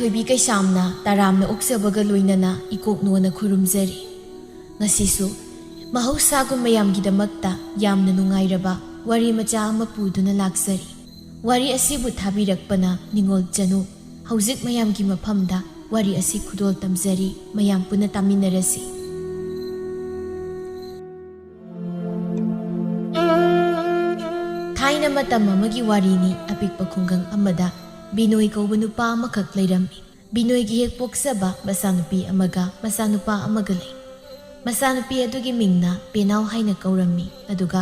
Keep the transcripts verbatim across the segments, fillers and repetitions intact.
ꯑꯣꯏꯕꯤ ꯀꯩꯁꯥꯝꯅ ꯇꯔꯥꯝꯅ ꯑꯣꯛꯆꯕꯒ ꯂꯣꯏꯅꯅ ꯏꯀꯣꯛꯅꯣꯅ ꯈꯨꯔꯨꯝꯖꯔꯤ꯫ ꯉꯁꯤꯁꯨ ꯃꯍꯧꯁꯥꯒꯨꯝ ꯃꯌꯥꯝꯒꯤꯗꯃꯛꯇ ꯌꯥꯝꯅ ꯅꯨꯡꯉꯥꯏꯔꯕ ꯋꯥꯔꯤ ꯃꯆꯥ ꯑꯃ ꯄꯨꯗꯨꯅ ꯂꯥꯛꯆꯔꯤ꯫ ꯋꯥꯔꯤ ꯑꯁꯤꯕꯨ ꯊꯥꯕꯤꯔꯛꯄꯅ ꯅꯤꯉꯣꯜ ꯆꯅꯨ꯫ ꯍꯧꯖꯤꯛ ꯃꯌꯥꯝꯒꯤ ꯃꯐꯝꯗ ꯋꯥꯔꯤ ꯑꯁꯤ ꯈꯨꯗꯣꯜ ꯇꯝꯖꯔꯤ, ꯃꯌꯥꯝ ꯄꯨꯟꯅ ꯇꯥꯃꯤꯟꯅꯔꯁꯤ꯫ ꯊꯥꯏꯅ ꯃꯇꯝ ꯑꯃꯒꯤ ꯋꯥꯔꯤꯅꯤ꯫ ꯑꯄꯤꯛꯄ ꯈꯨꯡꯒꯪ ꯑꯃꯗ ꯕꯤꯅꯣꯏ ꯀꯧꯕ ꯅꯨꯄꯥ ꯑꯃꯈꯛ ꯂꯩꯔꯝꯃꯤ꯫ ꯕꯤꯅꯣꯏꯒꯤ ꯍꯦꯛ ꯄꯣꯛꯆꯕ ꯃꯆꯥꯅꯨꯄꯤ ꯑꯃꯒ ꯃꯆꯥꯅꯨꯄꯥ ꯑꯃꯒ ꯂꯩ꯫ ꯃꯆꯥꯅꯨꯄꯤ ꯑꯗꯨꯒꯤ ꯃꯤꯡꯅ ꯄꯦꯅꯥꯎ ꯍꯥꯏꯅ ꯀꯧꯔꯝꯃꯤ, ꯑꯗꯨꯒ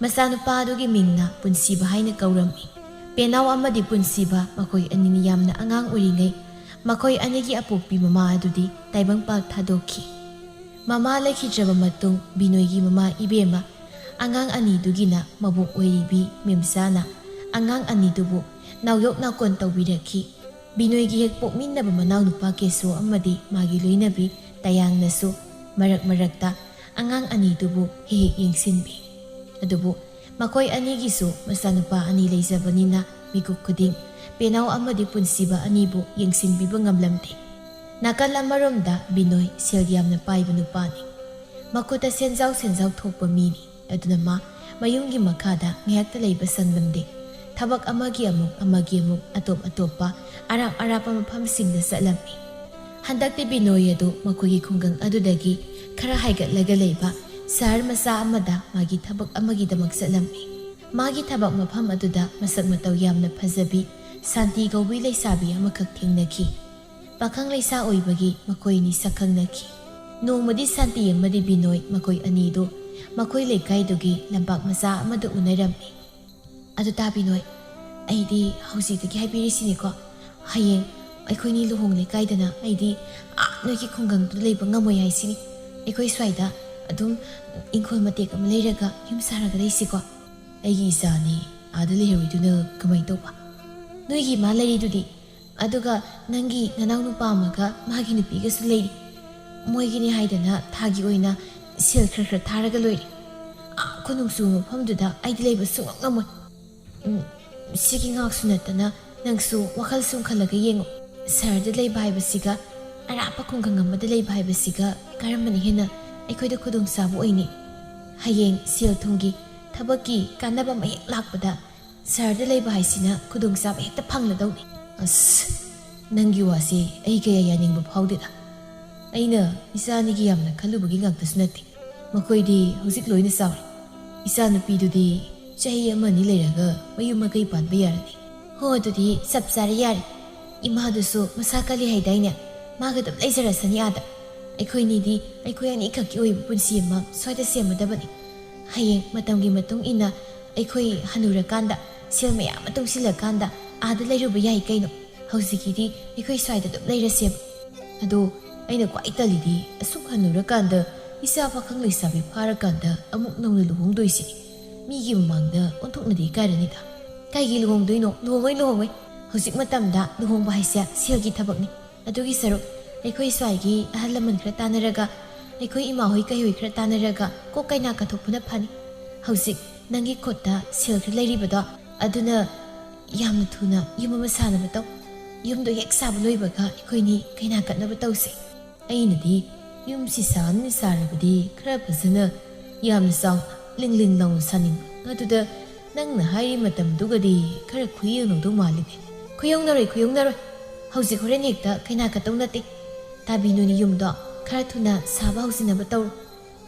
ꯃꯆꯥꯅꯨꯄꯥ ꯑꯗꯨꯒꯤ ꯃꯤꯡꯅ ꯄꯨꯟꯁꯤꯕ ꯍꯥꯏꯅ ꯀꯧꯔꯝꯃꯤ꯫ ꯄꯦꯅꯥꯎ ꯑꯃꯗꯤ ꯄꯨꯟꯁꯤꯕ ꯃꯈꯣꯏ ꯑꯅꯤꯅꯤ ꯌꯥꯝꯅ ꯑꯉꯥꯡ ꯑꯣꯏꯔꯤꯉꯩ ꯃꯈꯣꯏ ꯑꯅꯤꯒꯤ ꯑꯄꯣꯛꯄꯤ ꯃꯃꯥ ꯑꯗꯨꯗꯤ ꯇꯥꯏꯕꯪꯄꯥꯛ ꯊꯥꯗꯣꯛꯈꯤ꯫ ꯃꯃꯥ ꯂꯩꯈꯤꯗ꯭ꯔꯕ ꯃꯇꯨꯡ ꯕꯤꯅꯣꯏꯒꯤ ꯃꯃꯥ ꯏꯕꯦꯝꯃ ꯑꯉꯥꯡ ꯑꯅꯤꯗꯨꯒꯤꯅ ꯃꯕꯣꯛ ꯑꯣꯏꯔꯤꯕꯤ ꯃꯦꯝꯆꯥꯅ ꯑꯉꯥꯡ ꯑꯅꯤꯗꯨꯕꯨ ꯅꯥꯎꯌꯣꯛ ꯅꯥꯎꯀꯣꯟ ꯇꯧꯕꯤꯔꯛꯈꯤ꯫ ꯕꯤꯅꯣꯏꯒꯤ ꯍꯦꯛ ꯄꯣꯛꯃꯤꯟꯅꯕ ꯃꯅꯥꯎꯅꯨꯄꯥ ꯀꯦꯁꯣ ꯑꯃꯗꯤ ꯃꯥꯒꯤ ꯂꯣꯏꯅꯕꯤ ꯇꯌꯥꯡꯅꯁꯨ ꯃꯔꯛ ꯃꯔꯛꯇ ꯑꯉꯥꯡ ꯑꯅꯤꯗꯨꯕꯨ ꯍꯦꯛ ꯍꯦꯛ ꯌꯦꯡꯁꯤꯟꯕꯤ꯫ ꯑꯗꯨꯕꯨ ꯃꯈꯣꯏ ꯑꯅꯤꯒꯤꯁꯨ ꯃꯆꯥꯅꯨꯄꯥ ꯑꯅꯤ ꯂꯩꯖꯕꯅꯤꯅ ꯃꯤꯀꯨꯞ ꯈꯨꯗꯤꯡ ꯄꯦꯅꯥꯎ ꯑꯃꯗꯤ ꯄꯨꯟꯁꯤꯕ ꯑꯅꯤꯕꯨ ꯌꯦꯡꯁꯤꯟꯕꯤꯕ ꯉꯝꯂꯝꯗꯦ꯫ ꯅꯥꯀꯜ ꯑꯃꯔꯣꯝꯗ ꯕꯤꯅꯣꯏ ꯁꯦꯜ ꯌꯥꯝꯅ ꯄꯥꯏꯕ ꯅꯨꯄꯥꯅꯤ꯫ ꯃꯈꯨꯠꯇ ꯁꯦꯟꯖꯥꯎ ꯁꯦꯟꯖꯥꯎ ꯊꯣꯛꯄ ꯃꯤꯅꯤ꯫ ꯑꯗꯨꯅ ꯃꯥ ꯃꯌꯨꯝꯒꯤ ꯃꯈꯥꯗ ꯉꯥꯏꯍꯥꯛꯇ ꯂꯩꯕ ꯁꯪꯂꯝꯗꯦ꯫ ꯊꯕꯛ ꯑꯃꯒꯤ ꯑꯃꯨꯛ, ꯑꯃꯒꯤ ꯑꯃꯨꯛ, ꯑꯇꯣꯞ ꯑꯇꯣꯞꯄ ꯑꯔꯥꯞ ꯑꯔꯥꯞꯄ ꯃꯐꯝꯁꯤꯡꯗ ꯆꯠꯂꯝꯃꯤ꯫ ꯍꯟꯗꯛꯇꯤ ꯕꯤꯅꯣꯏ ꯑꯗꯨ ꯃꯈꯣꯏꯒꯤ ꯈꯨꯡꯒꯪ ꯑꯗꯨꯗꯒꯤ ꯈꯔ ꯍꯥꯏꯒꯠꯂꯒ ꯂꯩꯕ ꯁꯍꯔ ꯃꯆꯥ ꯑꯃꯗ ꯃꯥꯒꯤ ꯊꯕꯛ ꯑꯃꯒꯤꯗꯃꯛ ꯆꯠꯂꯝꯃꯤ꯫ ꯃꯥꯒꯤ ꯊꯕꯛ ꯃꯐꯝ ꯑꯗꯨꯗ ꯃꯁꯛ ꯃꯇꯧ ꯌꯥꯝꯅ ꯐꯖꯕꯤ ꯁꯥꯟꯇꯤ ꯀꯧꯕꯤ ꯂꯩꯁꯥꯕꯤ ꯑꯃꯈꯛ ꯊꯦꯡꯅꯈꯤ꯫ ꯄꯥꯈꯪ ꯂꯩꯁꯥ ꯑꯣꯏꯕꯒꯤ ꯃꯈꯣꯏ ꯑꯅꯤ ꯁꯛꯈꯪꯅꯈꯤ꯫ ꯅꯣꯡꯃꯗꯤ ꯁꯥꯟꯇꯤ ꯑꯃꯗꯤ ꯕꯤꯅꯣꯏ ꯃꯈꯣꯏ ꯑꯅꯤꯗꯨ ꯃꯈꯣꯏ ꯂꯩꯀꯥꯏꯗꯨꯒꯤ ꯂꯝꯄꯥꯛ ꯃꯆꯥ ꯑꯃꯗ ꯎꯅꯔꯝꯃꯤ꯫ "ꯑꯗꯨ ꯇꯥ ꯕꯤꯅꯣꯏ, ꯑꯩꯗꯤ ꯍꯧꯖꯤꯛꯇꯒꯤ ꯍꯥꯏꯕꯤꯔꯤꯁꯤꯅꯤꯀꯣ, ꯍꯌꯦꯡ ꯑꯩꯈꯣꯏꯅꯤ ꯂꯨꯍꯣꯡꯂꯦ ꯀꯥꯏꯗꯅ ꯑꯩꯗꯤ ꯑꯥ ꯅꯣꯏꯒꯤ ꯈꯨꯡꯒꯪꯗꯨꯗ ꯂꯩꯕ ꯉꯝꯃꯣꯏ ꯍꯥꯏꯁꯤꯅꯤ꯫ ꯑꯩꯈꯣꯏ ꯁ꯭ꯋꯥꯏꯗ ꯑꯗꯨꯝ ꯏꯪꯈꯣꯜ ꯃꯇꯦꯛ ꯑꯃ ꯂꯩꯔꯒ ꯌꯨꯝ ꯁꯥꯔꯒ ꯂꯩꯁꯤꯀꯣ?" "ꯑꯩꯒꯤ ꯏꯆꯥꯅꯤ, ꯑꯥꯗ ꯂꯩꯍꯧꯔꯤꯗꯨꯅ ꯀꯃꯥꯏꯅ ꯇꯧꯕ?" "ꯅꯣꯏꯒꯤ ꯏꯃꯥ ꯂꯩꯔꯤꯗꯨꯗꯤ, ꯑꯗꯨꯒ ꯅꯪꯒꯤ ꯅꯅꯥꯎ ꯅꯨꯄꯥ ꯑꯃꯒ ꯃꯥꯒꯤ ꯅꯨꯄꯤꯒꯁꯨ ꯂꯩꯔꯤ꯫ ꯃꯣꯏꯒꯤꯅꯤ ꯍꯥꯏꯗꯅ ꯊꯥꯒꯤ ꯑꯣꯏꯅ ꯁꯦꯜ ꯈꯔ ꯈꯔ ꯊꯥꯔꯒ ꯂꯣꯏꯔꯦ꯫ ꯑꯥ ꯈꯨꯅꯨꯡꯁꯨ ꯃꯐꯝꯗꯨꯗ ꯑꯩꯗꯤ ꯂꯩꯕ ꯁꯨꯡꯉꯝ ꯉꯝꯃꯣꯏ꯫ ꯎꯝ, ꯁꯤꯒꯤ ꯉꯥꯛꯁꯨ ꯅꯠꯇꯅ ꯅꯪꯁꯨ ꯋꯥꯈꯜ ꯁꯨꯝ ꯈꯜꯂꯒ ꯌꯦꯡꯉꯨ꯫ ꯁꯍꯔꯗ ꯂꯩꯕ ꯍꯥꯏꯕꯁꯤꯒ ꯑꯔꯥꯞꯄ ꯈꯨꯡꯒꯪ ꯑꯃꯗ ꯂꯩꯕ ꯍꯥꯏꯕꯁꯤꯒ ꯀꯔꯝꯕꯅ ꯍꯦꯟꯅ ꯑꯩꯈꯣꯏꯗ ꯈꯨꯗꯣꯡꯆꯥꯕ ꯑꯣꯏꯅꯤ? ꯍꯌꯦꯡ ꯁꯦꯜ ꯊꯨꯝꯒꯤ, ꯊꯕꯛꯀꯤ ꯀꯥꯟꯅꯕ ꯑꯃ ꯍꯦꯛ ꯂꯥꯛꯄꯗ ꯁꯍꯔꯗ ꯂꯩꯕ ꯍꯥꯏꯁꯤꯅ ꯈꯨꯗꯣꯡꯆꯥꯕ ꯍꯦꯛꯇ ꯐꯪꯂꯗꯧꯅꯤ꯫ ꯑꯁ, ꯅꯪꯒꯤ ꯋꯥꯁꯦ ꯑꯩ ꯀꯌꯥ ꯌꯥꯅꯤꯡꯕ ꯐꯥꯎꯗꯦꯗ꯫ ꯑꯩꯅ ꯏꯆꯥ ꯑꯅꯤꯒꯤ ꯌꯥꯝꯅ ꯈꯜꯂꯨꯕꯒꯤ ꯉꯥꯛꯇꯁꯨ ꯅꯠꯇꯦ꯫ ꯃꯈꯣꯏꯗꯤ ꯍꯧꯖꯤꯛ ꯂꯣꯏꯅ ꯆꯥꯎꯔꯦ꯫ ꯏꯆꯥꯅꯨꯄꯤꯗꯨꯗꯤ ꯆꯍꯤ ꯑꯃ ꯑꯅꯤ ꯂꯩꯔꯒ ꯃꯌꯨꯝ ꯃꯀꯩ ꯄꯥꯟꯕ ꯌꯥꯔꯅꯤ꯫ ꯍꯣ, ꯑꯗꯨꯗꯤ ꯆꯞ ꯆꯥꯔꯦ, ꯌꯥꯔꯦ꯫ ꯏꯃꯥꯗꯨꯁꯨ ꯃꯁꯥ ꯀꯜꯂꯤ ꯍꯥꯏꯗꯥꯏꯅꯦ? ꯃꯥꯒ ꯑꯗꯨꯝ ꯂꯩꯖꯔꯁꯅꯤ ꯑꯥꯗ꯫ ꯑꯩꯈꯣꯏꯅꯤꯗꯤ ꯑꯩꯈꯣꯏ ꯑꯅꯤꯈꯛꯀꯤ ꯑꯣꯏꯕ ꯄꯨꯟꯁꯤ ꯑꯃ ꯁ꯭ꯋꯥꯏꯗ ꯁꯦꯝꯃꯗꯕꯅꯤ꯫ ꯍꯌꯦꯡ ꯃꯇꯝꯒꯤ ꯃꯇꯨꯡ ꯏꯟꯅ ꯑꯩꯈꯣꯏ ꯍꯅꯨꯔꯀꯥꯟꯗ, ꯁꯦꯜ ꯃꯌꯥꯝ ꯑꯃ ꯇꯨꯡꯁꯤꯜꯂꯀꯥꯟꯗ ꯑꯥꯗ ꯂꯩꯔꯨꯕ ꯌꯥꯏ ꯀꯩꯅꯣ꯫ ꯍꯧꯖꯤꯛꯀꯤꯗꯤ ꯑꯩꯈꯣꯏ ꯁ꯭ꯋꯥꯏꯗ ꯑꯗꯨꯝ ꯂꯩꯔꯁꯦꯕ꯫ ꯑꯗꯣ ꯑꯩꯅ ꯈ꯭ꯋꯥꯏ ꯇꯜꯂꯤꯗꯤ ꯑꯁꯨꯛ ꯍꯅꯨꯔꯀꯥꯟꯗ ꯏꯆꯥ ꯄꯥꯈꯪ ꯂꯩꯁꯥꯕꯤ ꯐꯥꯔꯀꯥꯟꯗ ꯑꯃꯨꯛ ꯅꯧꯅ ꯂꯨꯍꯣꯡꯗꯣꯏꯁꯤꯅꯤ꯫ ꯃꯤꯒꯤ ꯃꯃꯥꯡꯗ ꯑꯣꯟꯊꯣꯛꯅꯗꯤ ꯏꯀꯥꯏꯔꯅꯤꯗ꯫ ꯀꯩꯒꯤ ꯂꯨꯍꯣꯡꯗꯣꯏꯅꯣ? ꯂꯨꯍꯣꯡꯉꯣꯏ, ꯂꯨꯍꯣꯡꯉꯣꯏ꯫ ꯍꯧꯖꯤꯛ ꯃꯇꯝꯗ ꯂꯨꯍꯣꯡꯕ ꯍꯥꯏꯁꯦ ꯁꯦꯜꯒꯤ ꯊꯕꯛꯅꯤ꯫ ꯑꯗꯨꯒꯤ ꯁꯔꯨꯛ ꯑꯩꯈꯣꯏ ꯁ꯭ꯋꯥꯏꯒꯤ ꯑꯍꯜ ꯂꯃꯟ ꯈꯔ ꯇꯥꯟꯅꯔꯒ, ꯑꯩꯈꯣꯏ ꯏꯃꯥꯍꯣꯏ ꯀꯩꯍꯣꯏ ꯈꯔ ꯇꯥꯟꯅꯔꯒ ꯀꯣꯛ ꯀꯩꯅꯥ ꯀꯠꯊꯣꯛꯄꯅ ꯐꯅꯤ꯫ ꯍꯧꯖꯤꯛ ꯅꯪꯒꯤ ꯈꯨꯠꯇ ꯁꯦꯜ ꯈꯔ ꯂꯩꯔꯤꯕꯗꯣ, ꯑꯗꯨꯅ ꯌꯥꯝꯅ ꯊꯨꯅ ꯌꯨꯝ ꯑꯃ ꯁꯥꯅꯕ ꯇꯧ꯫ ꯌꯨꯝꯗꯣ ꯍꯦꯛ ꯁꯥꯕ ꯂꯣꯏꯕꯒ ꯑꯩꯈꯣꯏꯅꯤ ꯀꯩꯅꯥ ꯀꯠꯅꯕ ꯇꯧꯁꯦ꯫ ꯑꯩꯅꯗꯤ ꯌꯨꯝꯁꯤ ꯁꯥꯅꯤ ꯁꯥꯔꯕꯗꯤ ꯈꯔ ꯐꯖꯅ, ꯌꯥꯝꯅ ꯆꯥꯎꯅ, ꯂꯤꯡ ꯂꯤꯡ ꯂꯥꯎꯅ ꯁꯥꯅꯤꯡꯕ꯫ ꯑꯗꯨꯗ ꯅꯪꯅ ꯍꯥꯏꯔꯤ ꯃꯇꯝꯗꯨꯒꯗꯤ ꯈꯔ ꯈꯨꯌꯧꯅꯗꯧ ꯃꯥꯜꯂꯤꯅꯦ꯫ ꯈꯨꯌꯧꯅꯔꯣꯏ, ꯈꯨꯌꯧꯅꯔꯣꯏ꯫ ꯍꯧꯖꯤꯛ ꯍꯣꯔꯦꯟ ꯍꯦꯛꯇ ꯀꯩꯅꯥ ꯀꯠꯇꯧ ꯅꯠꯇꯦ꯫ ꯇꯥꯕꯤꯅꯨꯅꯤ, ꯌꯨꯝꯗꯣ ꯈꯔ ꯊꯨꯅ ꯁꯥꯕ ꯍꯧꯖꯤꯟꯅꯕ ꯇꯧꯔꯣ꯫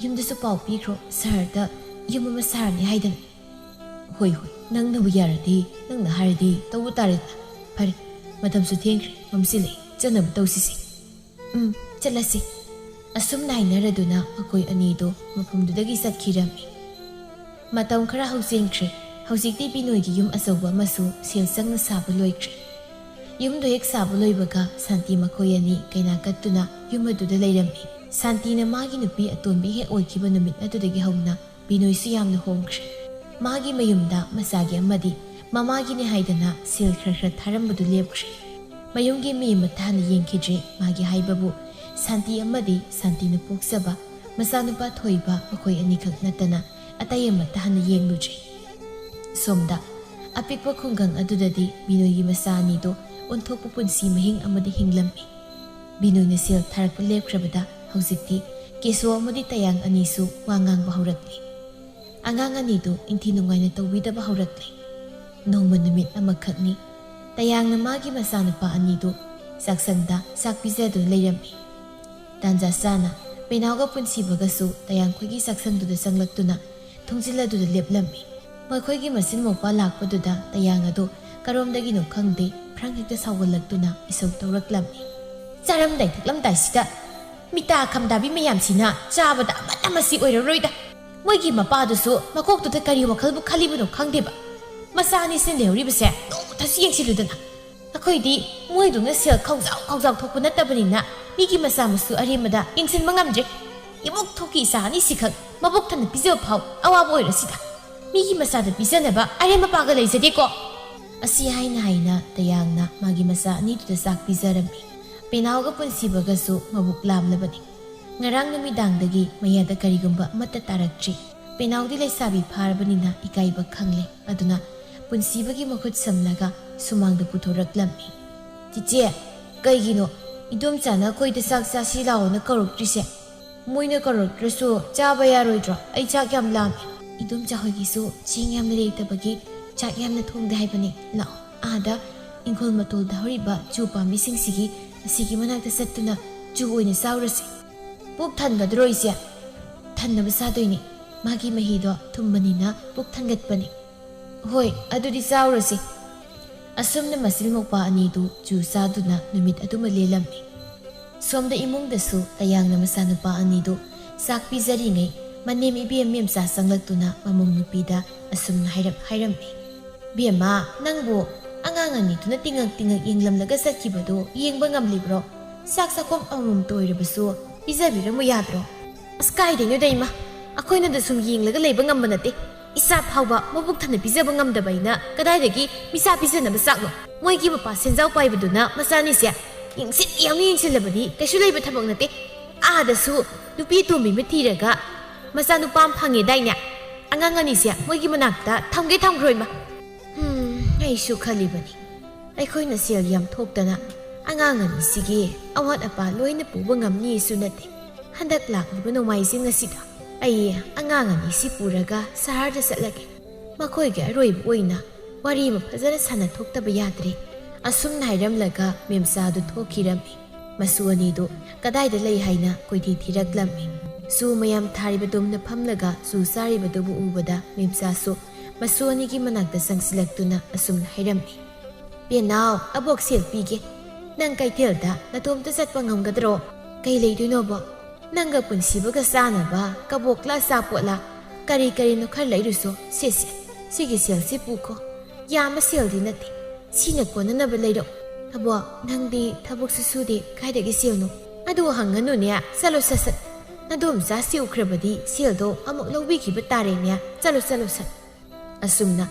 ꯌꯨꯝꯗꯁꯨ ꯄꯥꯎ ꯄꯤꯈ꯭ꯔꯣ, ꯁꯍꯔꯗ ꯌꯨꯝ ꯑꯃ ꯁꯥꯔꯅꯤ ꯍꯥꯏꯗꯅ꯫ ꯍꯣꯏ, ꯍꯣꯏ, ꯅꯪꯅꯕꯨ ꯌꯥꯔꯗꯤ, ꯅꯪꯅ ꯍꯥꯏꯔꯗꯤ ꯇꯧꯕ ꯇꯥꯔꯦꯗꯅ꯫ ꯐꯔꯦ, ꯃꯇꯝꯁꯨ ꯊꯦꯡꯈ꯭ꯔꯦ, ꯃꯝꯁꯤꯜꯂꯛꯑꯦ, ꯆꯠꯅꯕ ꯇꯧꯁꯤꯁꯦ꯫ ꯎꯝ, ꯆꯠꯂꯁꯤ꯫ ꯑꯁꯨꯝꯅ ꯍꯥꯏꯅꯔꯗꯨꯅ ꯃꯈꯣꯏ ꯑꯅꯤꯗꯣ ꯃꯐꯝꯗꯨꯗꯒꯤ ꯆꯠꯈꯤꯔꯝꯃꯤ꯫ ꯃꯇꯝ ꯈꯔ ꯍꯧꯖꯤꯟꯈ꯭ꯔꯦ꯫ ꯍꯧꯖꯤꯛꯇꯤ ꯕꯤꯅꯣꯏꯒꯤ ꯌꯨꯝ ꯑꯆꯧꯕ ꯑꯃꯁꯨ ꯁꯦꯜ ꯆꯪꯅ ꯁꯥꯕ ꯂꯣꯏꯈ꯭ꯔꯦ꯫ ꯌꯨꯝꯗꯣ ꯍꯦꯛ ꯁꯥꯕ ꯂꯣꯏꯕꯒ ꯁꯥꯟꯇꯤ ꯃꯈꯣꯏ ꯑꯅꯤ ꯀꯩꯅꯥ ꯀꯠꯇꯨꯅ ꯌꯨꯝ ꯑꯗꯨꯗ ꯂꯩꯔꯝꯃꯤ꯫ ꯁꯥꯟꯇꯤꯅ ꯃꯥꯒꯤ ꯅꯨꯄꯤ ꯑꯇꯣꯟꯕꯤ ꯍꯦꯛ ꯑꯣꯏꯈꯤꯕ ꯅꯨꯃꯤꯠ ꯑꯗꯨꯗꯒꯤ ꯍꯧꯅ ꯕꯤꯅꯣꯏꯁꯨ ꯌꯥꯝꯅ ꯍꯣꯡꯈ꯭ꯔꯦ꯫ ꯃꯥꯒꯤ ꯃꯌꯨꯝꯗ ꯃꯆꯥꯒꯤ ꯑꯃꯗꯤ ꯃꯃꯥꯒꯤꯅꯦ ꯍꯥꯏꯗꯅ ꯁꯦꯜ ꯈꯔ ꯈꯔ ꯊꯥꯔꯝꯕꯗꯨ ꯂꯦꯞꯈ꯭ꯔꯦ꯫ ꯃꯌꯨꯝꯒꯤ ꯃꯤ ꯑꯃꯠꯇ ꯍꯥꯟꯅ ꯌꯦꯡꯈꯤꯗ꯭ꯔꯦ꯫ ꯃꯥꯒꯤ ꯍꯥꯏꯕꯕꯨ ꯁꯥꯟꯇꯤ ꯑꯃꯗꯤ ꯁꯥꯟꯇꯤꯅ ꯄꯣꯛꯆꯕ ꯃꯆꯥꯅꯨꯄꯥ ꯊꯣꯏꯕ ꯃꯈꯣꯏ ꯑꯅꯤꯈꯛ ꯅꯠꯇꯅ ꯑꯇꯩ ꯑꯃꯠꯇ ꯍꯥꯟꯅ ꯌꯦꯡꯂꯨꯗ꯭ꯔꯦ꯫ ꯁꯣꯝꯗ ꯑꯄꯤꯛꯄ ꯈꯨꯡꯒꯪ ꯑꯗꯨꯗꯗꯤ ꯕꯤꯅꯣꯏꯒꯤ ꯃꯆꯥ ꯑꯅꯤꯗꯣ ꯑꯣꯟꯊꯣꯛꯄ ꯄꯨꯟꯁꯤ ꯃꯍꯤꯡ ꯑꯃꯗ ꯍꯤꯡꯂꯝꯃꯤ꯫ ꯕꯤꯅꯨꯅ ꯁꯦꯜ ꯊꯥꯔꯛꯄ ꯂꯦꯞꯈ꯭ꯔꯕꯗ ꯍꯧꯖꯤꯛꯇꯤ ꯀꯦꯁꯣ ꯑꯃꯗꯤ ꯇꯌꯥꯡ ꯑꯅꯤꯁꯨ ꯋꯥ ꯉꯥꯡꯕ ꯍꯧꯔꯛꯂꯤ꯫ ꯑꯉꯥꯡ ꯑꯅꯤꯗꯨ ꯏꯟꯊꯤ ꯅꯨꯡꯉꯥꯏꯅ ꯇꯧꯕꯤꯗꯕ ꯍꯧꯔꯛꯂꯦ꯫ ꯅꯣꯡꯃ ꯅꯨꯃꯤꯠ ꯑꯃꯈꯛꯅꯤ, ꯇꯌꯥꯡꯅ ꯃꯥꯒꯤ ꯃꯆꯥꯅꯨꯄꯥ ꯑꯅꯤꯗꯨ ꯆꯥꯛꯁꯪꯗ ꯆꯥꯛ ꯄꯤꯖꯗꯨꯅ ꯂꯩꯔꯝꯃꯤ꯫ ꯇꯥꯟꯖꯥ ꯆꯥꯅ ꯄꯦꯅꯥꯎꯒ ꯄꯨꯟꯁꯤꯕꯒꯁꯨ ꯇꯌꯥꯡꯈꯣꯏꯒꯤ ꯆꯥꯛꯁꯪꯗꯨꯗ ꯆꯪꯂꯛꯇꯨꯅ ꯊꯣꯡꯖꯤꯜ ꯑꯗꯨꯗ ꯂꯦꯞꯂꯝꯃꯤ꯫ ꯃꯈꯣꯏꯒꯤ ꯃꯆꯤꯟ ꯃꯧꯄꯥ ꯂꯥꯛꯄꯗꯨꯗ ꯇꯌꯥꯡ ꯑꯗꯨ ꯀꯔꯣꯝꯗꯒꯤꯅꯣ ꯈꯪꯗꯦ, ꯐ꯭ꯔꯪ ꯍꯦꯛꯇ ꯁꯥꯎꯒꯠꯂꯛꯇꯨꯅ ꯏꯁꯧ ꯇꯧꯔꯛꯂꯝꯃꯤ꯫ ꯆꯥꯔꯝꯗꯥꯏ ꯊꯛꯂꯝꯗꯥꯏꯁꯤꯗ ꯃꯤꯇꯥ ꯈꯝꯗꯥꯕꯤ ꯃꯌꯥꯝꯁꯤꯅ ꯆꯥꯕꯗ ꯑꯃꯠꯇ ꯃꯁꯤ ꯑꯣꯏꯔꯔꯣꯏꯗ꯫ ꯃꯣꯏꯒꯤ ꯃꯄꯥꯗꯨꯁꯨ ꯃꯀꯣꯛꯇꯨꯗ ꯀꯔꯤ ꯋꯥꯈꯜꯕꯨ ꯈꯜꯂꯤꯕꯅꯣ ꯈꯪꯗꯦꯕ꯫ ꯃꯆꯥ ꯑꯅꯤꯁꯤꯅ ꯂꯩꯍꯧꯔꯤꯕꯁꯦ ꯅꯣꯡꯃꯇꯁꯨ ꯌꯦꯡꯁꯤꯜꯂꯨꯗꯅ꯫ ꯑꯩꯈꯣꯏꯗꯤ ꯃꯣꯏꯗꯧꯅ ꯁꯦꯜ ꯈꯥꯎꯖꯥꯎ ꯈꯥꯎꯖꯥꯎ ꯊꯣꯛꯄ ꯅꯠꯇꯕꯅꯤꯅ ꯃꯤꯒꯤ ꯃꯆꯥ ꯃꯁꯨ ꯑꯔꯦꯝꯕꯗ ꯌꯦꯡꯁꯤꯟꯕ ꯉꯝꯗ꯭ꯔꯦ꯫ ꯏꯃꯨꯛ ꯊꯣꯛꯀꯤ ꯏꯆꯥ ꯑꯅꯤꯁꯤꯈꯛ ꯃꯕꯨꯛ ꯊꯟꯅ ꯄꯤꯖꯕ ꯐꯥꯎ ꯑꯋꯥꯕ ꯑꯣꯏꯔꯁꯤꯗ꯫ ꯃꯤꯒꯤ ꯃꯆꯥꯗ ꯄꯤꯖꯅꯕ ꯑꯔꯦꯝ ꯑꯄꯥꯒ ꯂꯩꯖꯗꯦꯀꯣ꯫ ꯑꯁꯤ ꯍꯥꯏꯅ ꯍꯥꯏꯅ ꯇꯌꯥꯡꯅ ꯃꯥꯒꯤ ꯃꯆꯥ ꯑꯅꯤꯗꯨꯗ ꯆꯥꯛ ꯄꯤꯖꯔꯝꯃꯤ꯫ ꯄꯦꯅꯥꯎꯒ ꯄꯨꯟꯁꯤꯕꯒꯁꯨ ꯃꯕꯨꯛ ꯂꯥꯝꯂꯕꯅꯤ꯫ ꯉꯔꯥꯡ ꯅꯨꯃꯤꯗꯥꯡꯗꯒꯤ ꯃꯌꯥꯗ ꯀꯔꯤꯒꯨꯝꯕ ꯑꯃꯠꯇ ꯇꯥꯔꯛꯇ꯭ꯔꯤ꯫ ꯄꯦꯅꯥꯎꯗꯤ ꯂꯩꯁꯥꯕꯤ ꯐꯥꯔꯕꯅꯤꯅ ꯏꯀꯥꯏꯕ ꯈꯪꯂꯦ꯫ ꯑꯗꯨꯅ ꯄꯨꯟꯁꯤꯕꯒꯤ ꯃꯈꯨꯠ ꯁꯝꯂꯒ ꯁꯨꯃꯥꯡꯗ ꯄꯨꯊꯣꯔꯛꯂꯝꯃꯤ꯫ "ꯆꯤꯆꯦ, ꯀꯩꯒꯤꯅꯣ ꯏꯗꯣꯝꯆꯥꯅ ꯑꯩꯈꯣꯏꯗ ꯆꯥꯛ ꯆꯥꯁꯤ ꯂꯥꯛꯑꯣꯅ ꯀꯧꯔꯛꯇ꯭ꯔꯤꯁꯦ?" "ꯃꯣꯏꯅ ꯀꯧꯔꯛꯇ꯭ꯔꯁꯨ ꯆꯥꯕ ꯌꯥꯔꯣꯏꯗ꯭ꯔꯣ? ꯑꯩ ꯆꯥꯛ ꯌꯥꯝ ꯂꯥꯝꯃꯦ꯫" "ꯏꯗꯣꯝꯆꯥ ꯍꯣꯏꯒꯤꯁꯨ ꯆꯦꯡ ꯌꯥꯝꯅ ꯂꯩꯇꯕꯒꯤ ꯆꯥꯛ ꯌꯥꯝꯅ ꯊꯣꯡꯗꯦ ꯍꯥꯏꯕꯅꯤ꯫ ꯂꯥꯛꯑꯣ, ꯑꯥꯗ ꯏꯪꯈꯣꯜ ꯃꯇꯣꯜꯗ ꯍꯧꯔꯤꯕ ꯆꯨ ꯄꯥꯝꯕꯤꯁꯤꯡꯁꯤꯒꯤ ꯑꯁꯤꯒꯤ ꯃꯅꯥꯛꯇ ꯆꯠꯇꯨꯅ ꯆꯨ ꯑꯣꯏꯅ ꯆꯥꯎꯔꯁꯤ꯫" "ꯄꯨꯛ ꯊꯟꯒꯗ꯭ꯔꯣ ꯏꯆꯦ?" "ꯊꯟꯅꯕ ꯆꯥꯗꯣꯏꯅꯤ꯫ ꯃꯥꯒꯤ ꯃꯍꯤꯗꯣ ꯊꯨꯝꯕꯅꯤꯅ ꯄꯨꯛ ꯊꯟꯒꯠꯄꯅꯤ꯫" "ꯍꯣꯏ, ꯑꯗꯨꯗꯤ ꯆꯥꯎꯔꯁꯤ꯫" ꯑꯁꯨꯝꯅ ꯃꯆꯤꯜ ꯃꯧꯄꯥ ꯑꯅꯤꯗꯨ ꯆꯨ ꯆꯥꯗꯨꯅ ꯅꯨꯃꯤꯠ ꯑꯗꯨꯃ ꯂꯦꯜꯂꯝꯃꯤ꯫ ꯁꯣꯝꯗ ꯏꯃꯨꯡꯗꯁꯨ ꯇꯌꯥꯡꯅ ꯃꯆꯥꯅꯨꯄꯥ ꯑꯅꯤꯗꯨ ꯆꯥꯛ ꯄꯤꯖꯔꯤꯉꯩ ꯃꯅꯦꯝ ꯏꯕꯦꯝ ꯃꯦꯝꯆꯥ ꯆꯪꯂꯛꯇꯨꯅ ꯃꯃꯧ ꯅꯨꯄꯤꯗ ꯑꯁꯨꯝꯅ ꯍꯥꯏꯔꯞ ꯍꯥꯏꯔꯝꯃꯤ꯫ "ꯕꯦꯝꯃ, ꯅꯪꯕꯨ ꯑꯉꯥꯡ ꯑꯅꯤꯗꯨꯅ ꯇꯤꯡꯉꯛ ꯇꯤꯡꯉꯛ ꯌꯦꯡꯂꯝꯂꯒ ꯆꯠꯈꯤꯕꯗꯨ ꯌꯦꯡꯕ ꯉꯝꯂꯤꯕ꯭ꯔꯣ? ꯆꯥꯛ ꯆꯥꯛꯈꯣꯝ ꯑꯃꯃꯝꯇ ꯑꯣꯏꯔꯕꯁꯨ ꯄꯤꯖꯕꯤꯔꯝꯃꯨ ꯌꯥꯗ꯭ꯔꯣ?" "ꯑꯁ, ꯀꯥꯏꯗꯩꯅꯣꯗ ꯏꯃꯥ, ꯑꯩꯈꯣꯏꯅꯗ ꯁꯨꯝ ꯌꯦꯡꯂꯒ ꯂꯩꯕ ꯉꯝꯕ ꯅꯠꯇꯦ꯫ ꯏꯆꯥ ꯐꯥꯎꯕ ꯃꯕꯨꯛ ꯊꯟꯅ ꯄꯤꯖꯕ ꯉꯝꯗꯕ ꯑꯩꯅ ꯀꯗꯥꯏꯗꯒꯤ ꯃꯤꯆꯥ ꯄꯤꯖꯅꯕ ꯆꯥꯛꯅꯣ? ꯃꯣꯏꯒꯤ ꯃꯄꯥ ꯁꯦꯟꯖꯥꯎ ꯄꯥꯏꯕꯗꯨꯅ ꯃꯆꯥꯅꯤꯁꯦ ꯌꯦꯡꯁꯤꯟ ꯌꯥꯝꯅ ꯌꯦꯡꯁꯤꯜꯂꯕꯗꯤ ꯀꯩꯁꯨ ꯂꯩꯕ ꯊꯕꯛ ꯅꯠꯇꯦ꯫ ꯑꯥꯗꯁꯨ ꯅꯨꯄꯤ ꯑꯇꯣꯝꯕꯤ ꯑꯃ ꯊꯤꯔꯒ ꯃꯆꯥꯅꯨꯄꯥ ꯑꯃ ꯐꯪꯉꯦꯗꯥꯏꯅꯦ? ꯑꯉꯥꯡ ꯑꯅꯤꯁꯦ ꯃꯣꯏꯒꯤ ꯃꯅꯥꯛꯇ ꯊꯝꯒꯦ ꯊꯝꯈ꯭ꯔꯣ ꯏꯃꯥ꯫" ꯍꯝ, ꯑꯩꯁꯨ ꯈꯜꯂꯤꯕꯅꯤ, ꯑꯩꯈꯣꯏꯅ ꯁꯦꯜ ꯌꯥꯝ ꯊꯣꯛꯇꯅ ꯑꯉꯥꯡ ꯑꯅꯤꯁꯤꯒꯤ ꯑꯋꯥꯠ ꯑꯄꯥ ꯂꯣꯏꯅ ꯄꯨꯕ ꯉꯝꯅꯤꯁꯨ ꯅꯠꯇꯦ꯫ ꯍꯟꯗꯛ ꯂꯥꯛꯂꯤꯕ ꯅꯣꯡꯃꯥꯏꯖꯤꯡ ꯑꯁꯤꯗ ꯑꯩ ꯑꯉꯥꯡ ꯑꯅꯤꯁꯤ ꯄꯨꯔꯒ ꯁꯍꯔꯗ ꯆꯠꯂꯒꯦ꯫ ꯃꯈꯣꯏꯒꯤ ꯑꯔꯣꯏꯕ ꯑꯣꯏꯅ ꯋꯥꯔꯤ ꯑꯃ ꯐꯖꯅ ꯁꯥꯟꯅꯊꯣꯛꯇꯕ ꯌꯥꯗ꯭ꯔꯦ꯫ ꯑꯁꯨꯝꯅ ꯍꯥꯏꯔꯝꯂꯒ ꯃꯦꯝꯆꯥꯗꯨ ꯊꯣꯛꯈꯤꯔꯝꯃꯤ꯫ ꯃꯁꯨ ꯑꯅꯤꯗꯨ ꯀꯗꯥꯏꯗ ꯂꯩ ꯍꯥꯏꯅ ꯀꯣꯏꯊꯤ ꯊꯤꯔꯛꯂꯝꯃꯤ꯫ ꯆꯨ ꯃꯌꯥꯝ ꯊꯥꯔꯤꯕ ꯇꯨꯝꯅꯐꯝꯂꯒ ꯆꯨ ꯆꯥꯔꯤꯕꯗꯨꯕꯨ ꯎꯕꯗ ꯃꯦꯝꯆꯥꯁꯨ ꯃꯁꯨ ꯑꯅꯤꯒꯤ ꯃꯅꯥꯛꯇ ꯆꯪꯁꯤꯜꯂꯛꯇꯨꯅ ꯑꯁꯨꯝꯅ ꯍꯥꯏꯔꯝꯃꯤ, "ꯄꯦꯅꯥꯎ, ꯑꯕꯣꯛ ꯁꯦꯜ ꯄꯤꯒꯦ꯫ ꯅꯪ ꯀꯩꯊꯦꯜꯗ ꯅꯇꯣꯝꯇ ꯆꯠꯄ ꯉꯝꯒꯗ꯭ꯔꯣ? ꯀꯩ ꯂꯩꯗꯣꯏꯅꯣꯕꯣ? ꯅꯪꯒ ꯄꯨꯟꯁꯤꯕꯒ ꯆꯥꯅꯕ ꯀꯕꯣꯛꯂ ꯑꯆꯥꯄꯣꯠꯂ ꯀꯔꯤ ꯀꯔꯤꯅꯣ ꯈꯔ ꯂꯩꯔꯨꯁꯣ꯫ ꯁꯦ, ꯁꯦ, ꯁꯤꯒꯤ ꯁꯦꯜꯁꯤ ꯄꯨꯈꯣ꯫ ꯌꯥꯝꯕ ꯁꯦꯜꯗꯤ ꯅꯠꯇꯦ꯫ ꯁꯤꯅ ꯀꯣꯟꯅꯅꯕ ꯂꯩꯔꯛꯎ꯫ ꯑꯕꯣꯛ, ꯅꯪꯗꯤ ꯊꯕꯛꯁꯨ ꯁꯨꯗꯦ, ꯀꯥꯏꯗꯒꯤ ꯁꯦꯜꯅꯣ?" "ꯑꯗꯨ ꯍꯪꯒꯅꯨꯅꯦ, ꯆꯠꯂꯣ ꯁꯠ ꯁꯠ꯫ ꯅꯗꯣꯝꯆꯥꯁꯤ ꯎꯈ꯭ꯔꯕꯗꯤ ꯁꯦꯜꯗꯣ ꯑꯃꯨꯛ ꯂꯧꯕꯤꯈꯤꯕ ꯇꯥꯔꯦꯅꯦ꯫ ꯆꯠꯂꯣ, ꯆꯠꯂꯣ ꯁꯠ꯫" ꯑꯁꯨꯝꯅ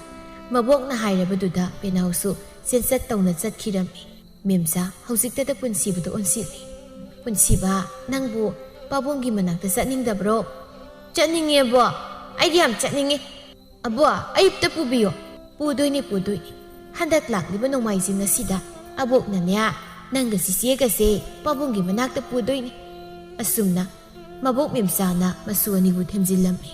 ꯃꯕꯣꯛꯅ ꯍꯥꯏꯔꯕꯗꯨꯗ ꯄꯦꯅꯥꯎꯁꯨ ꯆꯦꯟꯆꯠ ꯇꯧꯅ ꯆꯠꯈꯤꯔꯝꯃꯤ꯫ ꯃꯦꯝꯆꯥ ꯍꯧꯖꯤꯛꯇꯗ ꯄꯨꯟꯁꯤꯕꯗ ꯑꯣꯟꯁꯤꯜꯂꯤ꯫ "ꯄꯨꯟꯁꯤꯕ, ꯅꯪꯕꯨ ꯄꯥꯕꯨꯡꯒꯤ ꯃꯅꯥꯛꯇ ꯆꯠꯅꯤꯡꯗꯕ꯭ꯔꯣ?" "ꯆꯠꯅꯤꯡꯉꯦꯕꯣ, ꯑꯩꯗꯤ ꯌꯥꯝ ꯆꯠꯅꯤꯡꯉꯦ꯫" "ꯑꯕꯣ, ꯑꯌꯨꯛꯇ ꯄꯨꯕꯤꯌꯣ꯫" "ꯄꯨꯗꯣꯏꯅꯤ, ꯄꯨꯗꯣꯏꯅꯤ꯫ ꯍꯟꯗꯛ ꯂꯥꯛꯂꯤꯕ ꯅꯣꯡꯃꯥꯏꯖꯤꯡ ꯑꯁꯤꯗ ꯑꯕꯣꯛꯅꯅꯦ, ꯅꯪꯒ ꯆꯤꯆꯦꯒꯁꯦ ꯄꯥꯕꯨꯡꯒꯤ ꯃꯅꯥꯛꯇ ꯄꯨꯗꯣꯏꯅꯤ꯫" ꯑꯁꯨꯝꯅ ꯃꯕꯣꯛ ꯃꯦꯝꯆꯥꯅ ꯃꯁꯨ ꯑꯅꯤꯕꯨ ꯊꯦꯝꯖꯤꯜꯂꯝꯃꯤ꯫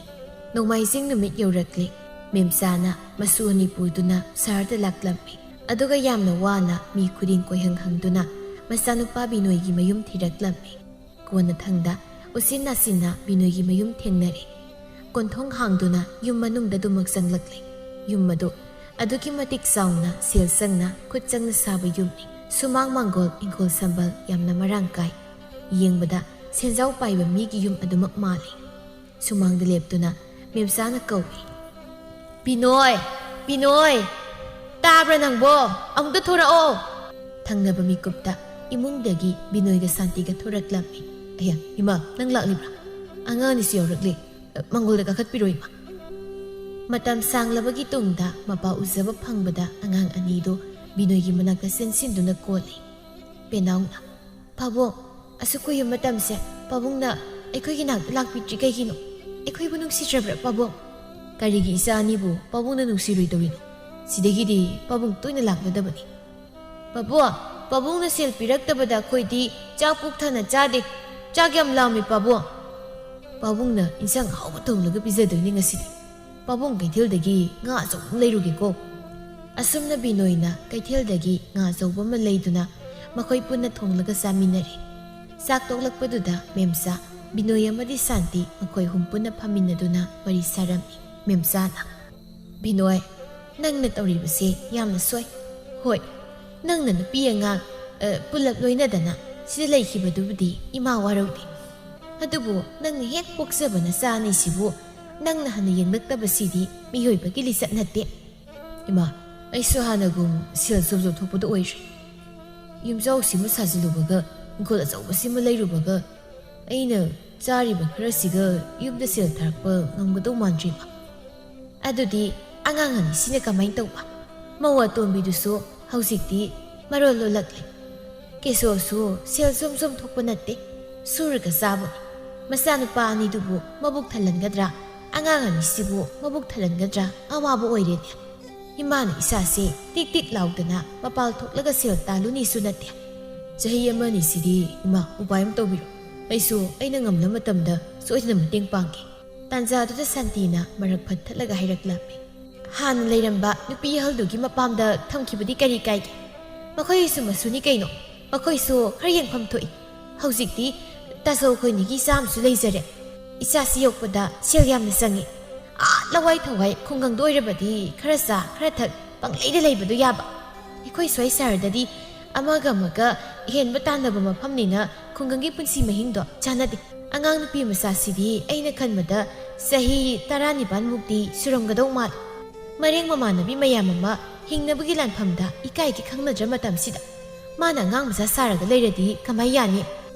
ꯅꯣꯡꯃꯥꯏꯖꯤꯡ ꯅꯨꯃꯤꯠ ꯌꯧꯔꯛꯂꯦ꯫ ꯃꯦꯝꯆꯥꯅ ꯃꯁꯨ ꯑꯅꯤ ꯄꯨꯗꯨꯅ ꯁꯍꯔꯗ ꯂꯥꯛꯂꯝꯃꯤ꯫ ꯑꯗꯨꯒ ꯌꯥꯝꯅ ꯋꯥꯅ ꯃꯤ ꯈꯨꯗꯤꯡ ꯀꯣꯏꯍꯪ ꯍꯪꯗꯨꯅ ꯃꯆꯥꯅꯨꯄꯥ ꯕꯤꯅꯣꯏꯒꯤ ꯃꯌꯨꯝ ꯊꯤꯔꯛꯂꯝꯃꯤ꯫ ꯀꯣꯟꯅꯊꯪꯗ ꯎꯆꯤꯟ ꯅꯥꯆꯤꯟꯅ ꯕꯤꯅꯣꯏꯒꯤ ꯃꯌꯨꯝ ꯊꯦꯡꯅꯔꯦ꯫ ꯀꯣꯟꯊꯣꯡ ꯍꯥꯡꯗꯨꯅ ꯌꯨꯝ ꯃꯅꯨꯡꯗ ꯑꯗꯨꯃꯛ ꯆꯪꯂꯛꯂꯦ꯫ ꯌꯨꯝ ꯑꯗꯨ ꯑꯗꯨꯛꯀꯤ ꯃꯇꯤꯛ ꯆꯥꯎꯅ, ꯁꯦꯜ ꯆꯪꯅ, ꯈꯨꯠ ꯆꯪꯅ ꯁꯥꯕ ꯌꯨꯝꯅꯤ꯫ ꯁꯨꯃꯥꯡ ꯃꯥꯡꯒꯣꯜ, ꯏꯪꯈꯣꯜ ꯁꯝꯕꯜ ꯌꯥꯝꯅ ꯃꯔꯥꯡ ꯀꯥꯏ꯫ ꯌꯦꯡꯕꯗ ꯁꯦꯟꯖꯥꯎ ꯄꯥꯏꯕ ꯃꯤꯒꯤ ꯌꯨꯝ ꯑꯗꯨꯃꯛ ꯃꯥꯜꯂꯤ꯫ ꯁꯨꯃꯥꯡꯗ ꯂꯦꯞꯇꯨꯅ ꯃꯦꯝꯆꯥꯅ ꯀꯧꯏ, "ꯕꯤꯅꯣꯏ! ꯕꯤꯅꯣꯏ! ꯇꯥꯕ꯭ꯔꯥ ꯅꯪꯕꯣ? ꯑꯃꯨꯛꯇ ꯊꯣꯔꯛꯑꯣ!" ꯊꯪꯅꯕ ꯃꯤꯀꯨꯞꯇ ꯏꯃꯨꯡꯗꯒꯤ ꯕꯤꯅꯣꯏꯒ ꯁꯥꯟꯇꯤꯒ ꯊꯣꯔꯛꯂꯝꯃꯤ꯫ "ꯑꯌꯥ, ꯏꯃꯥ, ꯅꯪ ꯂꯥꯛꯂꯤꯕ꯭ꯔꯥ? ꯑꯉꯥꯡ ꯑꯅꯤꯁꯨ ꯌꯥꯎꯔꯛꯂꯦ꯫ ꯃꯥꯡꯒꯣꯜꯗ ꯀꯥꯈꯠꯄꯤꯔꯣ, ꯏꯃꯥ꯫" ꯃꯇꯝ ꯁꯥꯡꯂꯕꯒꯤ ꯇꯨꯡꯗ ꯃꯄꯥ ꯎꯖꯕ ꯐꯪꯕꯗ ꯑꯉꯥꯡ ꯑꯅꯤꯗꯨ ꯕꯤꯅꯣꯏꯒꯤ ꯃꯅꯥꯛꯇ ꯆꯦꯟꯁꯤꯟꯗꯨꯅ ꯀꯣꯜꯂꯤ꯫ ꯄꯦꯅꯥꯎꯅ, "ꯄꯥꯕꯨꯡ, ꯑꯁꯨꯛ ꯀꯨꯏꯕ ꯃꯇꯝꯁꯦ ꯄꯥꯕꯨꯡꯅ ꯑꯩꯈꯣꯏꯒꯤ ꯅꯥꯛꯇ ꯂꯥꯛꯄꯤꯗ꯭ꯔꯤ ꯀꯩꯒꯤꯅꯣ? ꯑꯩꯈꯣꯏꯕꯨ ꯅꯨꯡꯁꯤꯗ꯭ꯔꯕ꯭ꯔꯥ, ꯄꯥꯕꯨꯡ?" "ꯀꯔꯤꯒꯤ ꯏꯆꯥ ꯑꯅꯤꯕꯨ ꯄꯥꯕꯨꯡꯅ ꯅꯨꯡꯁꯤꯔꯣꯏꯗꯧꯔꯤꯅꯣ? ꯁꯤꯗꯒꯤꯗꯤ ꯄꯥꯕꯨꯡ ꯇꯣꯏꯅ ꯂꯥꯛꯂꯗꯕꯅꯤ꯫" "ꯄꯥꯕꯨꯡ, ꯄꯥꯕꯨꯡꯅ ꯁꯦꯜ ꯄꯤꯔꯛꯇꯕꯗ ꯑꯩꯈꯣꯏꯗꯤ ꯆꯥꯛ ꯄꯨꯛ ꯊꯟꯅ ꯆꯥꯗꯦ꯫ ꯆꯥꯛ ꯌꯥꯝ ꯂꯥꯝꯃꯤ, ꯄꯥꯕꯨꯡ꯫ ꯄꯥꯕꯨꯡꯅ ꯏꯟꯁꯥꯡ ꯑꯍꯥꯎꯕ ꯊꯣꯡꯂꯒ ꯄꯤꯖꯗꯣꯏꯅꯤ ꯉꯁꯤꯗꯤ꯫ ꯄꯥꯕꯨꯡ, ꯀꯩꯊꯦꯜꯗꯒꯤ ꯉꯥ ꯑꯆꯧꯕ ꯑꯃ ꯂꯩꯔꯨꯒꯦꯀꯣ꯫" ꯑꯁꯨꯝꯅ ꯕꯤꯅꯣꯏꯅ ꯀꯩꯊꯦꯜꯗꯒꯤ ꯉꯥ ꯑꯆꯧꯕ ꯑꯃ ꯂꯩꯗꯨꯅ ꯃꯈꯣꯏ ꯄꯨꯟꯅ ꯊꯣꯡꯂꯒ ꯆꯥꯃꯤꯟꯅꯔꯦ꯫ ꯆꯥꯛ ꯇꯣꯛꯂꯛꯄꯗꯨꯗ ꯃꯦꯝꯆꯥ, ꯕꯤꯅꯣꯏ ꯑꯃꯗꯤ ꯁꯥꯟꯇꯤ ꯃꯈꯣꯏ ꯑꯍꯨꯝ ꯄꯨꯟꯅ ꯐꯝꯃꯤꯟꯅꯗꯨꯅ ꯋꯥꯔꯤ ꯁꯥꯔꯝꯃꯤ꯫ ꯃꯦꯝꯆꯥꯅ, "ꯕꯤꯅꯣꯏ, ꯅꯪꯅ ꯇꯧꯔꯤꯕꯁꯦ ꯌꯥꯝꯅ ꯁꯣꯏ꯫ ꯍꯣꯏ, ꯅꯪꯅ ꯅꯨꯄꯤ ꯑꯉꯥꯡ, ꯑ, ꯄꯨꯂꯞ ꯂꯣꯏꯅꯗꯅ ꯁꯤꯗ ꯂꯩꯈꯤꯕꯗꯨꯕꯨꯗꯤ ꯏꯃꯥ ꯋꯥꯔꯧꯗꯦ꯫ ꯑꯗꯨꯕꯨ ꯅꯪꯅ ꯍꯦꯛ ꯄꯣꯛꯆꯕ ꯅꯆꯥ ꯑꯅꯤꯁꯤꯕꯨ ꯅꯪꯅ ꯍꯟꯅ ꯌꯦꯡꯂꯛꯇꯕꯁꯤꯗꯤ ꯃꯤꯑꯣꯏꯕꯒꯤ ꯂꯤꯆꯠ ꯅꯠꯇꯦ꯫" "ꯏꯃꯥ, ꯑꯩꯁꯨ ꯍꯥꯟꯅꯒꯨꯝ ꯁꯦꯜ ꯖꯣꯕ ꯖꯣꯕ ꯊꯣꯛꯄꯗꯣ ꯑꯣꯏꯗ꯭ꯔꯦ꯫ ꯌꯨꯝꯖꯥꯎꯁꯤꯃ ꯁꯥꯖꯤꯜꯂꯨꯕꯒ, ꯏꯪꯈꯣꯜ ꯑꯆꯧꯕꯁꯤꯃ ꯂꯩꯔꯨꯕꯒ, ꯑꯩꯅ ꯆꯥꯔꯤꯕ ꯈꯔꯁꯤꯒ ꯌꯨꯝꯗ ꯁꯦꯜ ꯊꯥꯔꯛꯄ ꯉꯝꯒꯗꯧ ꯃꯥꯟꯗ꯭ꯔꯦ, ꯏꯃꯥ꯫" "ꯑꯗꯨꯗꯤ ꯑꯉꯥꯡ ꯑꯅꯤꯁꯤꯅ ꯀꯃꯥꯏꯅ ꯇꯧꯕ?" "ꯃꯧ ꯑꯇꯣꯝꯕꯤꯗꯨꯁꯨ ꯍꯧꯖꯤꯛꯇꯤ ꯃꯔꯣꯜ ꯂꯣꯜꯂꯛꯂꯦ꯫ ꯀꯦꯁꯣꯁꯨ ꯁꯦꯜ ꯖꯣꯝ ꯖꯣꯝ ꯊꯣꯛꯄ ꯅꯠꯇꯦ, ꯁꯨꯔꯒ ꯆꯥꯕꯅꯤ꯫ ꯃꯆꯥꯅꯨꯄꯥ ꯑꯅꯤꯗꯨꯕꯨ ꯃꯕꯨꯛ ꯊꯜꯍꯟꯒꯗ꯭ꯔꯥ? ꯑꯉꯥꯡ ꯑꯅꯤꯁꯤꯕꯨ ꯃꯕꯨꯛ ꯊꯜꯍꯟꯒꯗ꯭ꯔꯥ? ꯑꯋꯥꯕ ꯑꯣꯏꯔꯦꯅꯦ꯫ ꯏꯃꯥꯅ ꯏꯁꯥꯁꯦ ꯇꯤꯛ ꯇꯤꯛ ꯂꯥꯎꯗꯅ ꯃꯄꯥꯜ ꯊꯣꯛꯂꯒ ꯁꯦꯜ ꯇꯥꯜꯂꯨꯅꯤꯁꯨ ꯅꯠꯇꯦ꯫ ꯆꯍꯤ ꯑꯃ ꯑꯅꯤꯁꯤꯗꯤ ꯏꯃꯥ ꯎꯄꯥꯏ ꯑꯃ ꯇꯧꯕꯤꯔꯣ꯫ ꯑꯩꯁꯨ ꯑꯩꯅ ꯉꯝꯂ ꯃꯇꯝꯗ ꯁꯣꯏꯗꯅ ꯃꯇꯦꯡ ꯄꯥꯡꯒꯦ꯫" ꯇꯥꯟꯖꯥꯗꯨꯗ ꯁꯥꯟꯇꯤꯅ ꯃꯔꯛ ꯐꯠꯊꯠꯂꯒ ꯍꯥꯏꯔꯛꯂꯝꯃꯤ, "ꯍꯥꯟꯅ ꯂꯩꯔꯝꯕ ꯅꯨꯄꯤ ꯑꯍꯜꯗꯨꯒꯤ ꯃꯄꯥꯝꯗ ꯊꯝꯈꯤꯕꯗꯤ ꯀꯔꯤ ꯀꯥꯏꯒꯦ? ꯃꯈꯣꯏꯁꯨ ꯃꯁꯨꯅꯤ ꯀꯩꯅꯣ꯫ ꯃꯈꯣꯏꯁꯨ ꯈꯔ ꯌꯦꯡꯐꯝ ꯊꯣꯛꯏ꯫ ꯍꯧꯖꯤꯛꯇꯤ ꯇꯥꯆꯧ ꯑꯩꯈꯣꯏꯅꯤꯒꯤ ꯏꯆꯥ ꯑꯃꯁꯨ ꯂꯩꯖꯔꯦ꯫ ꯏꯆꯥꯁꯤ ꯌꯣꯛꯄꯗ ꯁꯦꯜ ꯌꯥꯝꯅ ꯆꯪꯉꯤ꯫ ꯑꯥ, ꯂꯋꯥꯏ ꯊꯋꯥꯏ ꯈꯨꯡꯒꯪꯗ ꯑꯣꯏꯔꯕꯗꯤ ꯈꯔ ꯆꯥ, ꯈꯔ ꯊꯛ, ꯄꯪꯂꯩꯗ ꯂꯩꯕꯗꯣ ꯌꯥꯕ꯫ ꯑꯩꯈꯣꯏ ꯁ꯭ꯋꯥꯏ ꯁꯍꯔꯗꯗꯤ ꯑꯃꯒ ꯑꯃꯒ ꯍꯦꯟꯕ ꯇꯥꯟꯅꯕ ꯃꯐꯝꯅꯤꯅ ꯈꯨꯡꯒꯪꯒꯤ ꯄꯨꯟꯁꯤ ꯃꯍꯤꯡꯗꯣ ꯆꯥꯟꯅꯗꯦ꯫ ꯑꯉꯥꯡ ꯅꯨꯄꯤ ꯃꯆꯥꯁꯤꯗꯤ ꯑꯩꯅ ꯈꯟꯕꯗ ꯆꯍꯤ ꯇꯔꯥꯅꯤꯄꯥꯟ ꯃꯨꯛꯇꯤ ꯁꯨꯔꯝꯒꯗꯧ ꯃꯥꯜꯂꯤ꯫ ꯃꯔꯦꯡ ꯃꯃꯥꯟꯅꯕꯤ ꯃꯌꯥꯝ ꯑꯃ ꯍꯤꯡꯅꯕꯒꯤ ꯂꯥꯟꯐꯝꯗ ꯏꯀꯥꯏꯒꯦ ꯈꯪꯅꯗ꯭ꯔ ꯃꯇꯝꯁꯤꯗ ꯃꯥꯅ ꯑꯉꯥꯡ ꯃꯆꯥ ꯁꯥꯔꯒ ꯂꯩꯔꯗꯤ ꯀꯃꯥꯏ ꯌꯥꯅꯤ?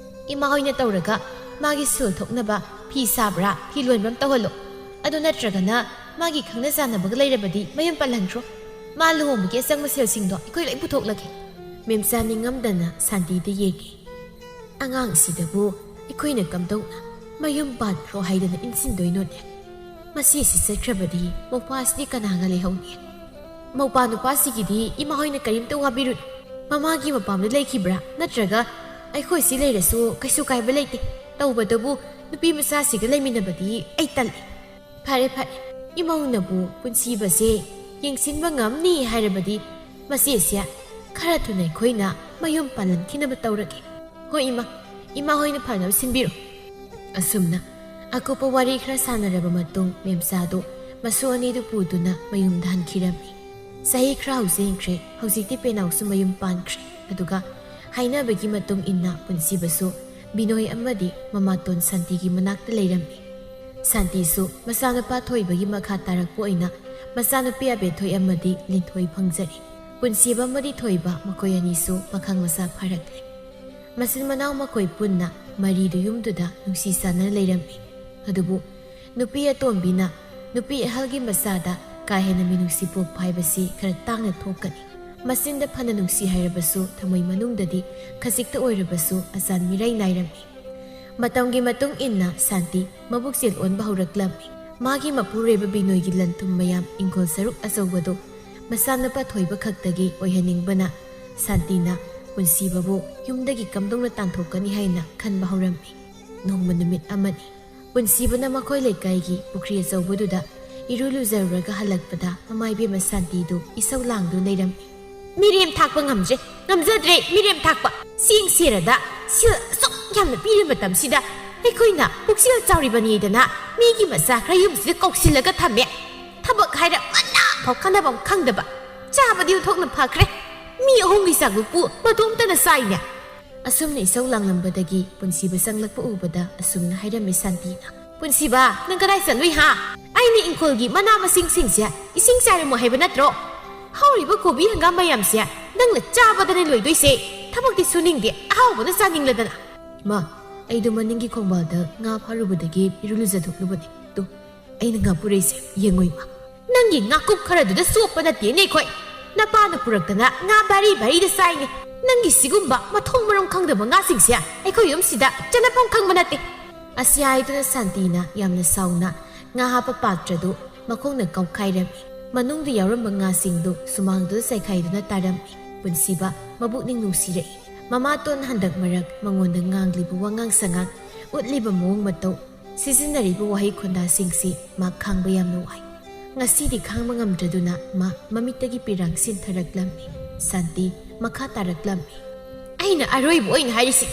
ꯏꯃꯥ ꯍꯣꯏꯅ ꯇꯧꯔꯒ ꯃꯥꯒꯤ ꯁꯦꯜ ꯊꯣꯛꯅꯕ ꯐꯤ ꯁꯥꯕ꯭ꯔꯥ, ꯐꯤ ꯂꯣꯟꯕ ꯑꯃ ꯇꯧꯍꯜꯂꯣ꯫ ꯑꯗꯨ ꯅꯠꯇ꯭ꯔꯒꯅ ꯃꯥꯒꯤ ꯈꯪꯅ ꯆꯥꯟꯅꯕꯒ ꯂꯩꯔꯕꯗꯤ ꯃꯌꯨꯝ ꯄꯜꯍꯟꯈ꯭ꯔꯣ꯫ ꯃꯥ ꯂꯨꯍꯣꯡꯕꯒꯤ ꯑꯆꯪꯕ ꯁꯦꯜꯁꯤꯡꯗꯣ ꯑꯩꯈꯣꯏ ꯂꯣꯏ ꯄꯨꯊꯣꯛꯂꯒꯦ꯫" ꯃꯦꯝꯆꯥ ꯅꯤꯡꯉꯝꯗꯅ ꯁꯥꯟꯇꯤꯗ ꯌꯦꯡꯉꯤ꯫ "ꯑꯉꯥꯡꯁꯤꯗꯕꯨ ꯑꯩꯈꯣꯏꯅ ꯀꯝꯗꯧꯅ ꯃꯌꯨꯝ ꯄꯥꯟꯈ꯭ꯔꯣ ꯍꯥꯏꯗꯅ ꯏꯟꯁꯤꯟꯗꯣꯏꯅꯣꯅꯦ? ꯃꯁꯤꯁꯤ ꯆꯠꯈ꯭ꯔꯕꯗꯤ ꯃꯧꯄꯥꯁꯤꯗꯤ ꯀꯅꯥꯒ ꯂꯩꯍꯧꯅꯤ? ꯃꯧꯄꯥ ꯅꯨꯄꯥꯁꯤꯒꯤꯗꯤ ꯏꯃꯥ ꯍꯣꯏꯅ ꯀꯔꯤꯝꯇ ꯋꯥꯕꯤꯔꯨꯅꯨ꯫ ꯃꯃꯥꯒꯤ ꯃꯄꯥꯝꯗ ꯂꯩꯈꯤꯕ꯭ꯔꯥ? ꯅꯠꯇ꯭ꯔꯒ ꯑꯩꯈꯣꯏ ꯁꯤ ꯂꯩꯔꯁꯨ ꯀꯩꯁꯨ ꯀꯥꯏꯕ ꯂꯩꯇꯦ꯫ ꯇꯧꯕꯇꯕꯨ ꯅꯨꯄꯤ ꯃꯆꯥꯁꯤꯒ ꯂꯩꯃꯤꯟꯅꯕꯗꯤ ꯑꯩ ꯇꯜꯂꯤ꯫ ꯐꯔꯦ ꯐꯔꯦ, ꯏꯃꯧꯅꯕꯨ ꯄꯨꯟꯁꯤꯕꯁꯦ ꯌꯦꯡꯁꯤꯟꯕ ꯉꯝꯅꯤ ꯍꯥꯏꯔꯕꯗꯤ ꯃꯆꯦꯁꯦ ꯈꯔ ꯊꯨꯅ ꯑꯩꯈꯣꯏꯅ ꯃꯌꯨꯝ ꯄꯥꯜꯍꯟꯈꯤꯅꯕ ꯇꯧꯔꯒꯦ꯫ ꯍꯣꯏ ꯏꯃꯥ, ꯏꯃꯥ ꯍꯣꯏꯅ ꯐꯅꯕ ꯁꯤꯟꯕꯤꯔꯣ꯫ ꯑꯁꯨꯝꯅ ꯑꯀꯨꯞꯄ ꯋꯥꯔꯤ ꯈꯔ ꯁꯥꯟꯅꯔꯕ ꯃꯇꯨꯡ ꯃꯦꯝꯆꯥꯗꯨ ꯃꯁꯨ ꯑꯅꯤꯗꯨ ꯄꯨꯗꯨꯅ ꯃꯌꯨꯝꯗ ꯍꯟꯈꯤꯔꯝꯃꯤ꯫ ꯆꯍꯤ ꯈꯔ ꯍꯧꯖꯤꯟꯈ꯭ꯔꯦ꯫ ꯍꯧꯖꯤꯛꯇꯤ ꯄꯦꯅꯥꯎꯁꯨ ꯃꯌꯨꯝ ꯄꯥꯟꯈ꯭ꯔꯦ꯫ ꯑꯗꯨꯒ ꯍꯥꯏꯅꯕꯒꯤ ꯃꯇꯨꯡ ꯏꯟꯅ ꯄꯨꯟꯁꯤꯕꯁꯨ ꯕꯤꯅꯣꯏ ꯑꯃꯗꯤ ꯃꯃꯥꯇꯣꯟ ꯁꯥꯟꯇꯤꯒꯤ ꯃꯅꯥꯛꯇ ꯂꯩꯔꯝꯃꯤ꯫ ꯁꯥꯟꯇꯤꯁꯨ ꯃꯆꯥꯅꯨꯄꯥ ꯊꯣꯏꯕꯒꯤ ꯃꯈꯥ ꯇꯥꯔꯛꯄ ꯑꯣꯏꯅ ꯃꯆꯥꯅꯨꯄꯤ ꯑꯕꯦꯊꯣꯏ ꯑꯃꯗꯤ ꯂꯤꯟꯊꯣꯏ ꯐꯪꯖꯔꯤ꯫ ꯄꯨꯟꯁꯤꯕ ꯑꯃꯗꯤ ꯊꯣꯏꯕ ꯃꯈꯣꯏ ꯑꯅꯤꯁꯨ ꯄꯥꯈꯪ ꯃꯆꯥ ꯐꯥꯔꯛꯂꯦ꯫ ꯃꯆꯤꯟ ꯃꯅꯥꯎ ꯃꯈꯣꯏ ꯄꯨꯟꯅ ꯃꯔꯤꯗꯨ ꯌꯨꯝꯗꯨꯗ ꯅꯨꯡꯁꯤ ꯆꯥꯟꯅꯅ ꯂꯩꯔꯝꯃꯤ꯫ ꯑꯗꯨꯕꯨ ꯅꯨꯄꯤ ꯑꯇꯣꯝꯕꯤꯅ ꯅꯨꯄꯤ ꯑꯍꯜꯒꯤ ꯃꯆꯥꯗ ꯀꯥ ꯍꯦꯟꯅ ꯃꯤꯅꯨꯡꯁꯤ ꯄꯣꯛꯄ ꯍꯥꯏꯕꯁꯤ ꯈꯔ ꯇꯥꯡꯅ ꯊꯣꯛꯀꯅꯤ꯫ ꯃꯆꯤꯟꯗ ꯐꯅ ꯅꯨꯡꯁꯤ ꯍꯥꯏꯔꯕꯁꯨ ꯊꯃꯣꯏ ꯃꯅꯨꯡꯗꯗꯤ ꯈꯖꯤꯛꯇ ꯑꯣꯏꯔꯕꯁꯨ ꯑꯆꯥꯟ ꯃꯤꯔꯩ ꯅꯥꯏꯔꯝꯃꯤ꯫ ꯃꯇꯝꯒꯤ ꯃꯇꯨꯡ ꯏꯟꯅ ꯁꯥꯟꯇꯤ ꯃꯕꯨꯛꯆꯦꯜ ꯑꯣꯟꯕ ꯍꯧꯔꯛꯂꯝꯃꯤ꯫ ꯃꯥꯒꯤ ꯃꯄꯨꯔꯣꯏꯕ ꯕꯤꯅꯣꯏꯒꯤ ꯂꯟ ꯊꯨꯝ ꯃꯌꯥꯝ ꯏꯪꯈꯣꯜ ꯁꯔꯨꯛ ꯑꯆꯧꯕꯗꯨ ꯃꯆꯥꯅꯨꯄꯥ ꯊꯣꯏꯕ ꯈꯛꯇꯒꯤ ꯑꯣꯏꯍꯟꯅꯤꯡꯕꯅ ꯁꯥꯟꯇꯤꯅ ꯄꯨꯟꯁꯤꯕꯕꯨ ꯌꯨꯝꯗꯒꯤ ꯀꯝꯗꯧꯅ ꯇꯥꯟꯊꯣꯛꯀꯅꯤ ꯍꯥꯏꯅ ꯈꯟꯕ ꯍꯧꯔꯝꯃꯤ꯫ ꯅꯣꯡꯃ ꯅꯨꯃꯤꯠ ꯑꯃꯅꯤ꯫ ꯄꯨꯟꯁꯤꯕꯅ ꯃꯈꯣꯏ ꯂꯩꯀꯥꯏꯒꯤ ꯄꯨꯈ꯭ꯔꯤ ꯑꯆꯧꯕꯗꯨꯗ ꯏꯔꯨ ꯂꯨꯖꯔꯨꯔꯒ ꯍꯜꯂꯛꯄꯗ ꯃꯃꯥ ꯏꯕꯦꯝꯃ ꯁꯥꯟꯇꯤꯗꯨ ꯏꯁꯧ ꯂꯥꯡꯗꯨꯅ ꯂꯩꯔꯝꯃꯤ꯫ "ꯃꯤꯔꯦꯝ ꯊꯥꯛꯄ ꯉꯝꯗ꯭ꯔꯦ, ꯉꯝꯖꯗ꯭ꯔꯦ ꯃꯤꯔꯦꯝ ꯊꯥꯛꯄ꯫ ꯆꯦꯡ ꯁꯦꯔꯗ ꯁꯦꯜ ꯑꯁꯨꯛ ꯌꯥꯝꯅ ꯄꯤꯔꯤ ꯃꯇꯝꯁꯤꯗ ꯑꯩꯈꯣꯏꯅ ꯄꯨꯛꯆꯦꯜ ꯆꯥꯎꯔꯤꯕꯅꯤꯗꯅ ꯃꯤꯒꯤ ꯃꯆꯥ ꯈꯔ ꯌꯨꯝꯁꯤꯗ ꯀꯧꯁꯤꯜꯂꯒ ꯊꯝꯃꯦ꯫ ꯊꯕꯛ ꯍꯥꯏꯔ ꯃꯅꯥ ꯐꯥꯎ ꯀꯥꯟꯅꯕꯝ ꯈꯪꯗꯕ꯫ ꯆꯥꯕꯗꯤ ꯑꯣꯟꯊꯣꯛꯅ ꯐꯈ꯭ꯔꯦ꯫ ꯃꯤ ꯑꯍꯨꯝꯒꯤ ꯆꯥꯛꯂꯨꯛꯄꯨ ꯃꯇꯣꯝꯇꯅ ꯆꯥꯏꯅꯦ"꯫ ꯑꯁꯨꯝꯅ ꯏꯁꯧ ꯂꯥꯡꯂꯝꯕꯗꯒꯤ ꯄꯨꯟꯁꯤꯕ ꯆꯪꯂꯛꯄ ꯎꯕꯗ ꯑꯁꯨꯝꯅ ꯍꯥꯏꯔꯝꯃꯤ ꯁꯥꯟꯇꯤꯅ꯫ "ꯄꯨꯟꯁꯤꯕ, ꯅꯪ ꯀꯗꯥꯏ ꯆꯠꯂꯨꯏ ꯍꯥ? ꯑꯩꯅ ꯏꯪꯈꯣꯜꯒꯤ ꯃꯅꯥ ꯃꯁꯤꯡꯁꯤꯡꯁꯦ ꯏꯁꯤꯡ ꯆꯥꯏꯔꯝꯃꯣ ꯍꯥꯏꯕ ꯅꯠꯇ꯭ꯔꯣ? ꯍꯧꯔꯤꯕ ꯀꯣꯕꯤ ꯍꯪꯒꯥꯝ ꯃꯌꯥꯝꯁꯦ ꯅꯪꯅ ꯆꯥꯕꯗꯅꯦ ꯂꯣꯏꯗꯣꯏꯁꯦ꯫ ꯊꯕꯛꯇꯤ ꯁꯨꯅꯤꯡꯗꯦ, ꯑꯍꯥꯎꯕꯅ ꯆꯥꯅꯤꯡꯂꯗꯅ"꯫ "ꯏꯃꯥ, ꯑꯩꯗꯣ ꯃꯅꯤꯡꯒꯤ ꯈꯣꯡꯕꯥꯜꯗ ꯉꯥ ꯐꯥꯔꯨꯕꯗꯒꯤ ꯏꯔꯨ ꯂꯨꯖꯊꯣꯛꯂꯨꯕꯅꯦ꯫ ꯇꯨ, ꯑꯩꯅ ꯉꯥ ꯄꯨꯔꯛꯏꯁꯦ ꯌꯦꯡꯉꯣ ꯏꯃꯥ"꯫ "ꯅꯪꯒꯤ ꯉꯥꯀꯨꯞ ꯈꯔꯗꯨꯗ ꯆꯣꯞꯄ ꯅꯠꯇꯦꯅꯦ ꯑꯩꯈꯣꯏ꯫ ꯅꯄꯥꯅ ꯄꯨꯔꯛꯇꯅ ꯉꯥ ꯚꯥꯔꯤ ꯚꯥꯔꯤꯗ ꯆꯥꯏꯅꯦ꯫ ꯅꯪꯒꯤ ꯁꯤꯒꯨꯝꯕ ꯃꯊꯣꯡ ꯃꯔꯝ ꯈꯪꯗꯕ ꯉꯥꯁꯤꯡꯁꯦ ꯑꯩꯈꯣꯏ ꯌꯨꯝꯁꯤꯗ ꯆꯠꯅꯐꯝ ꯈꯪꯕ ꯅꯠꯇꯦ"꯫ ꯑꯁꯤ ꯍꯥꯏꯗꯨꯅ ꯁꯥꯟꯇꯤꯅ ꯌꯥꯝꯅ ꯁꯥꯎꯅ ꯉꯥ ꯍꯥꯞꯄ ꯄꯥꯇ꯭ꯔꯗꯨ ꯃꯈꯣꯡꯅ ꯀꯥꯎꯈꯥꯏꯔꯝꯃꯤ꯫ ꯃꯅꯨꯡꯗ ꯌꯥꯎꯔꯝꯕ ꯉꯥꯁꯤꯡꯗꯨ ꯁꯨꯃꯥꯡꯗꯨꯗ ꯆꯥꯏꯈꯥꯏꯗꯨꯅ ꯇꯥꯔꯝꯃꯤ꯫ ꯄꯨꯟꯁꯤꯕ ꯃꯕꯨꯛꯅꯤꯡ ꯅꯨꯡꯁꯤꯔꯛꯏ꯫ ꯃꯃꯥꯇꯣꯟ ꯍꯟꯗꯛ ꯃꯔꯛ ꯃꯉꯣꯟꯗ ꯉꯥꯡꯂꯤꯕ ꯋꯥꯉꯥꯡ ꯁꯉꯥꯡ, ꯎꯠꯂꯤꯕ ꯃꯑꯣꯡ ꯃꯇꯧ, ꯁꯤꯖꯤꯟꯅꯔꯤꯕ ꯋꯥꯍꯩ ꯈꯣꯟꯗꯥꯁꯤꯡꯁꯤ ꯃꯥ ꯈꯥꯡꯕ ꯌꯥꯝꯅ ꯋꯥꯏ꯫ ꯉꯁꯤꯗꯤ ꯈꯥꯡꯕ ꯉꯝꯗ꯭ꯔꯗꯨꯅ ꯃꯥ ꯃꯃꯤꯠꯇꯒꯤ ꯄꯤꯔꯥꯡ ꯁꯤꯟꯊꯔꯛꯂꯝꯃꯤ꯫ ꯁꯥꯟꯇꯤ ꯃꯈꯥ ꯇꯥꯔꯛꯂꯝꯃꯤ꯫ "ꯑꯩꯅ ꯑꯔꯣꯏꯕ ꯑꯣꯏꯅ ꯍꯥꯏꯔꯤꯁꯤ,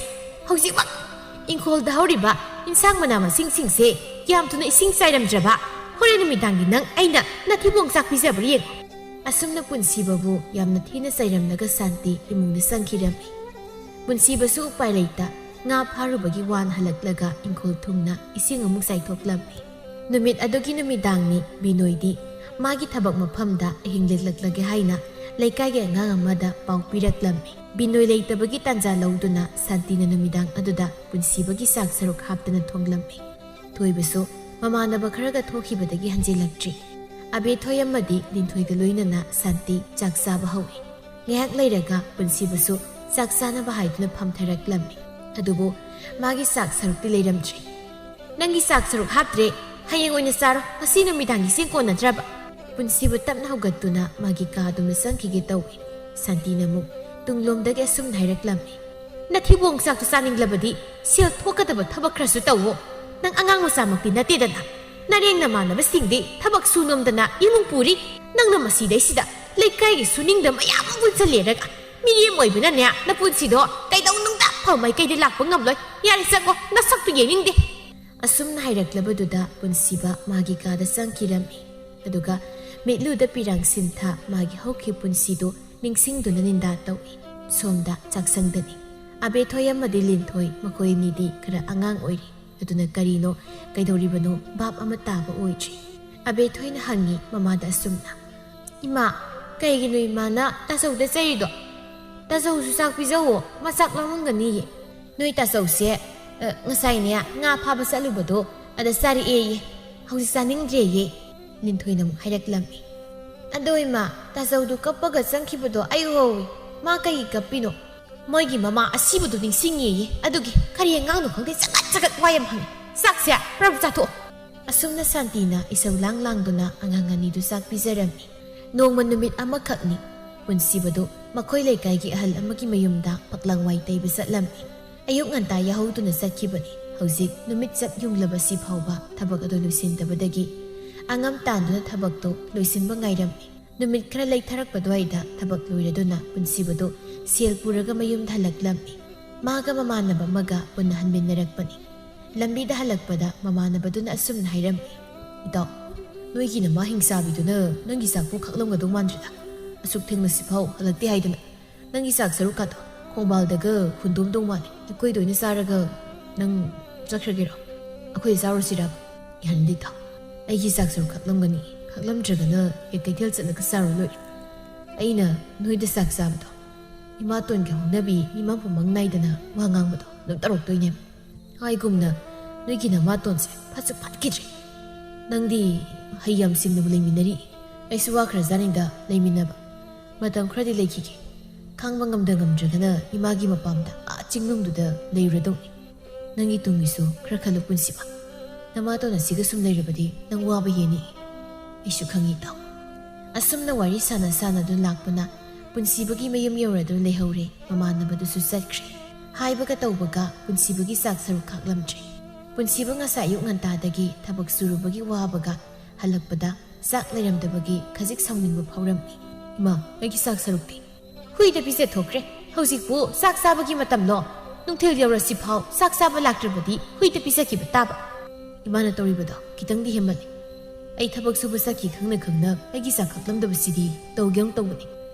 ꯍꯧꯖꯤꯛꯃꯛ ꯏꯪꯈꯣꯜꯗ ꯍꯧꯔꯤꯕ ꯏꯟꯁꯥꯡ ꯃꯅꯥ ꯃꯁꯤꯡꯁꯤꯡꯁꯦ ꯌꯥꯝ ꯊꯨꯅ ꯏꯁꯤꯡ ꯆꯥꯏꯔꯝꯗ꯭ꯔꯕ, ꯍꯣꯔꯦꯟ ꯅꯨꯃꯤꯗꯥꯡꯒꯤ ꯅꯪ ꯑꯩꯅ ꯅꯊꯤꯕꯣꯡ ꯆꯥꯛ ꯄꯤꯖꯕ꯭ꯔꯥ ꯌꯦꯡꯉꯨ꯫" ꯑꯁꯨꯝꯅ ꯄꯨꯟꯁꯤꯕꯕꯨ ꯌꯥꯝꯅ ꯊꯤꯅ ꯆꯩꯔꯝꯂꯒ ꯁꯥꯟꯇꯤ ꯏꯃꯨꯡꯗ ꯆꯪꯈꯤꯔꯝꯃꯤ꯫ ꯄꯨꯟꯁꯤꯕꯁꯨ ꯎꯄꯥꯏ ꯂꯩꯇ ꯉꯥ ꯐꯥꯔꯨꯕꯒꯤ ꯋꯥꯅ ꯍꯜꯂꯛꯂꯒ ꯏꯪꯈꯣꯜ ꯊꯨꯡꯅ ꯏꯁꯤꯡ ꯑꯃꯨꯛ ꯆꯥꯏꯊꯣꯛꯂꯝꯃꯤ꯫ ꯅꯨꯃꯤꯠ ꯑꯗꯨꯒꯤ ꯅꯨꯃꯤꯗꯥꯡꯅꯤ ꯕꯤꯅꯣꯏꯗꯤ ꯃꯥꯒꯤ ꯊꯕꯛ ꯃꯐꯝꯗ ꯑꯍꯤꯡ ꯂꯦꯛꯂꯛꯂꯒꯦ ꯍꯥꯏꯅ ꯂꯩꯀꯥꯏꯒꯤ ꯑꯉꯥꯡ ꯑꯃꯗ ꯄꯥꯎ ꯄꯤꯔꯛꯂꯝꯃꯤ꯫ ꯕꯤꯅꯣꯏ ꯂꯩꯇꯕꯒꯤ ꯇꯥꯟꯖꯥ ꯂꯧꯗꯨꯅ ꯁꯥꯟꯇꯤꯅ ꯅꯨꯃꯤꯗꯥꯡ ꯑꯗꯨꯗ ꯄꯨꯟꯁꯤꯕꯒꯤ ꯆꯥꯛ ꯁꯔꯨꯛ ꯍꯥꯞꯇꯅ ꯊꯣꯡꯂꯝꯃꯤ꯫ ꯊꯣꯏꯕꯁꯨ ꯃꯃꯥꯟꯅꯕ ꯈꯔꯒ ꯊꯣꯛꯈꯤꯕꯗꯒꯤ ꯍꯟꯖꯤꯜꯂꯛꯇ꯭ꯔꯤ꯫ ꯑꯕꯦꯊꯣꯏ ꯑꯃꯗꯤ ꯂꯤꯟꯊꯣꯏꯒ ꯂꯣꯏꯅꯅ ꯁꯥꯟꯇꯤ ꯆꯥꯛ ꯆꯥꯕ ꯍꯧꯏ꯫ ꯉꯥꯏꯍꯥꯛ ꯂꯩꯔꯒ ꯄꯨꯟꯁꯤꯕꯁꯨ ꯆꯥꯛ ꯆꯥꯅꯕ ꯍꯥꯏꯗꯨꯅ ꯐꯝꯊꯔꯛꯂꯝꯃꯤ꯫ ꯑꯗꯨꯕꯨ ꯃꯥꯒꯤ ꯆꯥꯛ ꯁꯔꯨꯛꯇꯤ ꯂꯩꯔꯝꯗ꯭ꯔꯦ꯫ "ꯅꯪꯒꯤ ꯆꯥꯛ ꯁꯔꯨꯛ ꯍꯥꯞꯇ꯭ꯔꯦ, ꯍꯌꯦꯡ ꯑꯣꯏꯅ ꯆꯥꯔꯣ, ꯉꯁꯤ ꯅꯨꯃꯤꯗꯥꯡꯒꯤ ꯏꯁꯤꯡ ꯀꯣꯟꯅꯗ꯭ꯔꯕ?" ꯄꯨꯟꯁꯤꯕ ꯇꯞꯅ ꯍꯧꯒꯠꯇꯨꯅ ꯃꯥꯒꯤ ꯀꯥ ꯑꯗꯣꯝꯗ ꯆꯪꯈꯤꯒꯦ ꯇꯧꯏ꯫ ꯁꯥꯟꯇꯤꯅ ꯑꯃꯨꯛ ꯇꯨꯡꯂꯣꯝꯗꯒꯤ ꯑꯁꯨꯝꯅ ꯍꯥꯏꯔꯛꯂꯝꯃꯤ꯫ "ꯅꯊꯤꯕꯣꯡ ꯆꯥꯛꯇꯨ ꯆꯥꯅꯤꯡꯂꯕꯗꯤ ꯁꯦꯜ ꯊꯣꯛꯀꯗꯕ ꯊꯕꯛ ꯈꯔꯁꯨ ꯇꯧꯋꯣ꯫ ꯅꯪ ꯑꯉꯥꯡ ꯃꯆꯥꯃꯛꯇꯤ ꯅꯠꯇꯦꯗꯅ꯫ ꯅꯔꯦꯡ ꯅꯃꯥꯟꯅꯕꯁꯤꯡꯗꯤ ꯊꯕꯛ ꯁꯨ ꯅꯣꯝꯗꯅ ꯏꯃꯨꯡ ꯄꯨꯔꯤ꯫ ꯅꯪꯅ ꯃꯁꯤꯗꯩꯁꯤꯗ ꯂꯩꯀꯥꯏꯒꯤ ꯁꯨꯅꯤꯡꯗ ꯃꯌꯥꯝ ꯑꯃ ꯄꯨꯟꯁꯜꯂꯦꯔꯒ ꯃꯤꯔꯦꯝ ꯑꯣꯏꯕꯅꯅꯦ ꯅꯄꯨꯟꯁꯤꯗꯣ ꯀꯩꯗꯧꯅꯨꯡꯗ ꯑꯐꯕ ꯃꯥꯏꯀꯩꯗ ꯂꯥꯛꯄ ꯉꯝꯂꯣꯏ꯫ ꯌꯥꯔꯦ, ꯆꯪꯉꯣ, ꯅꯁꯛꯇꯨ ꯌꯦꯡꯅꯤꯡꯗꯦ꯫" ꯑꯁꯨꯝꯅ ꯍꯥꯏꯔꯛꯂꯕꯗꯨꯗ ꯄꯨꯟꯁꯤꯕ ꯃꯥꯒꯤ ꯀꯥꯗ ꯆꯪꯈꯤꯔꯝꯃꯤ꯫ ꯑꯗꯨꯒ ꯃꯤꯠꯂꯨꯗ ꯄꯤꯔꯥꯡ ꯁꯤꯟꯊ ꯃꯥꯒꯤ ꯍꯧꯈꯤꯕ ꯄꯨꯟꯁꯤꯗꯨ ꯅꯤꯡꯁꯤꯡꯗꯨꯅ ꯅꯤꯟꯗꯥ ꯇꯧꯏ꯫ ꯁꯣꯝꯗ ꯆꯥꯛꯁꯪꯗꯅꯤ꯫ ꯑꯕꯦꯊꯣꯏ ꯑꯃꯗꯤ ꯂꯤꯟꯊꯣꯏ ꯃꯈꯣꯏ ꯑꯅꯤꯗꯤ ꯈꯔ ꯑꯉꯥꯡ ꯑꯣꯏꯔꯤ꯫ ꯑꯗꯨꯅ ꯀꯔꯤꯅꯣ, ꯀꯩꯗꯧꯔꯤꯕꯅꯣ ꯚꯥꯞ ꯑꯃ ꯇꯥꯕ ꯑꯣꯏꯗ꯭ꯔꯤ꯫ ꯑꯕꯦꯊꯣꯏꯅ ꯍꯪꯉꯤ ꯃꯃꯥꯗ ꯑꯁꯨꯝꯅ, "ꯏꯃꯥ, ꯀꯩꯒꯤꯅꯣ ꯏꯃꯥꯅ ꯇꯥꯆꯧꯗ ꯆꯩꯔꯤꯗꯣ? ꯇꯥꯆꯧꯁꯨ ꯆꯥꯛ ꯄꯤꯖꯧꯋꯣ, ꯃꯥ ꯆꯥꯛ ꯂꯥꯝꯃꯝꯒꯅꯤꯌꯦ꯫" "ꯅꯣꯏ ꯇꯥꯆꯧꯁꯦ, ꯑ, ꯉꯁꯥꯏꯅꯦ ꯉꯥ ꯐꯥꯕ ꯆꯠꯂꯨꯕꯗꯣ ꯑꯗ ꯆꯥꯔꯛꯑꯦꯌꯦ꯫ ꯍꯧꯖꯤꯛ ꯆꯥꯅꯤꯡꯗ꯭ꯔꯦꯌꯦ꯫" ꯂꯤꯟꯊꯣꯏꯅ ꯑꯃꯨꯛ ꯍꯥꯏꯔꯛꯂꯝꯃꯤ꯫ "ꯑꯗꯣ ꯏꯃꯥ, ꯇꯥꯆꯧꯗꯨ ꯀꯞꯄꯒ ꯆꯪꯈꯤꯕꯗꯣ ꯑꯩ ꯎꯍꯧꯏ꯫ ꯃꯥ ꯀꯩꯒꯤ ꯀꯞꯄꯤꯅꯣ?" "ꯃꯣꯏꯒꯤ ꯃꯃꯥ ꯑꯁꯤꯕꯗꯨ ꯅꯤꯡꯁꯤꯡꯉꯦꯌꯦ, ꯑꯗꯨꯒꯤ ꯀꯔꯤ ꯑꯉꯥꯡꯅꯣ ꯈꯪꯗꯦ, ꯆꯒꯠ ꯆꯒꯠ ꯋꯥ ꯌꯥꯝ ꯍꯪꯉꯤ꯫ ꯆꯥꯛꯁꯦ ꯄ꯭ꯔꯞ ꯆꯥꯊꯣꯛꯑꯣ꯫" ꯑꯁꯨꯝꯅ ꯁꯥꯟꯇꯤꯅ ꯏꯁꯧ ꯂꯥꯡ ꯂꯥꯡꯗꯨꯅ ꯑꯉꯥꯡ ꯑꯅꯤꯗꯨ ꯆꯥꯛ ꯄꯤꯖꯔꯝꯃꯤ꯫ ꯅꯣꯡꯃ ꯅꯨꯃꯤꯠ ꯑꯃꯈꯛꯅꯤ꯫ ꯄꯨꯟꯁꯤꯕꯗꯨ ꯃꯈꯣꯏ ꯂꯩꯀꯥꯏꯒꯤ ꯑꯍꯜ ꯑꯃꯒꯤ ꯃꯌꯨꯝꯗ ꯐꯛꯂꯥꯡ ꯋꯥꯏ ꯇꯩꯕ ꯆꯠꯂꯝꯃꯤ꯫ ꯑꯌꯨꯛ ꯉꯟꯇꯥ ꯌꯥꯍꯧꯗꯨꯅ ꯆꯠꯈꯤꯕꯅꯤ꯫ ꯍꯧꯖꯤꯛ ꯅꯨꯃꯤꯠ ꯆꯞ ꯌꯨꯡꯂꯕꯁꯤ ꯐꯥꯎꯕ ꯊꯕꯛ ꯑꯗꯨ ꯂꯣꯏꯁꯤꯟꯗꯕꯗꯒꯤ ꯑꯉꯝ ꯇꯥꯟꯗꯨꯅ ꯊꯕꯛꯇꯨ ꯂꯣꯏꯁꯤꯟꯕ ꯉꯥꯏꯔꯝꯃꯤ꯫ ꯅꯨꯃꯤꯠ ꯈꯔ ꯂꯩꯊꯔꯛꯄ ꯑꯗꯨꯋꯥꯏꯗ ꯊꯕꯛ ꯂꯣꯏꯔꯗꯨꯅ ꯄꯨꯟꯁꯤꯕꯗꯨ ꯁꯦꯜ ꯄꯨꯔꯒ ꯃꯌꯨꯝꯗ ꯍꯜꯂꯛꯂꯝꯃꯤ꯫ ꯃꯥꯒ ꯃꯃꯥꯟꯅꯕ ꯑꯃꯒ ꯄꯨꯟꯅ ꯍꯟꯃꯤꯟꯅꯔꯛꯄꯅꯤ꯫ ꯂꯝꯕꯤꯗ ꯍꯜꯂꯛꯄꯗ ꯃꯃꯥꯟꯅꯕꯗꯨꯅ ꯑꯁꯨꯝꯅ ꯍꯥꯏꯔꯝꯃꯤ, "ꯏꯇꯥꯎ, ꯅꯣꯏꯒꯤ ꯅꯃꯥ ꯍꯤꯡꯆꯥꯕꯤꯗꯨꯅ ꯅꯪꯒꯤ ꯆꯥꯛꯄꯨ ꯈꯥꯛꯂꯝꯒꯗꯧ ꯃꯥꯟꯗ꯭ꯔꯦꯗ꯫ ꯑꯁꯨꯛ ꯊꯦꯡꯅꯁꯤꯐꯥꯎ ꯍꯜꯂꯛꯇꯦ ꯍꯥꯏꯗꯅ ꯅꯪꯒꯤ ꯆꯥꯛ ꯁꯔꯨꯛꯀꯥꯗꯣ ꯈꯣꯡꯕꯥꯜꯗꯒ ꯍꯨꯟꯗꯣꯝꯗꯧ ꯃꯥꯜꯂꯦ꯫ ꯑꯩꯈꯣꯏꯗ ꯑꯣꯏꯅ ꯆꯥꯔꯒ ꯅꯪ ꯆꯠꯈ꯭ꯔꯒꯦꯔꯣ? ꯑꯩꯈꯣꯏꯗ ꯆꯥꯔꯨꯁꯤꯔꯕ?" "ꯌꯥꯅꯤꯡꯗꯦ ꯏꯇꯥꯎ, ꯑꯩꯒꯤ ꯆꯥꯛ ꯁꯔꯨꯛ ꯈꯥꯛꯂꯝꯒꯅꯤ꯫ ꯈꯥꯛꯂꯝꯗ꯭ꯔꯒꯅ ꯍꯦꯛ ꯀꯩꯊꯦꯜ ꯆꯠꯂꯒ ꯆꯥꯔꯨ ꯂꯣꯏꯔꯦ꯫ ꯑꯩꯅ ꯅꯣꯏꯗ ꯆꯥꯛ ꯆꯥꯕꯗꯣ ꯏꯃꯥꯇꯣꯟꯒꯤ ꯍꯧꯅꯕꯤ ꯃꯤꯃꯥꯡ ꯄꯨꯃꯥꯡ ꯅꯥꯏꯗꯅ ꯋꯥ ꯉꯥꯡꯕꯗꯣ ꯑꯗꯨꯝ ꯇꯧꯔꯛꯇꯣꯏꯅꯦꯕ꯫ ꯍꯥꯏꯒꯨꯝꯅ ꯅꯣꯏꯒꯤ ꯅꯃꯥꯇꯣꯟꯁꯦ ꯐꯠꯁꯨ ꯐꯠꯈꯤꯗ꯭ꯔꯦ꯫ ꯅꯪꯗꯤ ꯍꯩ ꯌꯥꯝ ꯁꯤꯡꯅꯕꯨ ꯂꯩꯃꯤꯟꯅꯔꯤ꯫ ꯑꯩꯁꯨ ꯋꯥꯈ꯭ꯔꯖꯥꯠꯅꯤꯗ ꯂꯩꯃꯤꯟꯅꯕ꯫ ꯃꯇꯝ ꯈꯔꯗꯤ ꯂꯩꯈꯤꯒꯦ꯫ ꯈꯥꯡꯕ ꯉꯝꯗ ꯉꯝꯗ꯭ꯔꯒꯅ ꯏꯃꯥꯒꯤ ꯃꯄꯥꯝꯗ ꯑꯥ ꯆꯤꯡꯅꯨꯡꯗꯨꯗ ꯂꯩꯔꯨꯔꯗꯧꯅꯤ꯫ ꯅꯪꯒꯤ ꯇꯨꯡꯒꯤꯁꯨ ꯈꯔ ꯈꯜꯂꯨ ꯄꯨꯟꯁꯤꯕ꯫ ꯅꯃꯥꯇꯣꯟ ꯑꯁꯤꯒ ꯁꯨꯝ ꯂꯩꯔꯕꯗꯤ ꯅꯪ ꯋꯥꯕ ꯍꯦꯟꯅꯤ꯫ ꯑꯩꯁꯨ ꯈꯪꯉꯤ ꯏꯇꯥꯎ꯫" ꯑꯁꯨꯝꯅ ꯋꯥꯔꯤ ꯁꯥꯟꯅ ꯁꯥꯟꯅꯗꯨꯅ ꯂꯥꯛꯄꯅ ꯄꯨꯟꯁꯤꯕꯒꯤ ꯃꯌꯨꯝ ꯌꯧꯔꯗꯨꯅ ꯂꯩꯍꯧꯔꯦ꯫ ꯃꯃꯥꯟꯅꯕꯗꯨꯁꯨ ꯆꯠꯈ꯭ꯔꯦ꯫ ꯍꯥꯏꯕꯒ ꯇꯧꯕꯒ ꯄꯨꯟꯁꯤꯕꯒꯤ ꯆꯥꯛ ꯁꯔꯨꯛ ꯈꯥꯛꯂꯝꯗ꯭ꯔꯦ꯫ ꯄꯨꯟꯁꯤꯕ ꯉꯁꯥꯏ ꯑꯌꯨꯛ ꯉꯟꯇꯥꯗꯒꯤ ꯊꯕꯛ ꯁꯨꯔꯨꯕꯒꯤ ꯋꯥꯕꯒ ꯍꯜꯂꯛꯄꯗ ꯆꯥꯛ ꯂꯩꯔꯝꯗꯕꯒꯤ ꯈꯖꯤꯛ ꯁꯥꯎꯅꯤꯡꯕ ꯐꯥꯎꯔꯝꯃꯤ꯫ "ꯏꯃꯥ, ꯑꯩꯒꯤ ꯆꯥꯛ ꯁꯔꯨꯛꯇꯤ?" "ꯍꯨꯏꯗ ꯄꯤꯖꯊꯣꯛꯈ꯭ꯔꯦ꯫ ꯍꯧꯖꯤꯛꯄꯨ ꯆꯥꯛ ꯆꯥꯕꯒꯤ ꯃꯇꯝꯂꯣ? ꯅꯨꯡꯊꯤꯜ ꯌꯧꯔꯁꯤꯐꯥꯎ ꯆꯥꯛ ꯆꯥꯕ ꯂꯥꯛꯇ꯭ꯔꯕꯗꯤ ꯍꯨꯏꯗ ꯄꯤꯖꯈꯤꯕ ꯇꯥꯕ꯫" "ꯏꯃꯥꯅ ꯇꯧꯔꯤꯕꯗꯣ ꯈꯤꯇꯪꯗꯤ ꯍꯦꯟꯃꯜꯂꯦ꯫ ꯑꯩ ꯊꯕꯛ ꯁꯨꯕ ꯆꯠꯈꯤ ꯈꯪꯅ ꯈꯪꯅ ꯑꯩꯒꯤ ꯆꯥꯛ ꯈꯥꯛꯂꯝꯗꯕꯁꯤꯗꯤ ꯇꯧꯒꯦ ꯌꯥꯝ ꯇꯧꯕꯅꯤ꯫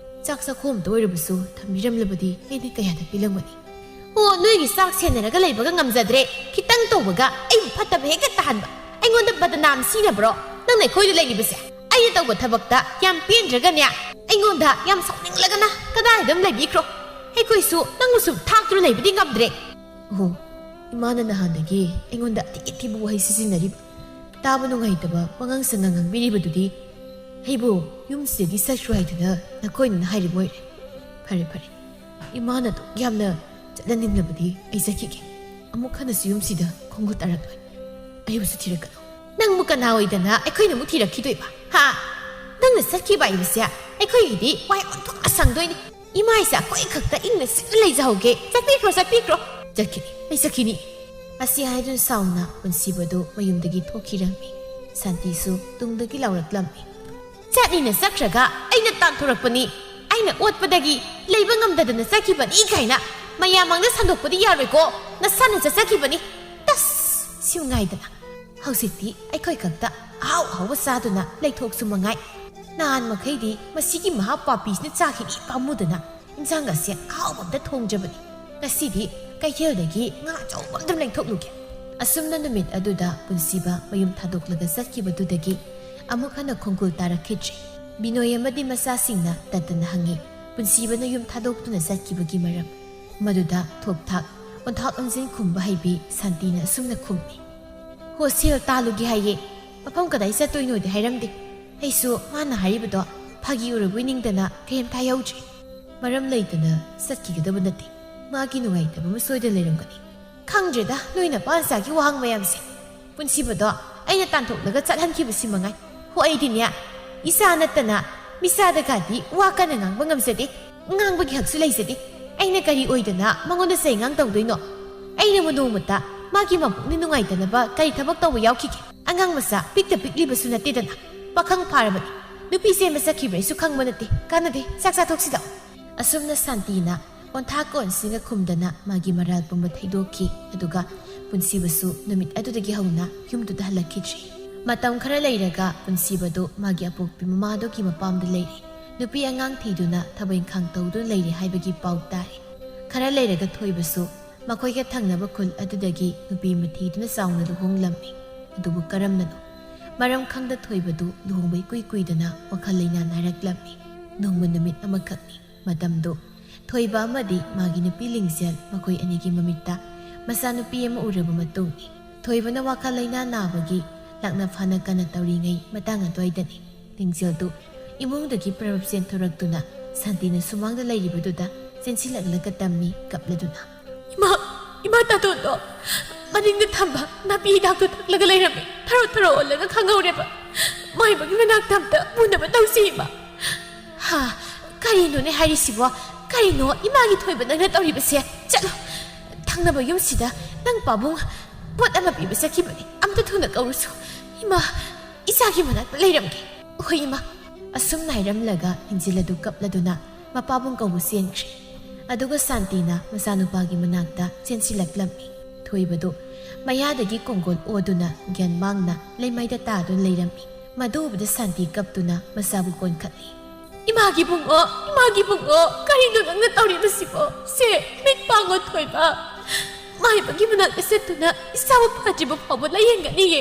ꯆꯥꯛ ꯆꯥꯛꯈꯣꯝ ꯑꯃꯇ ꯑꯣꯏꯔꯕꯁꯨ ꯊꯝꯕꯤꯔꯝꯂꯕꯗꯤ ꯑꯩꯗꯤ ꯀꯌꯥꯗ ꯄꯤꯂꯝꯒꯅꯤ?" "ꯑꯣ, ꯅꯣꯏꯒꯤ ꯆꯥꯛ ꯁꯦꯟꯅꯔꯒ ꯂꯩꯕꯒ ꯉꯝꯖꯗ꯭ꯔꯦ꯫ ꯈꯤꯇꯪ ꯇꯧꯕꯒ ꯑꯩꯕꯨ ꯐꯠꯇꯕ ꯍꯦꯛꯇ ꯇꯥꯍꯟꯕ꯫ ꯑꯩꯉꯣꯟꯗ ꯕꯗꯅꯥꯝ ꯁꯤꯅꯕ꯭ꯔꯣ ꯅꯪꯅ ꯑꯩꯈꯣꯏꯗ ꯂꯩꯔꯤꯕꯁꯦ? ꯑꯩꯅ ꯇꯧꯕ ꯊꯕꯛꯇ ꯌꯥꯝ ꯄꯦꯟꯗ꯭ꯔꯒꯅꯦ, ꯑꯩꯉꯣꯟꯗ ꯌꯥꯝ ꯁꯥꯎꯅꯤꯡꯂꯒꯅ ꯀꯗꯥꯏꯗ ꯑꯃ ꯂꯩꯕꯤꯈ꯭ꯔꯣ꯫ ꯑꯩꯈꯣꯏꯁꯨ ꯅꯪꯕꯨ ꯁꯨꯝ ꯊꯥꯛꯇꯨꯅ ꯂꯩꯕꯗꯤ ꯉꯝꯗ꯭ꯔꯦ꯫" ꯑꯣꯍꯣ, ꯏꯃꯥꯅ ꯅꯍꯥꯟꯗꯒꯤ ꯑꯩꯉꯣꯟꯗ ꯑꯊꯤ ꯑꯊꯤꯕ ꯋꯥꯍꯩ ꯁꯤꯖꯤꯟꯅꯔꯤꯕ, ꯇꯥꯕ ꯅꯨꯡꯉꯥꯏꯇꯕ ꯋꯥꯉꯥꯡ ꯁꯉꯥꯡ ꯉꯥꯡꯕꯤꯔꯤꯕꯗꯨꯗꯤ ꯑꯩꯕꯨ ꯌꯨꯝꯁꯤꯗꯒꯤ ꯆꯠꯈ꯭ꯔꯣ ꯍꯥꯏꯗꯅ ꯅꯈꯣꯏꯅ ꯍꯥꯏꯔꯤꯕ ꯑꯣꯏꯔꯦ꯫ ꯐꯔꯦ, ꯐꯔꯦ, ꯏꯃꯥꯅ ꯑꯗꯨꯛ ꯌꯥꯝꯅ ꯆꯠꯍꯟꯅꯤꯡꯂꯕꯗꯤ ꯑꯩ ꯆꯠꯈꯤꯒꯦ꯫ ꯑꯃꯨꯛ ꯍꯟꯅꯁꯨ ꯌꯨꯝꯁꯤꯗ ꯈꯣꯡꯒꯨꯠ ꯑꯔꯛꯂꯣꯏ꯫ ꯑꯩꯕꯨꯁꯨ ꯊꯤꯔꯛꯀꯅꯨ꯫ ꯅꯪꯕꯨ ꯀꯅꯥ ꯑꯣꯏꯗꯅ ꯑꯩꯈꯣꯏꯅ ꯑꯃꯨꯛ ꯊꯤꯔꯛꯈꯤꯗꯣꯏꯕ? ꯍꯥ? ꯅꯪꯅ ꯆꯠꯈꯤꯕ ꯍꯥꯏꯕꯁꯦ ꯑꯩꯈꯣꯏꯒꯤꯗꯤ ꯋꯥꯏ ꯑꯣꯟꯊꯣꯛꯅ ꯁꯪꯗꯣꯏꯅꯤ꯫ ꯏꯃꯥ ꯏꯆꯥ ꯑꯩꯈꯣꯏ ꯈꯛꯇ ꯏꯪꯅ ꯆꯤꯛꯅ ꯂꯩꯖꯍꯧꯒꯦ꯫ ꯆꯠꯄꯤꯈ꯭ꯔꯣ, ꯆꯠꯄꯤꯈ꯭ꯔꯣ꯫ "ꯆꯠꯈꯤꯅꯤ, ꯑꯩ ꯆꯠꯈꯤꯅꯤ꯫" ꯑꯁꯤ ꯍꯥꯏꯗꯨꯅ ꯁꯥꯎꯅ ꯄꯨꯟꯁꯤꯕꯗꯨ ꯃꯌꯨꯝꯗꯒꯤ ꯊꯣꯛꯈꯤꯔꯝꯃꯤ꯫ ꯁꯥꯟꯇꯤꯁꯨ ꯇꯨꯡꯗꯒꯤ ꯂꯥꯎꯔꯛꯂꯝꯃꯤ꯫ "ꯆꯠꯅꯤꯅ ꯆꯠꯈ꯭ꯔꯒ ꯑꯩꯅ ꯇꯥꯟꯊꯣꯔꯛꯄꯅꯤ, ꯑꯩꯅ ꯑꯣꯠꯄꯗꯒꯤ ꯂꯩꯕ ꯉꯝꯗꯗꯅ ꯆꯠꯈꯤꯕꯅꯤ" ꯀꯥꯏꯅ ꯃꯌꯥꯝ ꯃꯥꯡꯗ ꯁꯟꯗꯣꯛꯄꯗꯤ ꯌꯥꯔꯣꯏꯀꯣ꯫ ꯅꯁꯥꯅ ꯆꯠꯆꯈꯤꯕꯅꯤ꯫ ꯇꯁ! ꯁꯤꯎ ꯉꯥꯏꯗꯅ꯫ ꯍꯧꯖꯤꯛꯇꯤ ꯑꯩꯈꯣꯏ ꯈꯛꯇ ꯑꯍꯥꯎ ꯑꯍꯥꯎꯕ ꯆꯥꯗꯨꯅ ꯂꯩꯊꯣꯛꯁꯨ ꯃꯉꯥꯏ꯫ ꯅꯍꯥꯟ ꯃꯈꯩꯗꯤ ꯃꯁꯤꯒꯤ ꯃꯍꯥ ꯄꯥꯄꯤꯁꯤꯅ ꯆꯥꯈꯤꯅꯤ ꯄꯥꯝꯃꯨꯗꯅ ꯏꯟꯁꯥꯡ ꯑꯁꯦ ꯑꯍꯥꯎꯕ ꯑꯝꯇ ꯊꯣꯡꯗ꯭ꯔꯕꯅꯤ꯫ ꯉꯁꯤꯗꯤ ꯀꯩꯊꯦꯜꯗꯒꯤ ꯉꯥ ꯑꯆꯧꯕ ꯑꯝꯇ ꯂꯩꯊꯣꯛꯂꯨꯒꯦ꯫ ꯑꯁꯨꯝꯅ ꯅꯨꯃꯤꯠ ꯑꯗꯨꯗ ꯄꯨꯟꯁꯤꯕ ꯃꯌꯨꯝ ꯊꯥꯗꯣꯛꯂꯒ ꯆꯠꯈꯤꯕꯗꯨꯗꯒꯤ ꯑꯃꯨꯛ ꯍꯟꯅ ꯈꯣꯡꯒꯨꯜ ꯇꯥꯔꯛꯈꯤꯗ꯭ꯔꯦ꯫ ꯕꯤꯅꯣꯏ ꯑꯃꯗꯤ ꯃꯆꯥꯁꯤꯡꯅ ꯇꯠꯇꯅ ꯍꯪꯉꯤ, ꯄꯨꯟꯁꯤꯕꯅ ꯌꯨꯝ ꯊꯥꯗꯣꯛꯇꯨꯅ ꯆꯠꯈꯤꯕꯒꯤ ꯃꯔꯝ꯫ ꯃꯗꯨꯗ ꯊꯣꯛ ꯊꯥꯛ ꯑꯣꯟꯊꯥꯛ ꯑꯣꯟꯁꯤꯟ ꯈꯨꯝꯕ ꯍꯩꯕꯤ ꯁꯥꯟꯇꯤꯅ ꯑꯁꯨꯝꯅ ꯈꯨꯝꯃꯤ, "ꯍꯣ, ꯁꯦꯜ ꯇꯥꯜꯂꯨꯒꯦ ꯍꯥꯏꯌꯦ꯫ ꯃꯐꯝ ꯀꯗꯥꯏ ꯆꯠꯇꯣꯏꯅꯣꯗꯤ ꯍꯥꯏꯔꯝꯗꯦ꯫ ꯑꯩꯁꯨ ꯃꯥꯅ ꯍꯥꯏꯔꯤꯕꯗꯣ ꯐꯥꯒꯤ ꯑꯣꯏꯔꯕꯣꯏ ꯅꯤꯡꯗꯅ ꯀꯔꯤꯝꯇ ꯍꯥꯏꯍꯧꯗ꯭ꯔꯦ꯫" ꯃꯔꯝ ꯂꯩꯇꯅ ꯆꯠꯈꯤꯒꯗꯕ ꯅꯠꯇꯦ꯫ ꯃꯥꯒꯤ ꯅꯨꯡꯉꯥꯏꯇꯕ ꯑꯃ ꯁꯣꯏꯗꯅ ꯂꯩꯔꯝꯒꯅꯤ꯫ ꯈꯪꯗ꯭ꯔꯦꯗ, ꯅꯣꯏ ꯅꯄꯥ ꯅꯆꯥꯒꯤ ꯋꯥꯍꯪ ꯃꯌꯥꯝꯁꯦ꯫ ꯄꯨꯟꯁꯤꯕꯗꯣ ꯑꯩꯅ ꯇꯥꯟꯊꯣꯛꯂꯒ ꯆꯠꯍꯟꯈꯤꯕꯁꯤ ꯃꯉꯥꯏ꯫ ꯍꯣ, ꯑꯩꯗꯤꯅꯦ, ꯏꯆꯥ ꯅꯠꯇꯅ ꯃꯤꯆꯥꯗꯒꯗꯤ ꯋꯥ ꯀꯟꯅ ꯉꯥꯡꯕ ꯉꯝꯖꯗꯦ꯫ ꯉꯥꯡꯕꯒꯤ ꯍꯛꯁꯨ ꯂꯩꯖꯗꯦ꯫ ꯑꯩꯅ ꯀꯔꯤ ꯑꯣꯏꯗꯅ ꯃꯉꯣꯟꯗ ꯆꯩꯉꯥꯡ ꯇꯧꯗꯣꯏꯅꯣ? ꯑꯩꯅꯕꯨ ꯅꯣꯡꯃꯇ ꯃꯥꯒꯤ ꯃꯄꯨꯛꯅꯤꯡ ꯅꯨꯡꯉꯥꯏꯇꯅꯕ ꯀꯔꯤ ꯊꯕꯛ ꯇꯧꯕ ꯌꯥꯎꯈꯤꯒꯦ? ꯑꯉꯥꯡ ꯃꯆꯥ ꯄꯤꯛꯇ ꯄꯤꯛꯂꯤꯕꯁꯨ ꯅꯠꯇꯦꯗꯅ꯫ ꯄꯥꯈꯪ ꯐꯥꯔꯕꯅꯤ꯫ ꯅꯨꯄꯤ ꯆꯦꯟꯕ ꯆꯠꯈꯤꯕ꯭ꯔꯥ ꯑꯩꯁꯨ ꯈꯪꯕ ꯅꯠꯇꯦ꯫ ꯀꯥꯟꯅꯗꯦ, ꯆꯥꯛ ꯆꯥꯊꯣꯛꯁꯤ ꯂꯥꯛꯑꯣ꯫ ꯑꯁꯨꯝꯅ ꯁꯥꯟꯇꯤꯅ ꯑꯣꯟꯊꯥꯛ ꯑꯣꯟꯁꯤꯟꯒ ꯈꯨꯝꯗꯅ ꯃꯥꯒꯤ ꯃꯔꯥꯜ ꯄꯨꯝꯕ ꯊꯩꯗꯣꯛꯈꯤ꯫ ꯑꯗꯨꯒ ꯄꯨꯟꯁꯤꯕꯁꯨ ꯅꯨꯃꯤꯠ ꯑꯗꯨꯗꯒꯤ ꯍꯧꯅ ꯌꯨꯝꯗꯨꯗ ꯍꯜꯂꯛꯈꯤꯗ꯭ꯔꯦ꯫ ꯃꯇꯝ ꯈꯔ ꯂꯩꯔꯒ ꯄꯨꯟꯁꯤꯕꯗꯨ ꯃꯥꯒꯤ ꯑꯄꯣꯛꯄꯤ ꯃꯃꯥꯗꯨꯒꯤ ꯃꯄꯥꯝꯗ ꯂꯩꯔꯦ꯫ ꯅꯨꯄꯤ ꯑꯉꯥꯡ ꯊꯤꯗꯨꯅ ꯊꯕꯛ ꯏꯪꯈꯥꯡ ꯇꯧꯗꯨꯅ ꯂꯩꯔꯦ ꯍꯥꯏꯕꯒꯤ ꯄꯥꯎ ꯇꯥꯔꯦ꯫ ꯈꯔ ꯂꯩꯔꯒ ꯊꯣꯏꯕꯁꯨ ꯃꯈꯣꯏꯒ ꯊꯪꯅꯕ ꯈꯨꯜ ꯑꯗꯨꯗꯒꯤ ꯅꯨꯄꯤ ꯑꯃ ꯊꯤꯗꯨꯅ ꯆꯥꯎꯅ ꯂꯨꯍꯣꯡꯂꯝꯃꯤ꯫ ꯑꯗꯨꯕꯨ ꯀꯔꯝꯅꯅꯣ? ꯃꯔꯝ ꯈꯪꯗ ꯊꯣꯏꯕꯗꯨ ꯂꯨꯍꯣꯡꯕ ꯏꯀꯨꯏ ꯀꯨꯏꯗꯅ ꯋꯥꯈꯜ ꯂꯩꯅꯥ ꯅꯥꯔꯛꯂꯝꯃꯤ꯫ ꯅꯣꯡꯃ ꯅꯨꯃꯤꯠ ꯑꯃꯈꯛꯅꯤ꯫ ꯃꯇꯝꯗꯨ ꯊꯣꯏꯕ ꯑꯃꯗꯤ ꯃꯥꯒꯤ ꯅꯨꯄꯤ ꯂꯤꯡꯖꯦꯜ ꯃꯈꯣꯏ ꯑꯅꯤꯒꯤ ꯃꯃꯤꯠꯇ ꯃꯆꯥꯅꯨꯄꯤ ꯑꯃ ꯎꯔꯕ ꯃꯇꯨꯡꯅꯤ꯫ ꯊꯣꯏꯕꯅ ꯋꯥꯈꯜ ꯂꯩꯅꯥ ꯅꯥꯕꯒꯤ ꯂꯥꯛꯅ ꯐꯥꯅ ꯀꯟꯅ ꯇꯧꯔꯤꯉꯩ ꯃꯇꯥꯡ ꯑꯗꯨꯋꯥꯏꯗꯅꯤ꯫ ꯂꯤꯡꯖꯦꯜꯗꯨ ꯏꯃꯨꯡꯗꯒꯤ ꯄ꯭ꯔꯞ ꯆꯦꯟꯊꯣꯔꯛꯇꯨꯅ ꯁꯥꯟꯇꯤꯅ ꯁꯨꯃꯥꯡꯗ ꯂꯩꯔꯤꯕꯗꯨꯗ ꯆꯦꯟꯁꯤꯜꯂꯛꯂꯒ ꯇꯝꯃꯤ ꯀꯞꯂꯗꯨꯅ꯫ "ꯏꯃꯥ, ꯏꯃꯥ, ꯇꯥꯇꯣꯟꯗꯣ ꯃꯅꯤꯡꯗ ꯊꯝꯕ ꯅꯥꯄꯤ ꯍꯤꯗꯥꯛꯇꯨ ꯊꯛꯂꯒ ꯂꯩꯔꯝꯃꯤ꯫ ꯊꯔꯣ ꯊꯔꯣ ꯑꯣꯜꯂꯒ ꯈꯪꯍꯧꯔꯦꯕ꯫ ꯃꯥꯏꯕꯒꯤ ꯃꯅꯥꯛꯇ ꯑꯝꯇ ꯄꯨꯅꯕ ꯇꯧꯁꯤ ꯏꯃꯥ꯫" ꯀꯔꯤꯅꯣꯅꯦ ꯍꯥꯏꯔꯤꯁꯤꯕꯣ? ꯀꯔꯤꯅꯣ ꯏꯃꯥꯒꯤ ꯊꯣꯏꯕ ꯅꯪꯅ ꯇꯧꯔꯤꯕꯁꯦ? ꯆꯠꯂꯣ, ꯊꯪꯅꯕ ꯌꯨꯝꯁꯤꯗ ꯅꯪ ꯄꯥꯕꯨꯡ ꯄꯣꯠ ꯑꯃ ꯄꯤꯕ ꯆꯠꯈꯤꯕꯅꯤ, ꯑꯝꯇ ꯊꯨꯅ ꯀꯧꯔꯨꯁꯨ꯫ ꯏꯃꯥ, ꯏꯆꯥꯒꯤ ꯃꯅꯥꯛꯇ ꯂꯩꯔꯝꯒꯦ꯫ ꯍꯣꯏ ꯏꯃꯥ꯫ ꯑꯁꯨꯝꯅ ꯍꯥꯏꯔꯝꯂꯒ ꯏꯟꯖꯤꯜ ꯑꯗꯨ ꯀꯞꯂꯗꯨꯅ ꯃꯄꯥꯕꯨꯡ ꯀꯧꯕ ꯆꯦꯟꯈ꯭ꯔꯦ꯫ ꯑꯗꯨꯒ ꯁꯥꯟꯇꯤꯅ ꯃꯆꯥꯅꯨꯄꯥꯒꯤ ꯃꯅꯥꯛꯇ ꯆꯦꯟꯁꯤꯜꯂꯛꯂꯝꯃꯤ꯫ ꯊꯣꯏꯕꯗꯨ ꯃꯌꯥꯗꯒꯤ ꯀꯣꯡꯒꯣꯜ ꯑꯣꯗꯨꯅ ꯒ꯭ꯌꯥꯟ ꯃꯥꯡꯅ ꯂꯩꯃꯥꯏꯗ ꯇꯥꯗꯨꯅ ꯂꯩꯔꯝꯃꯤ꯫ ꯃꯗꯨ ꯎꯕꯗ ꯁꯥꯟꯇꯤ ꯀꯞꯇꯨꯅ ꯃꯆꯥꯕꯨ ꯀꯣꯟꯈꯠꯂꯤ꯫ "ꯏꯃꯥꯒꯤ ꯕꯨꯡꯉꯣ, ꯏꯃꯥꯒꯤ ꯕꯨꯡꯉꯣ, ꯀꯔꯤꯅꯣ ꯅꯪꯅ ꯇꯧꯔꯤꯕꯁꯤꯕꯣ? ꯁꯦ, ꯃꯤꯠ ꯄꯥꯡꯉꯣ ꯊꯣꯏꯕ꯫ ꯃꯥꯏꯕꯒꯤ ꯃꯅꯥꯛꯇ ꯆꯠꯇꯨꯅ ꯏꯆꯥꯕꯨ ꯐꯗ꯭ꯔꯤꯕ ꯐꯥꯎꯕ ꯂꯥꯌꯦꯡꯒꯅꯤꯌꯦ꯫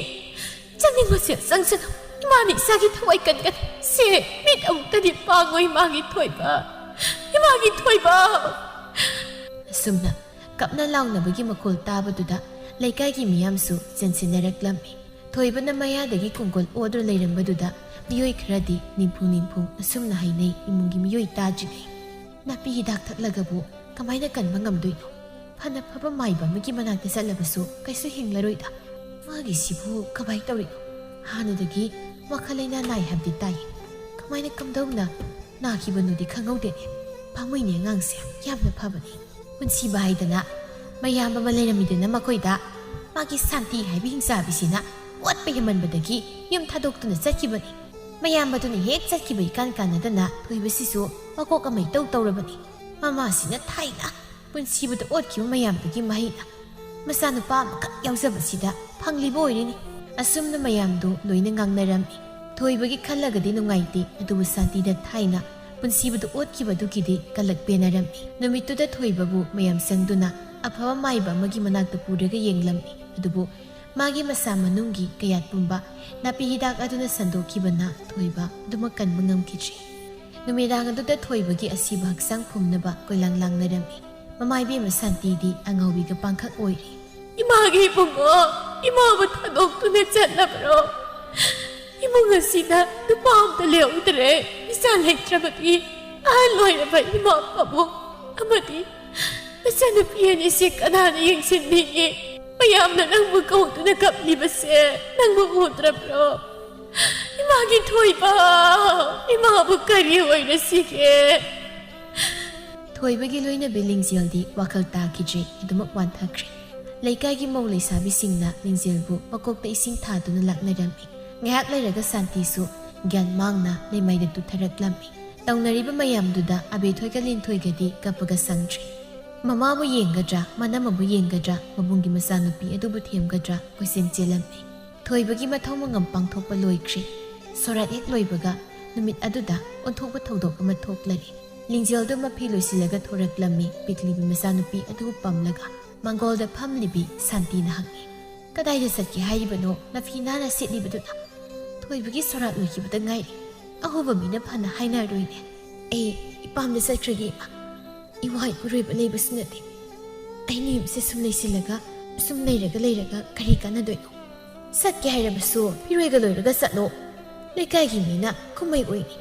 ꯆꯪꯅꯤꯡꯕꯁꯦ ꯆꯪꯁꯅꯨ꯫ ꯏꯃꯥꯅ ꯏꯆꯥꯒꯤ ꯊꯋꯥꯏ ꯀꯟꯒꯅꯤ꯫ ꯁꯦ, ꯃꯤꯠ ꯑꯃꯨꯛꯇꯗꯤ ꯄꯥꯡꯉꯣ ꯏꯃꯥꯒꯤ ꯊꯣꯏꯕ꯫ ꯏꯃꯥꯒꯤ ꯊꯣꯏꯕ!" ꯑꯁꯨꯝꯅ ꯀꯞꯅ ꯂꯥꯎꯅꯕꯒꯤ ꯃꯈꯣꯜ ꯇꯥꯕꯗꯨꯗ ꯂꯩꯀꯥꯏꯒꯤ ꯃꯤꯌꯥꯝꯁꯨ ꯆꯦꯟꯁꯤꯟꯅꯔꯛꯂꯝꯃꯤ꯫ ꯊꯣꯏꯕꯅ ꯃꯌꯥꯗꯒꯤ ꯀꯣꯡꯒꯣꯜ ꯑꯣꯗꯨꯅ ꯂꯩꯔꯝꯕꯗꯨꯗ ꯃꯤꯑꯣꯏ ꯈꯔꯗꯤ ꯅꯤꯝꯐꯨ ꯅꯤꯝꯐꯨ ꯑꯁꯨꯝꯅ ꯍꯥꯏꯅꯩ, ꯏꯃꯨꯡꯒꯤ ꯃꯤꯑꯣꯏ ꯇꯥꯗ꯭ꯔꯤꯉꯩ꯫ "ꯅꯥꯄꯤ ꯍꯤꯗꯥꯛ ꯊꯛꯂꯒꯕꯨ ꯀꯃꯥꯏꯅ ꯀꯟꯕ ꯉꯝꯗꯣꯏꯅꯣ? ꯐꯅ ꯐꯕ ꯃꯥꯏꯕ ꯑꯃꯒꯤ ꯃꯅꯥꯛꯇ ꯆꯠꯂꯕꯁꯨ ꯀꯩꯁꯨ ꯍꯤꯡꯂꯔꯣꯏꯗ꯫ ꯃꯥꯒꯤꯁꯤꯕꯨ ꯀꯃꯥꯏ ꯇꯧꯔꯤꯅꯣ? ꯍꯥꯟꯅꯗꯒꯤ ꯋꯥꯈꯜ ꯂꯩꯅꯥ ꯅꯥꯏ ꯍꯥꯏꯕꯗꯤ ꯇꯥꯏ꯫ ꯀꯃꯥꯏꯅ ꯀꯝꯗꯧꯅ ꯅꯥꯈꯤꯕꯅꯣꯗꯤ ꯈꯪꯍꯧꯗꯦꯅꯦ꯫ ꯄꯥꯝꯃꯨꯏꯅꯦ ꯑꯉꯥꯡꯁꯦ, ꯌꯥꯝꯅ ꯐꯕꯅꯦ꯫ ꯄꯨꯟꯁꯤꯕ ꯍꯥꯏꯗꯅ ꯃꯌꯥꯝꯕ ꯑꯃ ꯂꯩꯔꯝꯃꯤꯗꯅ ꯃꯈꯣꯏꯗ꯫ ꯃꯥꯒꯤ ꯁꯥꯟꯇꯤ ꯍꯥꯏꯕ ꯍꯤꯡꯆꯥꯕꯤꯁꯤꯅ ꯑꯣꯠꯄ ꯍꯦꯟꯃꯟꯕꯗꯒꯤ ꯌꯨꯝ ꯊꯥꯗꯣꯛꯇꯨꯅ ꯆꯠꯈꯤꯕꯅꯤ꯫ ꯃꯌꯥꯝꯕꯗꯨꯅ ꯍꯦꯛ ꯆꯠꯈꯤꯕ ꯏꯀꯥꯟ ꯀꯥꯟꯅꯗꯅ ꯊꯣꯏꯕꯁꯤꯁꯨ ꯃꯀꯣꯛ ꯑꯃ ꯏꯇꯧ ꯇꯧꯔꯕꯅꯤ꯫ ꯃꯃꯥꯁꯤꯅ ꯊꯥꯏꯅ ꯄꯨꯟꯁꯤꯕꯗ ꯑꯣꯠꯈꯤꯕ ꯃꯌꯥꯝꯗꯨꯒꯤ ꯃꯍꯩꯅ ꯃꯆꯥꯅꯨꯄꯥ ꯑꯃꯈꯛ ꯌꯥꯎꯖꯕꯁꯤꯗ ꯐꯪꯂꯤꯕ ꯑꯣꯏꯔꯤꯅꯤ꯫" ꯑꯁꯨꯝꯅ ꯃꯌꯥꯝꯗꯨ ꯂꯣꯏꯅ ꯉꯥꯡꯅꯔꯝꯃꯤ꯫ ꯊꯣꯏꯕꯒꯤ ꯈꯜꯂꯒꯗꯤ ꯅꯨꯡꯉꯥꯏꯇꯦ, ꯑꯗꯨꯕꯨ ꯁꯥꯟꯇꯤꯗ ꯊꯥꯏꯅ ꯄꯨꯟꯁꯤꯕꯗ ꯑꯣꯠꯈꯤꯕꯗꯨꯒꯤꯗꯤ ꯀꯂꯛ ꯄꯦꯟꯅꯔꯝꯃꯤ꯫ ꯅꯨꯃꯤꯠꯇꯨꯗ ꯊꯣꯏꯕꯕꯨ ꯃꯌꯥꯝ ꯆꯪꯗꯨꯅ ꯑꯐꯕ ꯃꯥꯏꯕ ꯑꯃꯒꯤ ꯃꯅꯥꯛꯇ ꯄꯨꯔꯒ ꯌꯦꯡꯂꯝꯃꯤ꯫ ꯑꯗꯨꯕꯨ ꯃꯥꯒꯤ ꯃꯁꯥ ꯃꯅꯨꯡꯒꯤ ꯀꯌꯥꯠ ꯄꯨꯝꯕ ꯅꯥꯄꯤ ꯍꯤꯗꯥꯛ ꯑꯗꯨꯅ ꯁꯟꯗꯣꯛꯈꯤꯕꯅ ꯊꯣꯏꯕ ꯑꯗꯨꯃꯛ ꯀꯟꯕ ꯉꯝꯈꯤꯗ꯭ꯔꯤ꯫ ꯅꯨꯃꯤꯗꯥꯡ ꯑꯗꯨꯗ ꯊꯣꯏꯕꯒꯤ ꯑꯁꯤꯕ ꯍꯛꯆꯥꯡ ꯐꯨꯝꯅꯕ ꯀꯣꯏꯂꯥꯡ ꯂꯥꯡꯅꯔꯝꯃꯤ꯫ ꯃꯃꯥ ꯏꯕꯦꯝꯃ ꯁꯥꯟꯇꯤꯗꯤ ꯑꯉꯥꯎꯕꯤꯒ ꯄꯥꯡꯈꯛ ꯑꯣꯏꯔꯤ꯫ "ꯏꯃꯥꯒꯤ ꯏꯕꯨꯡꯉꯣ, ꯏꯃꯥꯕꯨ ꯊꯥꯗꯣꯛꯇꯨꯅ ꯆꯠꯂꯕ꯭ꯔꯣ? ꯏꯃꯨꯡ ꯑꯁꯤꯗ ꯅꯨꯄꯥ ꯑꯝꯇ ꯂꯩꯍꯧꯗ꯭ꯔꯦ꯫ ꯏꯆꯥ ꯂꯩꯇ꯭ꯔꯕꯗꯤ ꯑꯍꯜ ꯑꯣꯏꯔꯕ ꯏꯃꯥ ꯄꯥꯕꯨꯡ ꯑꯃꯗꯤ ꯃꯆꯥꯅꯨꯄꯤ ꯑꯅꯤꯁꯤ ꯀꯅꯥꯅ ꯌꯦꯡꯁꯤꯟꯕꯤꯅꯤ? ꯃꯌꯥꯝꯅ ꯅꯪꯕꯨ ꯀꯧꯗꯨꯅ ꯀꯞꯂꯤꯕꯁꯦ ꯅꯪꯕꯨ ꯎꯗ꯭ꯔꯕ꯭ꯔꯣ?" ꯃꯥꯒꯤ ꯊꯣꯏꯕ, ꯏꯃꯥꯕꯨ ꯀꯔꯤ ꯑꯣꯏꯔꯁꯤꯒꯦ? ꯊꯣꯏꯕꯒꯤ ꯂꯣꯏꯅꯕꯤ ꯂꯤꯡꯖꯦꯜꯗꯤ ꯋꯥꯈꯜ ꯇꯥꯈꯤꯗ꯭ꯔꯦ, ꯑꯗꯨꯃꯛ ꯋꯥꯟꯊꯈ꯭ꯔꯦ꯫ ꯂꯩꯀꯥꯏꯒꯤ ꯃꯧ ꯂꯩꯁꯥꯕꯤꯁꯤꯡꯅ ꯂꯤꯡꯖꯦꯜꯕꯨ ꯃꯀꯣꯛꯇ ꯏꯁꯤꯡ ꯊꯥꯗꯨꯅ ꯂꯥꯛꯅꯔꯝꯃꯤ꯫ ꯉꯥꯏꯍꯥꯛ ꯂꯩꯔꯒ ꯁꯥꯟꯇꯤꯁꯨ ꯒ꯭ꯌꯥꯟ ꯃꯥꯡꯅ ꯂꯩꯃꯥꯏꯗ ꯇꯨꯊꯔꯛꯂꯝꯃꯤ꯫ ꯇꯧꯅꯔꯤꯕ ꯃꯌꯥꯝꯗꯨꯗ ꯑꯕꯦꯊꯣꯏꯒ ꯂꯤꯟꯊꯣꯏꯒꯗꯤ ꯀꯞꯄꯒ ꯁꯪꯗ꯭ꯔꯦ꯫ ꯃꯃꯥꯕꯨ ꯌꯦꯡꯒꯗ꯭ꯔꯥ, ꯃꯅꯝꯃꯕꯨ ꯌꯦꯡꯒꯗ꯭ꯔꯥ, ꯃꯕꯨꯡꯒꯤ ꯃꯆꯥꯅꯨꯄꯤ ꯑꯗꯨꯕꯨ ꯊꯦꯝꯒꯗ꯭ꯔꯥ ꯀꯣꯏꯆꯦꯟ ꯆꯦꯜꯂꯝꯃꯤ꯫ ꯊꯣꯏꯕꯒꯤ ꯃꯊꯧ ꯃꯉꯝ ꯄꯥꯡꯊꯣꯛꯄ ꯂꯣꯏꯈ꯭ꯔꯦ꯫ ꯁꯣꯔꯥꯠ ꯍꯦꯛ ꯂꯣꯏꯕꯒ ꯅꯨꯃꯤꯠ ꯑꯗꯨꯗ ꯑꯣꯟꯊꯣꯛꯄ ꯊꯧꯗꯣꯛ ꯑꯃ ꯊꯣꯛꯂꯔꯦ꯫ ꯂꯤꯡꯖꯦꯜꯗꯨ ꯃꯐꯤ ꯂꯣꯏꯁꯤꯜꯂꯒ ꯊꯣꯔꯛꯂꯝꯃꯤ꯫ ꯄꯤꯛꯂꯤꯕꯤ ꯃꯆꯥꯅꯨꯄꯤ ꯑꯗꯨꯕꯨ ꯄꯝꯂꯒ ꯃꯥꯡꯒꯣꯜꯗ ꯐꯝꯂꯤꯕꯤ ꯁꯥꯟꯇꯤꯅ ꯍꯪꯉꯤ, "ꯀꯗꯥꯏꯗ ꯆꯠꯀꯦ ꯍꯥꯏꯔꯤꯕꯅꯣ ꯅꯐꯤ ꯅꯥꯟꯅ ꯁꯦꯠꯂꯤꯕꯗꯨꯅ? ꯊꯣꯏꯕꯒꯤ ꯁꯣꯔꯥꯠ ꯂꯣꯏꯈꯤꯕꯗ ꯉꯥꯏꯔꯤ꯫ ꯑꯍꯧꯕ ꯃꯤꯅ ꯐꯅ ꯍꯥꯏꯅꯔꯣꯏꯅꯦ꯫ ꯑꯩ ꯏꯄꯥꯝꯗ ꯆꯠꯈ꯭ꯔꯒꯦ, ꯏꯃꯥ꯫ ꯏꯋꯥ ꯏꯄꯨꯔꯣꯏꯕ ꯂꯩꯕꯁꯨ ꯅꯠꯇꯦ꯫ ꯑꯩꯅ ꯌꯨꯝꯁꯦ ꯁꯨꯝ ꯂꯩꯁꯤꯜꯂꯒ, ꯁꯨꯝ ꯂꯩꯔꯒ ꯂꯩꯔꯒ ꯀꯔꯤ ꯀꯥꯟꯅꯗꯣꯏꯅꯣ? ꯆꯠꯀꯦ ꯍꯥꯏꯔꯕꯁꯨ ꯐꯤꯔꯣꯏꯒ ꯂꯣꯏꯔꯒ ꯆꯠꯂꯣ꯫ ꯂꯩꯀꯥꯏꯒꯤ ꯃꯤꯅ ꯀꯨꯝꯍꯩ ꯑꯣꯏꯅꯤ꯫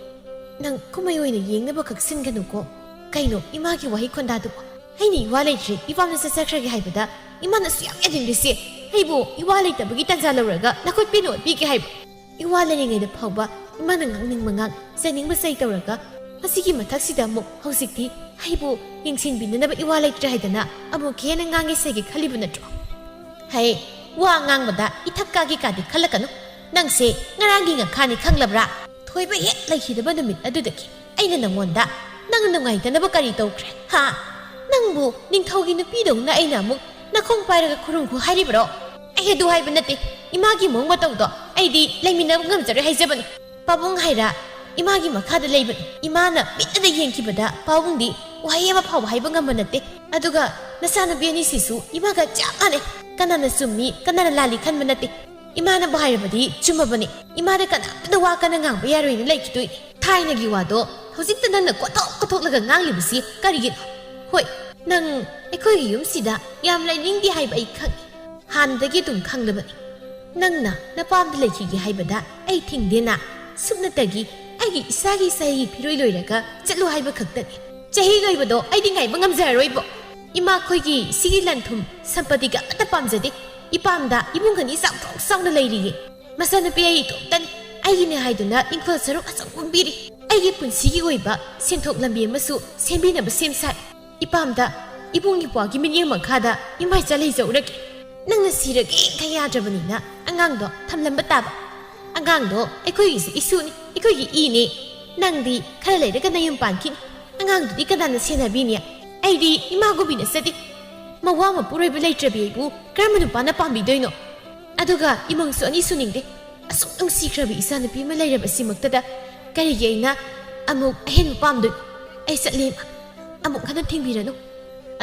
ꯅꯪ ꯀꯨꯝꯍꯩ ꯑꯣꯏꯅ ꯌꯦꯡꯅꯕ ꯈꯛ ꯁꯤꯟꯒꯅꯨꯀꯣ꯫ ꯀꯩꯅꯣ ꯏꯃꯥꯒꯤ ꯋꯥꯍꯩ ꯈꯣꯟꯗꯥꯗꯨꯕꯣ? ꯑꯩꯅ ꯏꯋꯥ ꯂꯩꯇ꯭ꯔꯦ, ꯏꯄꯥꯝꯗ ꯆꯠꯆꯈ꯭ꯔꯒꯦ ꯍꯥꯏꯕꯗ ꯏꯃꯥꯅ ꯁꯨꯛꯌꯥꯝ ꯌꯥꯅꯤꯡꯗ꯭ꯔꯤꯁꯦ꯫ ꯑꯩꯕꯨ ꯏꯋꯥ ꯂꯩꯇꯕꯒꯤ ꯇꯥꯟꯖꯥ ꯂꯧꯔꯒ ꯅꯈꯨꯠ ꯄꯦꯟꯅ ꯑꯣꯠꯄꯤꯒꯦ ꯍꯥꯏꯕ? ꯏꯋꯥ ꯂꯩꯔꯤꯉꯩꯗ ꯐꯥꯎꯕ ꯏꯃꯥꯅ ꯉꯥꯡꯅꯤꯡꯕ ꯉꯥꯡ, ꯆꯩꯅꯤꯡꯕ ꯆꯩ ꯇꯧꯔꯒ, ꯃꯁꯤꯒꯤ ꯃꯊꯛꯁꯤꯗ ꯑꯃꯨꯛ ꯍꯧꯖꯤꯛꯇꯤ ꯑꯩꯕꯨ ꯌꯦꯡꯁꯤꯟꯕꯤꯅꯅꯕ ꯏꯋꯥ ꯂꯩꯇ꯭ꯔꯦ ꯍꯥꯏꯗꯅ ꯑꯃꯨꯛꯀ ꯍꯦꯟꯅ ꯉꯥꯡꯒꯦ ꯁꯩꯒꯦ ꯈꯜꯂꯤꯕ ꯅꯠꯇ꯭ꯔꯣ? ꯍꯩ, ꯋꯥ ꯉꯥꯡꯕꯗ ꯏꯊꯛ ꯀꯥꯒꯦ ꯀꯥꯗꯤ ꯈꯜꯂꯛꯀꯅꯨ꯫ ꯅꯪꯁꯦ ꯉꯔꯥꯡꯒꯤ ꯉꯥꯈꯥꯅꯤ ꯈꯪꯂꯕ꯭ꯔꯥ? ꯊꯣꯏꯕ ꯍꯦꯛ ꯂꯩꯈꯤꯗꯕ ꯅꯨꯃꯤꯠ ꯑꯗꯨꯗꯒꯤ ꯑꯩꯅ ꯅꯪꯉꯣꯟꯗ ꯅꯪ ꯅꯨꯡꯉꯥꯏꯇꯅꯕ ꯀꯔꯤ ꯇꯧꯈ꯭ꯔꯦ, ꯍꯥ? ꯅꯪꯕꯨ ꯅꯤꯡꯊꯧꯒꯤ ꯅꯨꯄꯤꯗꯧꯅ ꯑꯩꯅ ꯑꯃꯨꯛ ꯅꯈꯣꯡ ꯄꯥꯏꯔꯒ ꯈꯨꯔꯨꯝꯈꯣ ꯍꯥꯏꯔꯤꯕ꯭ꯔꯣ? ꯑꯩ ꯑꯗꯨ ꯍꯥꯏꯕ ꯅꯠꯇꯦ꯫ ꯏꯃꯥꯒꯤ ꯃꯑꯣꯡ ꯃꯇꯧꯗꯣ ꯑꯩꯗꯤ ꯂꯩꯃꯤꯟꯅꯕ ꯉꯝꯖꯔꯣꯏ ꯍꯥꯏꯖꯕꯅꯤ꯫ ꯄꯥꯕꯨꯡ ꯍꯥꯏꯔ ꯏꯃꯥꯒꯤ ꯃꯈꯥꯗ ꯂꯩꯕꯅꯤ꯫ ꯏꯃꯥꯅ ꯃꯤꯠꯅꯗ ꯌꯦꯡꯈꯤꯕꯗ ꯄꯥꯕꯨꯡꯗꯤ ꯋꯥꯍꯩ ꯑꯃ ꯐꯥꯎꯕ ꯍꯥꯏꯕ ꯉꯝꯕ ꯅꯠꯇꯦ꯫ ꯑꯗꯨꯒ ꯅꯆꯥꯅꯨꯄꯤ ꯑꯅꯤꯁꯤꯁꯨ ꯏꯃꯥꯒ ꯆꯞ ꯃꯥꯟꯅꯩ꯫ ꯀꯅꯥꯅ ꯆꯨꯝꯃꯤ, ꯀꯅꯥꯅ ꯂꯥꯜꯂꯤ ꯈꯟꯕ ꯅꯠꯇꯦ꯫ ꯏꯃꯥꯅꯕꯨ ꯍꯥꯏꯔꯕꯗꯤ ꯆꯨꯝꯃꯕꯅꯤ꯫ ꯏꯃꯥꯗ ꯀꯅꯥꯝꯇꯗ ꯋꯥ ꯀꯟꯅ ꯉꯥꯡꯕ ꯌꯥꯔꯣꯏꯅ ꯂꯩꯈꯤꯗꯣꯏꯅꯤ꯫ ꯊꯥꯏꯅꯒꯤ ꯋꯥꯗꯣ ꯍꯧꯖꯤꯛꯇ ꯅꯪꯅ ꯀꯣꯠꯊꯣꯛ ꯀꯣꯠꯊꯣꯛꯂꯒ ꯉꯥꯡꯂꯤꯕꯁꯤ ꯀꯔꯤꯒꯤꯅꯣ? ꯍꯣꯏ, ꯅꯪ ꯑꯩꯈꯣꯏꯒꯤ ꯌꯨꯝꯁꯤꯗ ꯌꯥꯝ ꯂꯩꯅꯤꯡꯗꯦ ꯍꯥꯏꯕ ꯑꯩ ꯈꯪꯏ꯫ ꯍꯥꯟꯅꯗꯒꯤ ꯑꯗꯨꯝ ꯈꯪꯂꯕꯅꯤ꯫ ꯅꯪꯅ ꯅꯄꯥꯝꯗ ꯂꯩꯈꯤꯒꯦ ꯍꯥꯏꯕꯗ ꯑꯩ ꯊꯤꯡꯗꯦꯅ꯫ ꯁꯨꯞꯅꯇꯒꯤ ꯑꯩꯒꯤ ꯏꯁꯥꯒꯤ ꯆꯍꯤꯒꯤ ꯐꯤꯔꯣꯏ ꯂꯣꯏꯔꯒ ꯆꯠꯂꯨ ꯍꯥꯏꯕ ꯈꯛꯇꯅꯤ꯫ ꯆꯍꯤ ꯂꯣꯏꯕꯗꯣ ꯑꯩꯗꯤ ꯉꯥꯏꯕ ꯉꯝꯖꯔꯔꯣꯏꯕꯣ꯫ ꯏꯃꯥꯈꯣꯏꯒꯤ ꯁꯤꯒꯤ ꯂꯟ ꯊꯨꯝ ꯁꯝꯄꯇꯤꯒ ꯑꯃꯠꯇ ꯄꯥꯝꯖꯗꯦ꯫ ꯏꯄꯥꯝꯗ ꯏꯕꯨꯡ ꯑꯅꯤ ꯆꯥꯎꯊꯣꯛ ꯆꯥꯎꯅ ꯂꯩꯔꯤꯌꯦ꯫ ꯃꯆꯥꯅꯨꯄꯤ ꯑꯩ ꯏꯇꯣꯝꯇꯅꯤ꯫ ꯑꯩꯒꯤꯅꯦ ꯍꯥꯏꯗꯨꯅ ꯏꯪꯈꯣꯜ ꯁꯔꯨꯛ ꯑꯆꯧꯕ ꯑꯃ ꯄꯤꯔꯤ꯫ ꯑꯩꯒꯤ ꯄꯨꯟꯁꯤꯒꯤ ꯑꯣꯏꯕ ꯁꯦꯟꯊꯣꯛ ꯂꯝꯕꯤ ꯑꯃꯁꯨ ꯁꯦꯝꯕꯤꯅꯕ ꯁꯦꯝ ꯁꯥꯏ꯫ ꯏꯄꯥꯝꯗ ꯏꯕꯨꯡ ꯏꯄ꯭ꯋꯥꯒꯤ ꯃꯤꯠꯌꯦꯡ ꯃꯈꯥꯗ ꯏꯃꯥ ꯏꯆꯥ ꯂꯩꯖꯧꯔꯒꯦ꯫ ꯅꯪꯅ ꯁꯤꯔꯒꯦ ꯈꯟ ꯌꯥꯗ꯭ꯔꯕꯅꯤꯅ ꯑꯉꯥꯡꯗꯣ ꯊꯝꯂꯝꯕ ꯇꯥꯕ꯫ ꯑꯉꯥꯡꯗꯣ ꯑꯩꯈꯣꯏꯒꯤꯁꯨ ꯏꯁꯨꯅꯤ, ꯑꯩꯈꯣꯏꯒꯤ ꯏꯅꯤ꯫ ꯅꯪꯗꯤ ꯈꯔ ꯂꯩꯔꯒ ꯅꯌꯨꯝ ꯄꯥꯟꯈꯤꯅꯤ꯫ ꯑꯉꯥꯡꯗꯨꯗꯤ ꯀꯅꯥꯅ ꯁꯦꯟꯅꯕꯤꯅꯤ? ꯑꯩꯗꯤ ꯏꯃꯥ ꯒꯨꯝꯕꯤ ꯅꯠꯆꯗꯦ꯫ ꯃꯋꯥ ꯃꯄꯨꯔꯣꯏꯕ ꯂꯩꯇ꯭ꯔꯕꯤ ꯑꯩꯕꯨ ꯀꯔꯝꯕ ꯅꯨꯄꯥꯅ ꯄꯥꯝꯕꯤꯗꯣꯏꯅꯣ? ꯑꯗꯨꯒ ꯏꯃꯨꯡꯁꯨ ꯑꯅꯤ ꯁꯨꯅꯤꯡꯗꯦ꯫ ꯑꯁꯨꯛ ꯅꯨꯡꯁꯤꯈ꯭ꯔꯕ ꯏꯆꯥꯅꯨꯄꯤ ꯑꯃ ꯂꯩꯔꯕꯁꯤꯃꯛꯇꯗ ꯀꯔꯤꯒꯤ ꯑꯩꯅ ꯑꯃꯨꯛ ꯑꯍꯦꯟꯕ ꯄꯥꯝꯗꯣꯏꯅꯣ? ꯑꯩ ꯆꯠꯂꯦ, ꯏꯃꯥ꯫ ꯑꯃꯨꯛ ꯍꯟꯅ ꯊꯤꯡꯕꯤꯔꯅꯨ꯫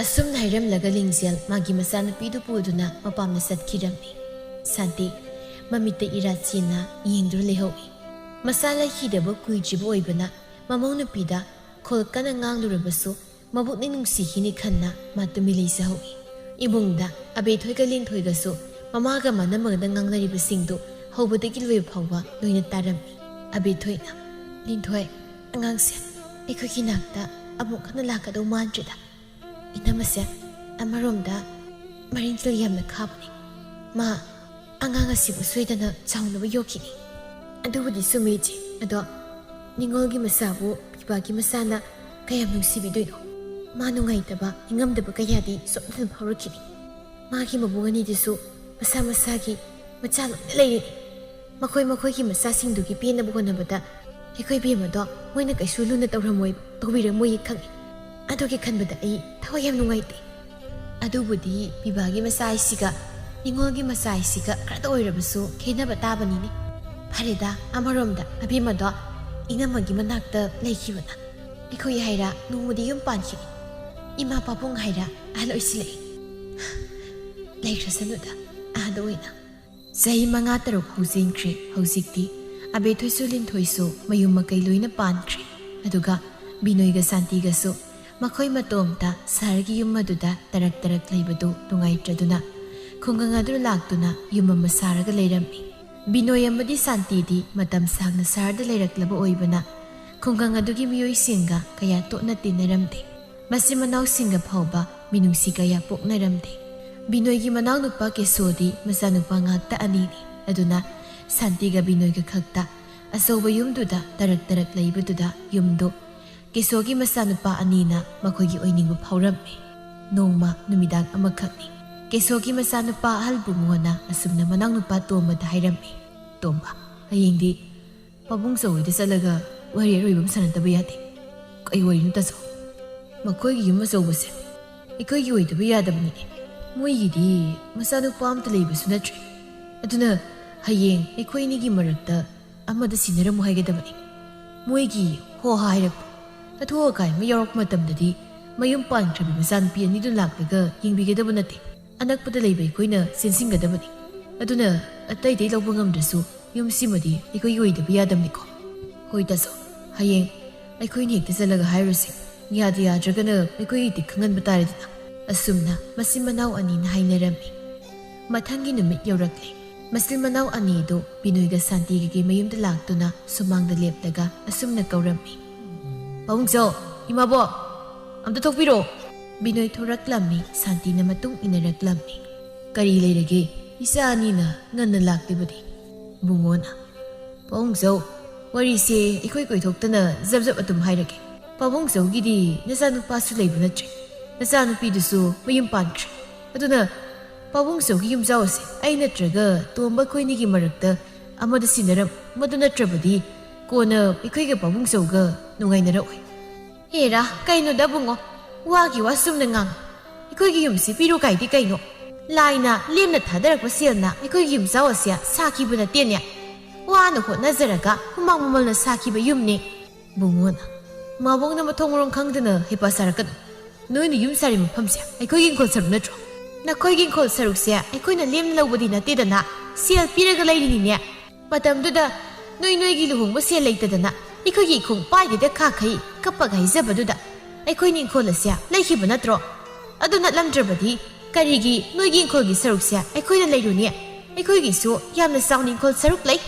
ꯑꯁꯨꯝꯅ ꯍꯥꯏꯔꯝꯂꯒ ꯂꯤꯡꯖꯦꯜ ꯃꯥꯒꯤ ꯃꯆꯥꯅꯨꯄꯤꯗꯨ ꯄꯨꯗꯨꯅ ꯃꯄꯥꯝꯗ ꯆꯠꯈꯤꯔꯝꯃꯤ꯫ ꯁꯥꯟꯇꯤ ꯃꯃꯤꯠꯇ ꯏꯔꯥ ꯆꯦꯟꯅ ꯌꯦꯡꯗꯨꯅ ꯂꯩꯍꯧꯏ꯫ ꯃꯆꯥ ꯂꯩꯈꯤꯗꯕ ꯀꯨꯏꯗ꯭ꯔꯤꯕ ꯑꯣꯏꯕꯅ ꯃꯃꯧ ꯅꯨꯄꯤꯗ ꯈꯣꯜ ꯀꯟꯅ ꯉꯥꯡꯂꯨꯔꯕꯁꯨ ꯃꯕꯨꯛꯅꯤꯡ ꯅꯨꯡꯁꯤꯈꯤꯅꯤ ꯈꯟꯅ ꯃꯥ ꯇꯨꯃꯤꯟ ꯂꯩꯖꯍꯧꯏ꯫ ꯏꯃꯨꯡꯗ ꯑꯕꯦꯊꯣꯏꯒ ꯂꯤꯟꯊꯣꯏꯒꯁꯨ ꯃꯃꯥꯒ ꯃꯥꯟꯅ ꯃꯥꯟꯅ ꯉꯥꯡꯅꯔꯤꯕꯁꯤꯡꯗꯨ ꯍꯧꯕꯗꯒꯤ ꯂꯣꯏꯕ ꯐꯥꯎꯕ ꯂꯣꯏꯅ ꯇꯥꯔꯝꯃꯤ꯫ ꯑꯕꯦꯊꯣꯏꯅ, "ꯂꯤꯟꯊꯣꯏ, ꯑꯉꯥꯡꯁꯦ ꯑꯩꯈꯣꯏꯒꯤ ꯅꯥꯛꯇ ꯑꯃꯨꯛ ꯍꯟꯅ ꯂꯥꯛꯀꯗꯧ ꯃꯥꯟꯗ꯭ꯔꯦꯗ꯫ ꯏꯅꯝꯃꯁꯦ ꯑꯃꯔꯣꯝꯗ ꯃꯔꯤꯟꯆꯜ ꯌꯥꯝꯅ ꯈꯥꯕꯅꯤ꯫ ꯃꯥ ꯑꯉꯥꯡ ꯑꯁꯤꯕꯨ ꯁꯣꯏꯗꯅ ꯆꯥꯎꯅꯕ ꯌꯣꯛꯈꯤꯅꯤ꯫" "ꯑꯗꯨꯕꯨꯗꯤ ꯆꯨꯝꯃꯤ, ꯏꯆꯦ꯫ ꯑꯗꯣ ꯅꯤꯉꯣꯜꯒꯤ ꯃꯆꯥꯕꯨ ꯄꯤꯕꯥꯒꯤ ꯃꯆꯥꯅ ꯀꯌꯥꯝ ꯅꯨꯡꯁꯤꯕꯤꯗꯣꯏꯅꯣ? ꯃꯥ ꯅꯨꯡꯉꯥꯏꯇꯕ, ꯅꯤꯡꯉꯝꯗꯕ ꯀꯌꯥꯗꯤ ꯁꯣꯏꯗꯅ ꯐꯥꯎꯔꯛꯈꯤꯅꯤ꯫ ꯃꯥꯒꯤ ꯃꯕꯨꯡ ꯑꯅꯤꯗꯨꯁꯨ ꯃꯁꯥ ꯃꯁꯥꯒꯤ ꯃꯆꯥ ꯂꯣꯏꯅ ꯂꯩꯔꯤꯅꯤ꯫ ꯃꯈꯣꯏ ꯃꯈꯣꯏꯒꯤ ꯃꯆꯥꯁꯤꯡꯗꯨꯒꯤ ꯄꯦꯟꯅꯕ ꯍꯣꯠꯅꯕꯗ ꯑꯩꯈꯣꯏ ꯕꯦꯝꯃꯗꯣ ꯃꯣꯏꯅ ꯀꯩꯁꯨ ꯂꯨꯅ ꯇꯧꯔꯝꯃꯣꯏ, ꯇꯧꯕꯤꯔꯝꯃꯣꯏ ꯈꯪꯏ꯫ ꯑꯗꯨꯒꯤ ꯈꯟꯕꯗ ꯑꯩ ꯊꯋꯥꯏ ꯌꯥꯝ ꯅꯨꯡꯉꯥꯏꯇꯦ꯫ ꯑꯗꯨꯕꯨꯗꯤ ꯄꯤꯕꯥꯒꯤ ꯃꯆꯥ ꯍꯥꯏꯁꯤꯒ ꯅꯤꯉꯣꯜꯒꯤ ꯃꯆꯥ ꯍꯥꯏꯁꯤꯒ ꯈꯔꯇ ꯑꯣꯏꯔꯕꯁꯨ ꯈꯦꯠꯅꯕ ꯇꯥꯕꯅꯤꯅꯦ꯫ ꯐꯔꯦꯗ, ꯑꯃꯔꯣꯝꯗ ꯑꯕꯦꯝꯃꯗꯣ ꯏꯅꯝꯃꯒꯤ ꯃꯅꯥꯛꯇ ꯂꯩꯈꯤꯕꯅ ꯑꯩꯈꯣꯏ ꯍꯥꯏꯔ ꯅꯣꯡꯃꯗꯤ ꯌꯨꯝ ꯄꯥꯟꯈꯤꯅꯤ꯫ ꯏꯃꯥ ꯄꯥꯕꯨꯡ ꯍꯥꯏꯔ ꯑꯍꯜ ꯑꯣꯏꯁꯤꯜꯂꯛꯏ꯫ ꯂꯩꯈ꯭ꯔꯁꯅꯨꯗ, ꯑꯍꯜ ꯑꯣꯏꯅ꯫" ꯆꯍꯤ ꯃꯉꯥ ꯇꯔꯨꯛ ꯍꯧꯖꯤꯟꯈ꯭ꯔꯦ꯫ ꯍꯧꯖꯤꯛꯇꯤ ꯑꯕꯦꯊꯣꯏꯁꯨ ꯂꯤꯟꯊꯣꯏꯁꯨ ꯃꯌꯨꯝ ꯃꯀꯩ ꯂꯣꯏꯅ ꯄꯥꯟꯈ꯭ꯔꯦ꯫ ꯑꯗꯨꯒ ꯕꯤꯅꯣꯏꯒ ꯁꯥꯟꯇꯤꯒꯁꯨ ꯃꯈꯣꯏ ꯃꯇꯣꯝꯇ ꯁꯍꯔꯒꯤ ꯌꯨꯝ ꯑꯗꯨꯗ ꯇꯔꯛ ꯇꯔꯛ ꯂꯩꯕꯗꯨ ꯅꯨꯡꯉꯥꯏꯇ꯭ꯔꯗꯨꯅ ꯈꯨꯡꯒꯪ ꯑꯗꯨ ꯂꯥꯛꯇꯨꯅ ꯌꯨꯝ ꯑꯃ ꯁꯥꯔꯒ ꯂꯩꯔꯝꯃꯤ꯫ ꯕꯤꯅꯣꯏ ꯑꯃꯗꯤ ꯁꯥꯟꯇꯤꯗꯤ ꯃꯇꯝ ꯁꯥꯡꯅ ꯁꯍꯔꯗ ꯂꯩꯔꯛꯂꯕ ꯑꯣꯏꯕꯅ ꯈꯨꯡꯒꯪ ꯑꯗꯨꯒꯤ ꯃꯤꯑꯣꯏꯁꯤꯡꯒ ꯀꯌꯥ ꯇꯣꯠꯅ ꯇꯤꯟꯅꯔꯝꯗꯦ꯫ ꯃꯆꯤꯟ ꯃꯅꯥꯎꯁꯤꯡꯒ ꯐꯥꯎꯕ ꯃꯤꯅꯨꯡꯁꯤ ꯀꯌꯥ ꯄꯣꯛꯅꯔꯝꯗꯦ꯫ ꯕꯤꯅꯣꯏꯒꯤ ꯃꯅꯥꯎꯅꯨꯄꯥ ꯀꯦꯁꯣꯗꯤ ꯃꯆꯥꯅꯨꯄꯥ ꯉꯥꯛꯇ ꯑꯅꯤꯅꯤ꯫ ꯑꯗꯨꯅ ꯁꯥꯟꯇꯤꯒ ꯕꯤꯅꯣꯏꯒ ꯈꯛꯇ ꯑꯆꯧꯕ ꯌꯨꯝꯗꯨꯗ ꯇꯔꯛ ꯇꯔꯛ ꯂꯩꯕꯗꯨꯗ ꯌꯨꯝꯗꯨ ꯀꯦꯁꯣꯒꯤ ꯃꯆꯥꯅꯨꯄꯥ ꯑꯅꯤꯅ ꯃꯈꯣꯏꯒꯤ ꯑꯣꯏꯅꯤꯡꯕ ꯐꯥꯎꯔꯝꯃꯤ꯫ ꯅꯣꯡꯃ ꯅꯨꯃꯤꯗꯥꯡ ꯑꯃꯈꯛꯅꯤ꯫ ꯀꯦꯁꯣꯒꯤ ꯃꯆꯥꯅꯨꯄꯥ ꯑꯍꯜ ꯕꯨꯡꯉꯣꯅ ꯑꯁꯨꯝꯅ ꯃꯅꯥꯎꯅꯨꯄꯥ ꯇꯣꯝꯕꯗ ꯍꯥꯏꯔꯝꯃꯤ, "ꯇꯣꯝꯕ, ꯍꯌꯦꯡꯗꯤ ꯄꯥꯕꯨꯡ ꯆꯧ ꯍꯣꯏꯗ ꯆꯠꯂꯒ ꯋꯥꯔꯤ ꯑꯔꯣꯏꯕ ꯑꯃ ꯁꯥꯟꯅꯗꯕ ꯌꯥꯗꯦ꯫" "ꯀꯩ ꯋꯥꯔꯤꯅꯣ ꯇꯥꯆꯧ?" "ꯃꯈꯣꯏꯒꯤ ꯌꯨꯝ ꯑꯆꯧꯕꯁꯦ ꯑꯩꯈꯣꯏꯒꯤ ꯑꯣꯏꯗꯕ ꯌꯥꯗꯕꯅꯤꯅꯦ꯫ ꯃꯣꯏꯒꯤꯗꯤ ꯃꯆꯥꯅꯨꯄꯥ ꯑꯝꯇ ꯂꯩꯕꯁꯨ ꯅꯠꯇ꯭ꯔꯦ꯫ ꯑꯗꯨꯅ ꯍꯌꯦꯡ ꯑꯩꯈꯣꯏ ꯑꯅꯤꯒꯤ ꯃꯔꯛꯇ ꯑꯃꯗ ꯁꯤꯟꯅꯔꯝꯃꯨ ꯍꯥꯏꯒꯗꯕꯅꯤ꯫ ꯃꯣꯏꯒꯤ ꯍꯣ ꯍꯥ ꯍꯥꯏꯔꯛꯄ, ꯑꯊꯨ ꯑꯀꯥꯏ ꯑꯃ ꯌꯥꯎꯔꯛꯄ ꯃꯇꯝꯗꯗꯤ ꯃꯌꯨꯝ ꯄꯥꯟꯈ꯭ꯔꯕꯤ ꯃꯆꯥꯅꯨꯄꯤ ꯑꯅꯤꯗꯨ ꯂꯥꯛꯂꯒ ꯌꯦꯡꯕꯤꯒꯗꯕ ꯅꯠꯇꯦ꯫ ꯑꯅꯛꯄꯗ ꯂꯩꯕ ꯑꯩꯈꯣꯏꯅ ꯆꯦꯟꯁꯤꯟꯒꯗꯕꯅꯤ꯫ ꯑꯗꯨꯅ ꯑꯇꯩ ꯑꯇꯩ ꯂꯧꯕ ꯉꯝꯗ꯭ꯔꯁꯨ ꯌꯨꯝꯁꯤꯃꯗꯤ ꯑꯩꯈꯣꯏꯒꯤ ꯑꯣꯏꯗꯕ ꯌꯥꯗꯕꯅꯤꯀꯣ?" "ꯍꯣꯏ ꯇꯥꯆꯧ, ꯍꯌꯦꯡ ꯑꯩꯈꯣꯏꯅꯤ ꯍꯦꯛꯇ ꯆꯠꯂꯒ ꯍꯥꯏꯔꯨꯁꯦ꯫ ꯌꯥꯗ ꯌꯥꯗ꯭ꯔꯒꯅ ꯑꯩꯈꯣꯏꯒꯤꯗꯤ ꯈꯪꯍꯟꯕ ꯇꯥꯔꯦꯗꯅ꯫" ꯑꯁꯨꯝꯅ ꯃꯆꯤꯟ ꯃꯅꯥꯎ ꯑꯅꯤꯅ ꯍꯥꯏꯅꯔꯝꯃꯤ꯫ ꯃꯊꯪꯒꯤ ꯅꯨꯃꯤꯠ ꯌꯧꯔꯛꯂꯦ꯫ ꯃꯆꯤꯟ ꯃꯅꯥꯎ ꯑꯅꯤꯗꯨ ꯕꯤꯅꯣꯏꯒ ꯁꯥꯟꯇꯤꯒꯒꯤ ꯃꯌꯨꯝꯗ ꯂꯥꯛꯇꯨꯅ ꯁꯨꯃꯥꯡꯗ ꯂꯦꯞꯂꯒ ꯑꯁꯨꯝꯅ ꯀꯧꯔꯝꯃꯤ, "ꯄꯥꯕꯨꯡꯆꯧ, ꯏꯃꯥꯕꯣꯛ, ꯑꯝꯇ ꯊꯣꯛꯄꯤꯔꯣ꯫" ꯕꯤꯅꯣꯏ ꯊꯣꯔꯛꯂꯝꯃꯤ꯫ ꯁꯥꯟꯇꯤꯅ ꯃꯇꯨꯡ ꯏꯟꯅꯔꯛꯂꯝꯃꯤ꯫ "ꯀꯔꯤ ꯂꯩꯔꯒꯦ? ꯏꯆꯥ ꯑꯅꯤꯅ ꯉꯟꯅ ꯂꯥꯛꯂꯤꯕꯗꯤ?" ꯕꯨꯡꯉꯣꯅ, "ꯄꯥꯕꯨꯡꯆꯧ, ꯋꯥꯔꯤꯁꯦ ꯑꯩꯈꯣꯏ ꯀꯣꯏꯊꯣꯛꯇꯅ ꯖꯞ ꯖꯞ ꯑꯗꯨꯝ ꯍꯥꯏꯔꯒꯦ꯫ ꯄꯥꯕꯨꯡꯆꯧꯒꯤꯗꯤ ꯅꯆꯥꯅꯨꯄꯥꯁꯨ ꯂꯩꯕ ꯅꯠꯇ꯭ꯔꯦ, ꯅꯆꯥꯅꯨꯄꯤꯗꯨꯁꯨ ꯃꯌꯨꯝ ꯄꯥꯟꯈ꯭ꯔꯦ꯫ ꯑꯗꯨꯅ ꯄꯥꯕꯨꯡꯆꯧꯒꯤ ꯌꯨꯝꯖꯥꯎ ꯑꯁꯦ ꯑꯩ ꯅꯠꯇ꯭ꯔꯒ ꯇꯣꯝꯕ ꯑꯩꯈꯣꯏꯅꯤꯒꯤ ꯃꯔꯛꯇ ꯑꯃꯗ ꯁꯤꯟꯅꯔꯝ, ꯃꯗꯨ ꯅꯠꯇ꯭ꯔꯕꯗꯤ ꯀꯣꯟꯅ ꯑꯩꯈꯣꯏꯒ ꯄꯥꯕꯨꯡꯆꯧꯒ ꯅꯨꯡꯉꯥꯏꯅꯔꯛꯑꯣꯏ꯫" "ꯍꯦꯔꯥ, ꯀꯩꯅꯣꯗ ꯕꯨꯡꯉꯣ, ꯋꯥꯒꯤ ꯋꯥ ꯆꯨꯝꯅ ꯉꯥꯡ꯫ ꯑꯩꯈꯣꯏꯒꯤ ꯌꯨꯝꯁꯤ ꯄꯤꯔꯨ ꯀꯥꯏꯗꯤ ꯀꯩꯅꯣ? ꯂꯥꯏꯅ ꯂꯦꯝꯅ ꯊꯥꯗꯔꯛꯄ ꯁꯦꯜꯅ ꯑꯩꯈꯣꯏꯒꯤ ꯌꯨꯝꯖꯥꯎ ꯑꯁꯦ ꯁꯥꯈꯤꯕ ꯅꯠꯇꯦꯅꯦ꯫ ꯋꯥꯅ ꯍꯣꯠꯅꯖꯔꯒ ꯍꯨꯃꯥꯡ ꯃꯃꯜꯅ ꯁꯥꯈꯤꯕ ꯌꯨꯝꯅꯤ꯫" ꯕꯨꯡꯉꯣꯅ, "ꯃꯥꯕꯣꯛꯅ ꯃꯊꯣꯡ ꯃꯔꯣꯡ ꯈꯪꯗꯅ ꯍꯩꯄꯥ ꯁꯥꯔꯛꯀꯅꯨ꯫ ꯅꯣꯏꯅ ꯌꯨꯝ ꯁꯥꯔꯤ ꯃꯐꯝꯁꯦ ꯑꯩꯈꯣꯏꯒꯤ ꯏꯪꯈꯣꯜ ꯁꯔꯨꯛ ꯅꯠꯇ꯭ꯔꯣ? ꯅꯈꯣꯏꯒꯤ ꯏꯪꯈꯣꯜ ꯁꯔꯨꯛꯁꯦ ꯑꯩꯈꯣꯏꯅ ꯂꯦꯝꯅ ꯂꯧꯕꯗꯤ ꯅꯠꯇꯦꯗꯅ, ꯁꯦꯜ ꯄꯤꯔꯒ ꯂꯩꯔꯤꯅꯤꯅꯦ꯫ ꯃꯇꯝꯗꯨꯗ ꯅꯣꯏ ꯅꯣꯏꯒꯤ ꯂꯨꯍꯣꯡꯕ ꯁꯦꯜ ꯂꯩꯇꯗꯅ ꯑꯩꯈꯣꯏꯒꯤ ꯏꯈꯣꯡ ꯄꯥꯏꯗꯦꯗ ꯈꯥꯈꯩ ꯀꯞꯄꯒ ꯍꯥꯏꯖꯕꯗꯨꯗ ꯑꯩꯈꯣꯏꯅ ꯏꯪꯈꯣꯜ ꯑꯁꯦ ꯂꯩꯈꯤꯕ ꯅꯠꯇ꯭ꯔꯣ? ꯑꯗꯨ ꯅꯠꯂꯝꯗ꯭ꯔꯕꯗꯤ ꯀꯔꯤꯒꯤ ꯅꯣꯏꯒꯤ ꯏꯪꯈꯣꯜꯒꯤ ꯁꯔꯨꯛꯁꯦ ꯑꯩꯈꯣꯏꯅ ꯂꯩꯔꯨꯅꯤ? ꯑꯩꯈꯣꯏꯒꯤꯁꯨ ꯌꯥꯝꯅ ꯆꯥꯎꯅ ꯏꯪꯈꯣꯜ ꯁꯔꯨꯛ ꯂꯩ꯫"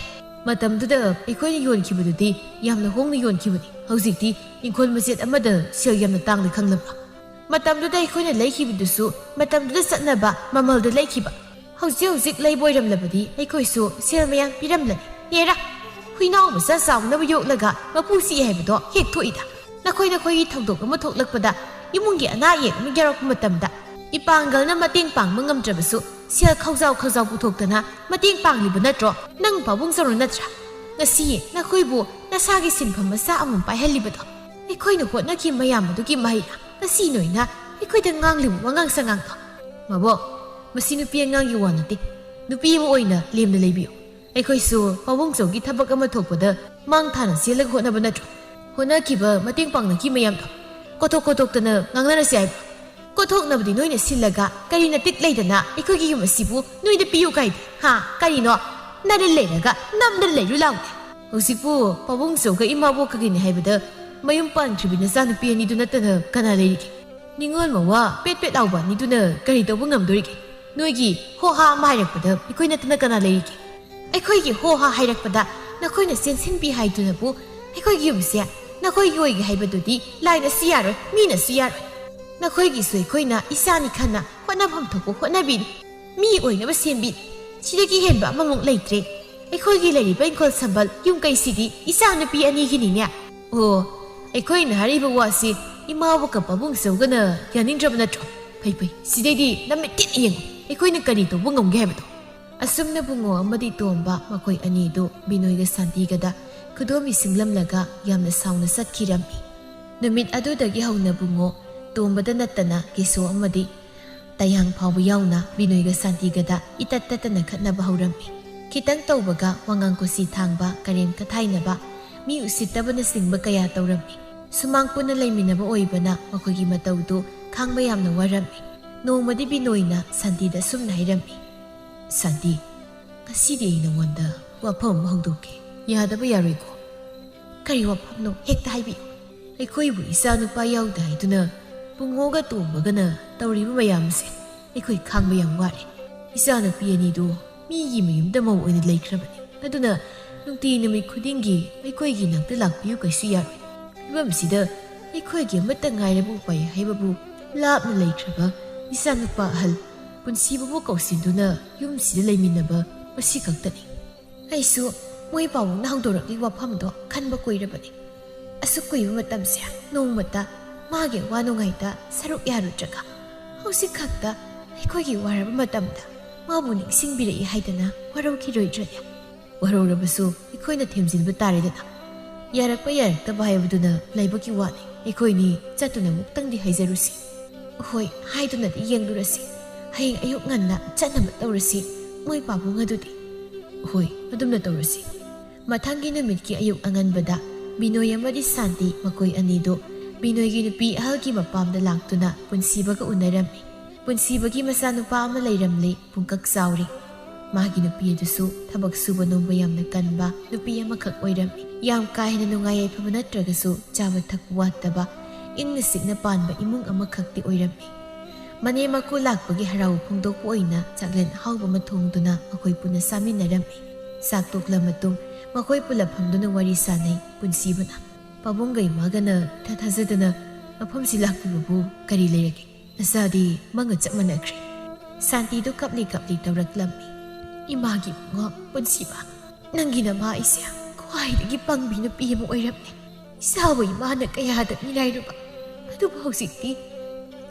ꯃꯇꯝꯗꯨꯗ ꯑꯩꯈꯣꯏꯅ ꯌꯣꯟꯈꯤꯕꯗꯨꯗꯤ ꯌꯥꯝꯅ ꯍꯣꯡꯅ ꯌꯣꯟꯈꯤꯕꯅꯤ꯫ ꯍꯧꯖꯤꯛꯇꯤ ꯏꯪꯈꯣꯜ ꯃꯆꯦꯠ ꯑꯃꯗ ꯁꯦꯜ ꯌꯥꯝꯅ ꯇꯥꯡꯅ ꯈꯪꯂꯕ꯫ ꯃꯇꯝꯗꯨꯗ ꯑꯩꯈꯣꯏꯅ ꯂꯩꯈꯤꯕꯗꯨꯁꯨ ꯃꯇꯝꯗꯨꯗ ꯆꯠꯅꯕ ꯃꯃꯜꯗ ꯂꯩꯈꯤꯕ꯫ ꯍꯧꯖꯤꯛ ꯍꯧꯖꯤꯛ ꯂꯩꯕ ꯑꯣꯏꯔꯝꯂꯕꯗꯤ ꯑꯩꯈꯣꯏꯁꯨ ꯁꯦꯜ ꯃꯌꯥꯝ ꯄꯤꯔꯝꯂꯅꯤ꯫ ꯍꯦꯔꯥ, ꯍꯨꯏꯅꯥꯎ ꯃꯆꯥ ꯆꯥꯎꯅꯕ ꯌꯣꯛꯂꯒ ꯃꯄꯨ ꯆꯤꯛꯑꯦ ꯍꯥꯏꯕꯗꯣ ꯍꯦꯛ ꯊꯣꯛꯏꯗ꯫ ꯅꯈꯣꯏ ꯅꯈꯣꯏꯒꯤ ꯊꯧꯗꯣꯛ ꯑꯃ ꯊꯣꯛꯂꯛꯄꯗ, ꯏꯃꯨꯡꯒꯤ ꯑꯅꯥ ꯑꯌꯦꯛ ꯑꯃ ꯌꯥꯎꯔꯛꯄ ꯃꯇꯝꯗ, ꯏꯄꯥꯡꯒꯜꯅ ꯃꯇꯦꯡ ꯄꯥꯡꯕ ꯉꯝꯗ꯭ꯔꯕꯁꯨ ꯁꯦꯜ ꯈꯧꯖꯥꯎ ꯈꯧꯖꯥꯎ ꯄꯨꯊꯣꯛꯇꯅ ꯃꯇꯦꯡ ꯄꯥꯡꯂꯤꯕ ꯅꯠꯇ꯭ꯔꯣ? ꯅꯪ ꯄꯥꯕꯨꯡ ꯆꯧꯔꯨ ꯅꯠꯇ꯭ꯔꯥ? ꯉꯁꯤ ꯅꯈꯣꯏꯕꯨ ꯅꯁꯥꯒꯤ ꯁꯤꯟꯐꯝ ꯃꯆꯥ ꯑꯃꯃꯝ ꯄꯥꯏꯍꯜꯂꯤꯕꯗꯣ ꯑꯩꯈꯣꯏꯅ ꯍꯣꯠꯅꯈꯤꯕ ꯃꯌꯥꯝ ꯑꯗꯨꯒꯤ ꯃꯍꯩꯔꯥ? ꯉꯁꯤ ꯅꯣꯏꯅ ꯑꯩꯈꯣꯏꯗ ꯉꯥꯡꯂꯤꯕ ꯋꯥꯉꯥꯡ ꯁꯉꯥꯡꯗꯣ? ꯃꯕꯣꯛ, ꯃꯁꯤ ꯅꯨꯄꯤ ꯑꯉꯥꯡꯒꯤ ꯋꯥ ꯅꯠꯇꯦ꯫ ꯅꯨꯄꯤ ꯑꯃ ꯑꯣꯏꯅ ꯂꯦꯝꯅ ꯂꯩꯕꯤꯌꯨ꯫ ꯑꯩꯈꯣꯏꯁꯨ ꯄꯥꯕꯨꯡ ꯆꯧꯒꯤ ꯊꯕꯛ ꯑꯃ ꯊꯣꯛꯄꯗ ꯃꯥꯡ ꯊꯥꯅ ꯆꯦꯜꯂꯒ ꯍꯣꯠꯅꯕ ꯅꯠꯇ꯭ꯔꯣ? ꯍꯣꯠꯅꯈꯤꯕ, ꯃꯇꯦꯡ ꯄꯥꯡꯅꯈꯤ ꯃꯌꯥꯝꯗꯣ ꯀꯣꯊꯣꯛ ꯀꯣꯊꯣꯛꯇꯅ ꯉꯥꯡꯅꯔꯁꯤ ꯍꯥꯏꯕ꯭ꯔꯣ? ꯀꯣꯊꯣꯛꯅꯕꯗꯤ ꯅꯣꯏꯅ ꯁꯤꯜꯂꯒ ꯀꯔꯤ ꯅꯇꯤꯛ ꯂꯩꯗꯅ ꯑꯩꯈꯣꯏꯒꯤ ꯌꯨꯝ ꯑꯁꯤꯕꯨ ꯅꯣꯏꯗ ꯄꯤꯌꯨ ꯀꯥꯏꯗꯦ? ꯍꯥ? ꯀꯔꯤꯅꯣ? ꯅꯔꯜ ꯂꯩꯔꯒ ꯅꯝꯗꯅ ꯂꯩꯔꯨ ꯂꯥꯎꯅꯦ꯫ ꯍꯧꯖꯤꯛꯄꯨ ꯄꯥꯕꯨꯡ ꯆꯧꯒ ꯏꯃꯥꯕꯣꯛꯀꯒꯤꯅꯤ ꯍꯥꯏꯕꯗ ꯃꯌꯨꯝ ꯄꯥꯟꯈ꯭ꯔꯤꯕꯤ ꯅꯆꯥꯅꯨꯄꯤ ꯑꯅꯤꯗꯨ ꯅꯠꯇꯅ ꯀꯅꯥ ꯂꯩꯔꯤꯒꯦ? ꯅꯤꯉꯣꯜ ꯃꯋꯥ ꯄꯦꯠ ꯄꯦꯠ ꯂꯥꯎꯕ ꯑꯅꯤꯗꯨꯅ ꯀꯔꯤ ꯇꯧꯕ ꯉꯝꯗꯣꯔꯤꯒꯦ? ꯅꯣꯏꯒꯤ ꯍꯣ ꯍꯥ ꯑꯃ ꯍꯥꯏꯔꯛꯄꯗ ꯑꯩꯈꯣꯏ ꯅꯠꯇꯅ ꯀꯅꯥ ꯂꯩꯔꯤꯒꯦ? ꯑꯩꯈꯣꯏꯒꯤ ꯍꯣ ꯍꯥ ꯍꯥꯏꯔꯛꯄꯗ ꯅꯈꯣꯏꯅ ꯆꯦꯟꯁꯤꯟꯕꯤ ꯍꯥꯏꯗꯨꯅꯕꯨ ꯑꯩꯈꯣꯏꯒꯤ ꯌꯨꯝꯁꯦ ꯅꯈꯣꯏꯒꯤ ꯑꯣꯏꯒꯦ ꯍꯥꯏꯕꯗꯨꯗꯤ ꯂꯥꯏꯅꯁꯨ ꯌꯥꯔꯣꯏ, ꯃꯤꯅꯁꯨ ꯌꯥꯔꯣꯏ꯫ ꯅꯈꯣꯏꯒꯤꯁꯨ ꯑꯩꯈꯣꯏꯅ ꯏꯆꯥꯅꯤ ꯈꯟꯅ ꯍꯣꯠꯅꯐꯝ ꯊꯣꯛꯄ ꯍꯣꯠꯅꯕꯤꯔꯤ꯫ ꯃꯤ ꯑꯣꯏꯅꯕ ꯁꯦꯝꯕꯤꯔꯤ꯫ ꯁꯤꯗꯒꯤ ꯍꯦꯟꯕ ꯑꯃꯃꯨꯛ ꯂꯩꯇ꯭ꯔꯦ꯫ ꯑꯩꯈꯣꯏꯒꯤ ꯂꯩꯔꯤꯕ ꯏꯪꯈꯣꯜ ꯁꯝꯕꯜ ꯌꯨꯝ ꯀꯩꯁꯤꯗꯤ ꯏꯆꯥꯅꯨꯄꯤ ꯑꯅꯤꯒꯤꯅꯤꯅꯦ꯫ ꯑꯣ, ꯑꯩꯈꯣꯏꯅ ꯍꯥꯏꯔꯤꯕ ꯋꯥꯁꯤ ꯏꯃꯥꯕꯨ ꯀꯞꯄꯕꯨꯡ ꯆꯧꯒꯅ ꯌꯥꯅꯤꯡꯗ꯭ꯔꯕ ꯅꯠꯇ꯭ꯔꯣ? ꯐꯩ ꯐꯩ, ꯁꯤꯗꯩꯗꯤ ꯅꯃꯤꯠ ꯇꯤꯠ ꯌꯦꯡꯉꯨ, ꯑꯩꯈꯣꯏꯅ ꯀꯔꯤ ꯇꯧꯕ ꯉꯝꯒꯦ ꯍꯥꯏꯕꯗꯣ꯫ ꯑꯁꯨꯝꯅ ꯕꯨꯡꯉꯣ ꯑꯃꯗꯤ ꯇꯣꯝꯕ ꯃꯈꯣꯏ ꯑꯅꯤꯗꯨ ꯕꯤꯅꯣꯏꯒ ꯁꯥꯟꯇꯤꯒꯗ ꯈꯨꯗꯣꯝꯕꯤ ꯁꯤꯡꯂꯝꯂꯒ ꯌꯥꯝꯅ ꯁꯥꯎꯅ ꯆꯠꯈꯤꯔꯝꯃꯤ꯫ ꯅꯨꯃꯤꯠ ꯑꯗꯨꯗꯒꯤ ꯍꯧꯅ ꯕꯨꯡꯉꯣ ꯇꯣꯝꯕꯗ ꯅꯠꯇꯅ ꯀꯦꯁꯣ ꯑꯃꯗꯤ ꯇꯌꯥꯡ ꯐꯥꯎꯕ ꯌꯥꯎꯅ ꯕꯤꯅꯣꯏꯒ ꯁꯥꯟꯇꯤꯒꯗ ꯏꯇꯠ ꯇꯠꯇꯅ ꯈꯠꯅꯕ ꯍꯧꯔꯝꯃꯤ꯫ ꯈꯤꯇꯪ ꯇꯧꯕꯒ ꯋꯥꯉꯥꯡ ꯀꯨꯁꯤ ꯊꯥꯡꯕ, ꯀꯔꯦꯝ ꯀꯊꯥꯏꯅꯕ, ꯃꯤ ꯎꯁꯤꯠꯇꯕꯅꯆꯤꯡꯕ ꯀꯌꯥ ꯇꯧꯔꯝꯃꯤ꯫ ꯁꯨꯃꯥꯡ ꯄꯨꯟꯅ ꯂꯩꯃꯤꯟꯅꯕ ꯑꯣꯏꯕꯅ ꯃꯈꯣꯏꯒꯤ ꯃꯇꯧꯗꯨ ꯈꯥꯡꯕ ꯌꯥꯝꯅ ꯋꯥꯔꯝꯃꯤ꯫ ꯅꯣꯡꯃꯗꯤ ꯕꯤꯅꯣꯏꯅ ꯁꯥꯟꯇꯤꯗ ꯑꯁꯨꯝꯅ ꯍꯥꯏꯔꯝꯃꯤ, "ꯁꯥꯟꯇꯤ, ꯉꯁꯤꯗꯤ ꯑꯩ ꯅꯉꯣꯟꯗ ꯋꯥꯐꯝ ꯑꯃ ꯍꯧꯗꯣꯛꯀꯦ꯫ ꯌꯥꯗꯕ ꯌꯥꯔꯣꯏꯀꯣ?" "ꯀꯔꯤ ꯋꯥꯐꯝꯅꯣ? ꯍꯦꯛꯇ ꯍꯥꯏꯕꯤꯌꯨ꯫" "ꯑꯩꯈꯣꯏꯕꯨ ꯏꯆꯥ ꯅꯨꯄꯥ ꯌꯥꯎꯗꯦ ꯍꯥꯏꯗꯨꯅ ꯄꯨꯡꯉꯣꯒ ꯇꯣꯝꯕꯒꯅ ꯇꯧꯔꯤꯕ ꯃꯌꯥꯝꯁꯦ ꯑꯩꯈꯣꯏ ꯈꯥꯡꯕ ꯌꯥꯝ ꯋꯥꯔꯦ꯫ ꯏꯆꯥ ꯅꯨꯄꯤ ꯑꯅꯤꯗꯨ ꯃꯤꯒꯤ ꯃꯌꯨꯝꯗ ꯃꯧ ꯑꯣꯏꯅ ꯂꯩꯈ꯭ꯔꯕꯅꯤ꯫ ꯑꯗꯨꯅ ꯅꯨꯡꯇꯤ ꯅꯨꯃꯤꯠ ꯈꯨꯗꯤꯡꯒꯤ ꯑꯩꯈꯣꯏꯒꯤ ꯅꯥꯛꯇ ꯂꯥꯛꯄꯤꯌꯨ ꯀꯩꯁꯨ ꯌꯥꯔꯣꯏ꯫ ꯐꯤꯕꯝꯁꯤꯗ ꯑꯩꯈꯣꯏꯒꯤ ꯑꯃꯠꯇ ꯉꯥꯏꯔꯕ ꯎꯄꯥꯏ ꯍꯥꯏꯕꯕꯨ ꯂꯥꯞꯅ ꯂꯩꯈ꯭ꯔꯕ ꯏꯆꯥ ꯅꯨꯄꯥ ꯑꯍꯜ ꯄꯨꯟꯁꯤꯕꯨꯕꯨ ꯀꯧꯁꯤꯟꯗꯨꯅ ꯌꯨꯝꯁꯤꯗ ꯂꯩꯃꯤꯟꯅꯕ ꯃꯁꯤ ꯈꯛꯇꯅꯤ꯫ ꯑꯩꯁꯨ ꯃꯣꯏ ꯄꯥꯕꯨꯡꯅ ꯍꯧꯗꯣꯔꯛꯂꯤ ꯋꯥꯐꯝꯗꯣ ꯈꯟꯕ ꯀꯨꯏꯔꯕꯅꯤ꯫ ꯑꯁꯨꯛ ꯀꯨꯏꯕ ꯃꯇꯝꯁꯦ ꯅꯣꯡꯃꯇ ꯃꯥꯒꯤ ꯑꯋꯥ ꯅꯨꯡꯉꯥꯏꯗ ꯁꯔꯨꯛ ꯌꯥꯔꯨꯗ꯭ꯔꯒ, ꯍꯧꯖꯤꯛ ꯈꯛꯇ ꯑꯩꯈꯣꯏꯒꯤ ꯋꯥꯔꯕ ꯃꯇꯝꯗ ꯃꯥꯕꯨ ꯅꯤꯡꯁꯤꯡꯕꯤꯔꯛꯏ ꯍꯥꯏꯗꯅ ꯋꯥꯔꯧꯈꯤꯔꯣꯏꯗ꯭ꯔꯅꯦ? ꯋꯥꯔꯧꯔꯕꯁꯨ ꯑꯩꯈꯣꯏꯅ ꯊꯦꯝꯖꯤꯟꯕ ꯇꯥꯔꯦꯗꯅ꯫ ꯌꯥꯔꯛꯄ ꯌꯥꯔꯛꯇꯕ ꯍꯥꯏꯕꯗꯨꯅ ꯂꯥꯏꯕꯛꯀꯤ ꯋꯥꯅꯤ꯫ ꯑꯩꯈꯣꯏꯅꯤ ꯆꯠꯇꯨꯅ ꯑꯃꯨꯛꯇꯪꯗꯤ ꯍꯥꯏꯖꯔꯨꯁꯤ꯫ ꯍꯣꯏ, ꯍꯥꯏꯗꯨꯅꯗꯤ ꯌꯦꯡꯂꯨꯔꯁꯤ꯫ ꯍꯌꯦꯡ ꯑꯌꯨꯛ ꯉꯟꯅ ꯆꯠꯅꯕ ꯇꯧꯔꯁꯤ꯫ ꯃꯣꯏ ꯄꯥꯕꯨꯡ ꯑꯗꯨꯗꯤ꯫ ꯍꯣꯏ, ꯑꯗꯨꯝꯅ ꯇꯧꯔꯁꯤ꯫ ꯃꯊꯪꯒꯤ ꯅꯨꯃꯤꯠꯀꯤ ꯑꯌꯨꯛ ꯑꯉꯟꯕꯗ ꯕꯤꯅꯣꯏ ꯑꯃꯗꯤ ꯁꯥꯟꯇꯤ, ꯃꯈꯣꯏ ꯑꯅꯤꯗꯨ ꯕꯤꯅꯣꯏꯒꯤ ꯅꯨꯄꯤ ꯑꯍꯜꯒꯤ ꯃꯄꯥꯝꯗ ꯂꯥꯛꯇꯨꯅ ꯄꯨꯟꯁꯤꯕꯒ ꯎꯅꯔꯝꯃꯤ꯫ ꯄꯨꯟꯁꯤꯕꯒꯤ ꯃꯆꯥꯅꯨꯄꯥ ꯑꯃ ꯂꯩꯔꯝꯂꯤ, ꯄꯨꯡꯀꯛ ꯆꯥꯎꯔꯤ꯫ ꯃꯥꯒꯤ ꯅꯨꯄꯤ ꯑꯗꯨꯁꯨ ꯊꯕꯛ ꯁꯨꯕ ꯅꯣꯝꯕ ꯌꯥꯝꯅ ꯀꯟꯕ ꯅꯨꯄꯤ ꯑꯃꯈꯛ ꯑꯣꯏꯔꯝꯃꯤ꯫ ꯌꯥꯝ ꯀꯥ ꯍꯦꯟꯅ ꯅꯨꯡꯉꯥꯏ ꯌꯥꯏꯐꯕ ꯅꯠꯇ꯭ꯔꯒꯁꯨ ꯆꯥꯕ ꯊꯛꯄ ꯋꯥꯠꯇꯕ, ꯏꯪꯅ ꯆꯤꯛꯅ ꯄꯥꯟꯕ ꯏꯃꯨꯡ ꯑꯃꯈꯛꯇꯤ ꯑꯣꯏꯔꯝꯃꯤ꯫ ꯃꯅꯦꯝ ꯃꯀꯨ ꯂꯥꯛꯄꯒꯤ ꯍꯔꯥꯎ ꯐꯣꯡꯗꯣꯛꯄ ꯑꯣꯏꯅ ꯆꯥꯛꯂꯦꯟ ꯑꯍꯥꯎꯕ ꯑꯃ ꯊꯣꯡꯗꯨꯅ ꯃꯈꯣꯏ ꯄꯨꯟꯅ ꯆꯥꯃꯤꯟꯅꯔꯝꯃꯤ꯫ ꯆꯥꯛ ꯇꯣꯛꯂ ꯃꯇꯨꯡ ꯃꯈꯣꯏ ꯄꯨꯂꯞ ꯐꯝꯗꯨꯅ ꯋꯥꯔꯤ ꯁꯥꯅꯩ꯫ ꯄꯨꯟꯁꯤꯕꯅ, "ꯄꯥꯕꯨꯡꯒ ꯏꯃꯥꯒꯅ ꯏꯊꯥ ꯊꯥꯖꯗꯅ ꯃꯐꯝꯁꯤ ꯂꯥꯛꯄꯤꯕꯕꯨ ꯀꯔꯤ ꯂꯩꯔꯒꯦ? ꯅꯆꯥꯗꯤ ꯃꯪꯒ ꯆꯞ ꯃꯥꯟꯅꯈ꯭ꯔꯦ꯫" ꯁꯥꯟꯇꯤꯗꯨ ꯀꯞꯂꯤ ꯀꯞꯂꯤ ꯇꯧꯔꯛꯂꯝꯃꯤ꯫ "ꯏꯃꯥꯒꯤ ꯏꯕꯨꯡꯉꯣ, ꯄꯨꯟꯁꯤꯕ, ꯅꯪꯒꯤ ꯅꯃꯥ ꯑꯩꯁꯦ ꯈ꯭ꯋꯥꯏꯗꯒꯤ ꯄꯪꯕꯤ ꯅꯨꯄꯤ ꯑꯃ ꯑꯣꯏꯔꯝꯃꯦ꯫ ꯏꯆꯥꯕꯨ ꯏꯃꯥꯅ ꯀꯌꯥꯗ ꯃꯤꯔꯥꯏꯔꯨꯕ, ꯑꯗꯨꯕꯨ ꯍꯧꯖꯤꯛꯇꯤ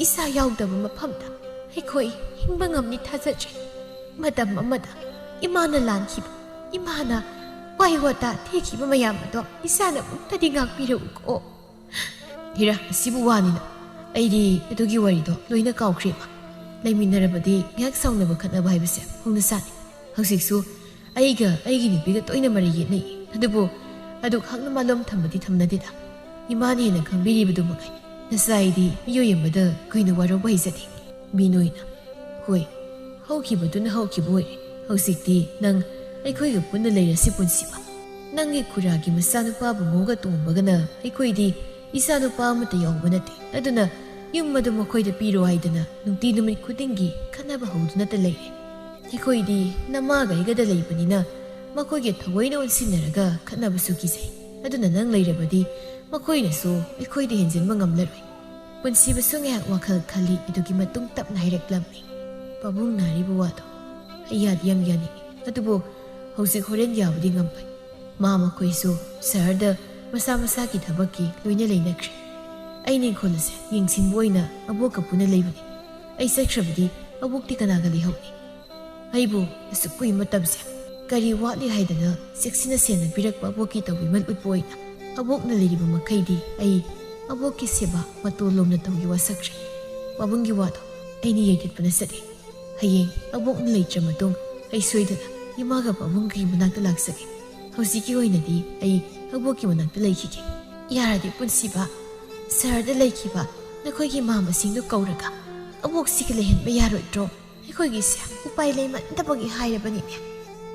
ꯏꯆꯥ ꯌꯥꯎꯗꯕ ꯃꯐꯝꯗ ꯑꯩꯈꯣꯏ ꯍꯤꯡꯕ ꯉꯝꯅꯤ ꯊꯥꯖꯗ꯭ꯔꯦ꯫ ꯃꯇꯝ ꯑꯃꯗ ꯏꯃꯥꯅ ꯂꯥꯟꯈꯤꯕ, ꯏꯃꯥꯅ ꯋꯥꯍꯩ ꯋꯥꯇꯥ ꯊꯦꯛꯈꯤꯕ ꯃꯌꯥꯝ ꯑꯗꯣ ꯏꯆꯥꯅ ꯑꯃꯨꯛꯇꯗꯤ ꯉꯥꯛꯄꯤꯔꯛꯎꯀꯣ꯫" "ꯍꯤꯔꯥ, ꯑꯁꯤꯕꯨ ꯋꯥꯅꯤꯅ? ꯑꯩꯗꯤ ꯑꯗꯨꯒꯤ ꯋꯥꯔꯤꯗꯣ ꯂꯣꯏꯅ ꯀꯥꯎꯈ꯭ꯔꯦ, ꯏꯃꯥ꯫ ꯂꯩꯃꯤꯟꯅꯔꯕꯗꯤ ꯉꯥꯏꯍꯥꯛ ꯁꯥꯎꯅꯕ ꯈꯠꯅꯕ ꯍꯥꯏꯕꯁꯦ ꯍꯧꯅꯁꯥꯅꯤ꯫ ꯍꯧꯖꯤꯛꯁꯨ ꯑꯩꯒ ꯑꯩꯒꯤ ꯅꯨꯄꯤꯒ ꯇꯣꯏꯅ ꯃꯔꯩ ꯌꯦꯠꯅꯩ꯫ ꯑꯗꯨꯕꯨ ꯑꯗꯨꯛ ꯍꯛꯅ ꯃꯥꯂꯣꯝ ꯊꯝꯕꯗꯤ ꯊꯝꯅꯗꯦꯗ꯫ ꯏꯃꯥꯅ ꯍꯦꯟꯅ ꯈꯪꯕꯤꯔꯤꯕꯗꯨ ꯃꯉꯥꯏ꯫ ꯅꯆꯥ ꯑꯩꯗꯤ ꯃꯤꯑꯣꯏ ꯑꯃꯗ ꯀꯨꯏꯅ ꯋꯥꯔꯧꯕ ꯍꯩꯖꯗꯦ꯫" ꯕꯤꯅꯣꯏꯅ, "ꯍꯣꯏ, ꯍꯧꯈꯤꯕꯗꯨꯅ ꯍꯧꯈꯤꯕ ꯑꯣꯏꯔꯦ꯫ ꯍꯧꯖꯤꯛꯇꯤ ꯅꯪ ꯑꯩꯈꯣꯏꯒ ꯄꯨꯟꯅ ꯂꯩꯔꯁꯤ, ꯄꯨꯟꯁꯤꯕ꯫ ꯅꯪꯒꯤ ꯈꯨꯔꯥꯒꯤ ꯃꯆꯥꯅꯨꯄꯥ ꯕꯨꯡꯉꯣꯒ ꯇꯣꯝꯕꯒꯅ ꯑꯩꯈꯣꯏꯗꯤ ꯏꯆꯥꯅꯨꯄꯥ ꯑꯃꯠꯇ ꯌꯥꯎꯕ ꯅꯠꯇꯦ꯫ ꯑꯗꯨꯅ ꯌꯨꯝ ꯑꯗꯨ ꯃꯈꯣꯏꯗ ꯄꯤꯔꯣ ꯍꯥꯏꯗꯅ ꯅꯨꯡꯇꯤ ꯅꯨꯃꯤꯠ ꯈꯨꯗꯤꯡꯒꯤ ꯈꯠꯅꯕ ꯍꯧꯗꯨꯅꯇ ꯂꯩꯔꯦ꯫ ꯑꯩꯈꯣꯏꯗꯤ ꯅꯃꯥꯒ ꯑꯩꯒꯗ ꯂꯩꯕꯅꯤꯅ ꯃꯈꯣꯏꯒꯤ ꯊꯑꯣꯏꯅ ꯑꯣꯟꯁꯤꯟꯅꯔꯒ ꯈꯠꯅꯕꯁꯨ ꯀꯤꯖꯩ꯫ ꯑꯗꯨꯅ ꯅꯪ ꯂꯩꯔꯕꯗꯤ ꯃꯈꯣꯏꯅꯁꯨ ꯑꯩꯈꯣꯏꯗ ꯍꯦꯟꯖꯤꯟꯕ ꯉꯝꯂꯔꯣꯏ꯫" ꯄꯨꯟꯁꯤꯕꯁꯨ ꯉꯥꯏꯍꯥꯛ ꯋꯥꯈꯜ ꯈꯜꯂꯤ꯫ ꯑꯗꯨꯒꯤ ꯃꯇꯨꯡ ꯇꯞꯅ ꯍꯥꯏꯔꯛꯂꯝꯃꯤ꯫ ꯄꯥꯕꯨꯡꯅ ꯍꯥꯏꯔꯤꯕ ꯋꯥꯗꯣ ꯑꯩ ꯌꯥꯗꯤ ꯌꯥꯝ ꯌꯥꯅꯤꯡꯉꯤ꯫ ꯑꯗꯨꯕꯨ ꯍꯧꯖꯤꯛ ꯍꯣꯔꯦꯟ ꯌꯥꯕꯨꯗꯤ ꯉꯝꯂꯣꯏ꯫ ꯃꯥ ꯃꯈꯣꯏꯁꯨ ꯁꯍꯔꯗ ꯃꯁꯥ ꯃꯁꯥꯒꯤ ꯊꯕꯛꯀꯤ ꯂꯣꯏꯅ ꯂꯩꯅꯈ꯭ꯔꯦ꯫ ꯑꯩꯅ ꯏꯪꯈꯣꯜ ꯑꯁꯦ ꯌꯦꯡꯁꯤꯟꯕ ꯑꯣꯏꯅ ꯑꯕꯣꯛꯀ ꯄꯨꯟꯅ ꯂꯩꯕꯅꯤ꯫ ꯑꯩ ꯆꯠꯈ꯭ꯔꯕꯗꯤ ꯑꯕꯣꯛꯇꯤ ꯀꯅꯥꯒ ꯂꯩꯍꯧꯅꯤ? ꯑꯩꯕꯨ ꯑꯁꯨꯛ ꯀꯨꯏꯕ ꯃꯇꯝꯁꯦ ꯀꯔꯤ ꯋꯥꯠꯂꯤ ꯍꯥꯏꯗꯅ ꯆꯦꯛꯁꯤꯟꯅ ꯁꯦꯟꯅꯕꯤꯔꯛꯄ ꯑꯕꯣꯛꯀꯤ ꯇꯧꯕꯤꯃꯜ ꯎꯠꯄ ꯑꯣꯏꯅ ꯑꯕꯣꯛꯅ ꯂꯩꯔꯤꯕ ꯃꯈꯩꯗꯤ ꯑꯩ ꯑꯕꯣꯛꯀꯤ ꯁꯦꯕꯥ ꯃꯇꯣꯟ ꯂꯣꯝꯅ ꯇꯧꯒꯦ ꯋꯥꯁꯛꯈ꯭ꯔꯦ꯫ ꯄꯥꯕꯨꯡꯒꯤ ꯋꯥꯗꯣ ꯑꯩꯅ ꯌꯩꯊꯠꯄꯅ ꯆꯠꯂꯦ꯫ ꯍꯌꯦꯡ ꯑꯕꯣꯛꯅ ꯂꯩꯇ꯭ꯔ ꯃꯇꯨꯡ ꯑꯩ ꯁꯣꯏꯗꯅ ꯏꯃꯥꯒ ꯄꯥꯕꯨꯡꯒꯤ ꯃꯅꯥꯛꯇ ꯂꯥꯛꯆꯒꯦ꯫ ꯍꯧꯖꯤꯛꯀꯤ ꯑꯣꯏꯅꯗꯤ ꯑꯩ ꯑꯕꯣꯛꯀꯤ ꯃꯅꯥꯛꯇ ꯂꯩꯈꯤꯒꯦ꯫ ꯌꯥꯔꯗꯤ ꯄꯨꯟꯁꯤꯕ, ꯁꯍꯔꯗ ꯂꯩꯈꯤꯕ ꯅꯈꯣꯏꯒꯤ ꯃꯥꯝꯃꯁꯤꯡꯗꯨ ꯀꯧꯔꯒ ꯑꯕꯣꯛꯁꯤꯒ ꯂꯩꯍꯟꯕ ꯌꯥꯔꯣꯏꯗ꯭ꯔꯣ? ꯑꯩꯈꯣꯏꯒꯤꯁꯦ ꯎꯄꯥꯏ ꯂꯩꯃꯟꯗꯕꯒꯤ ꯍꯥꯏꯔꯕꯅꯤꯅꯦ꯫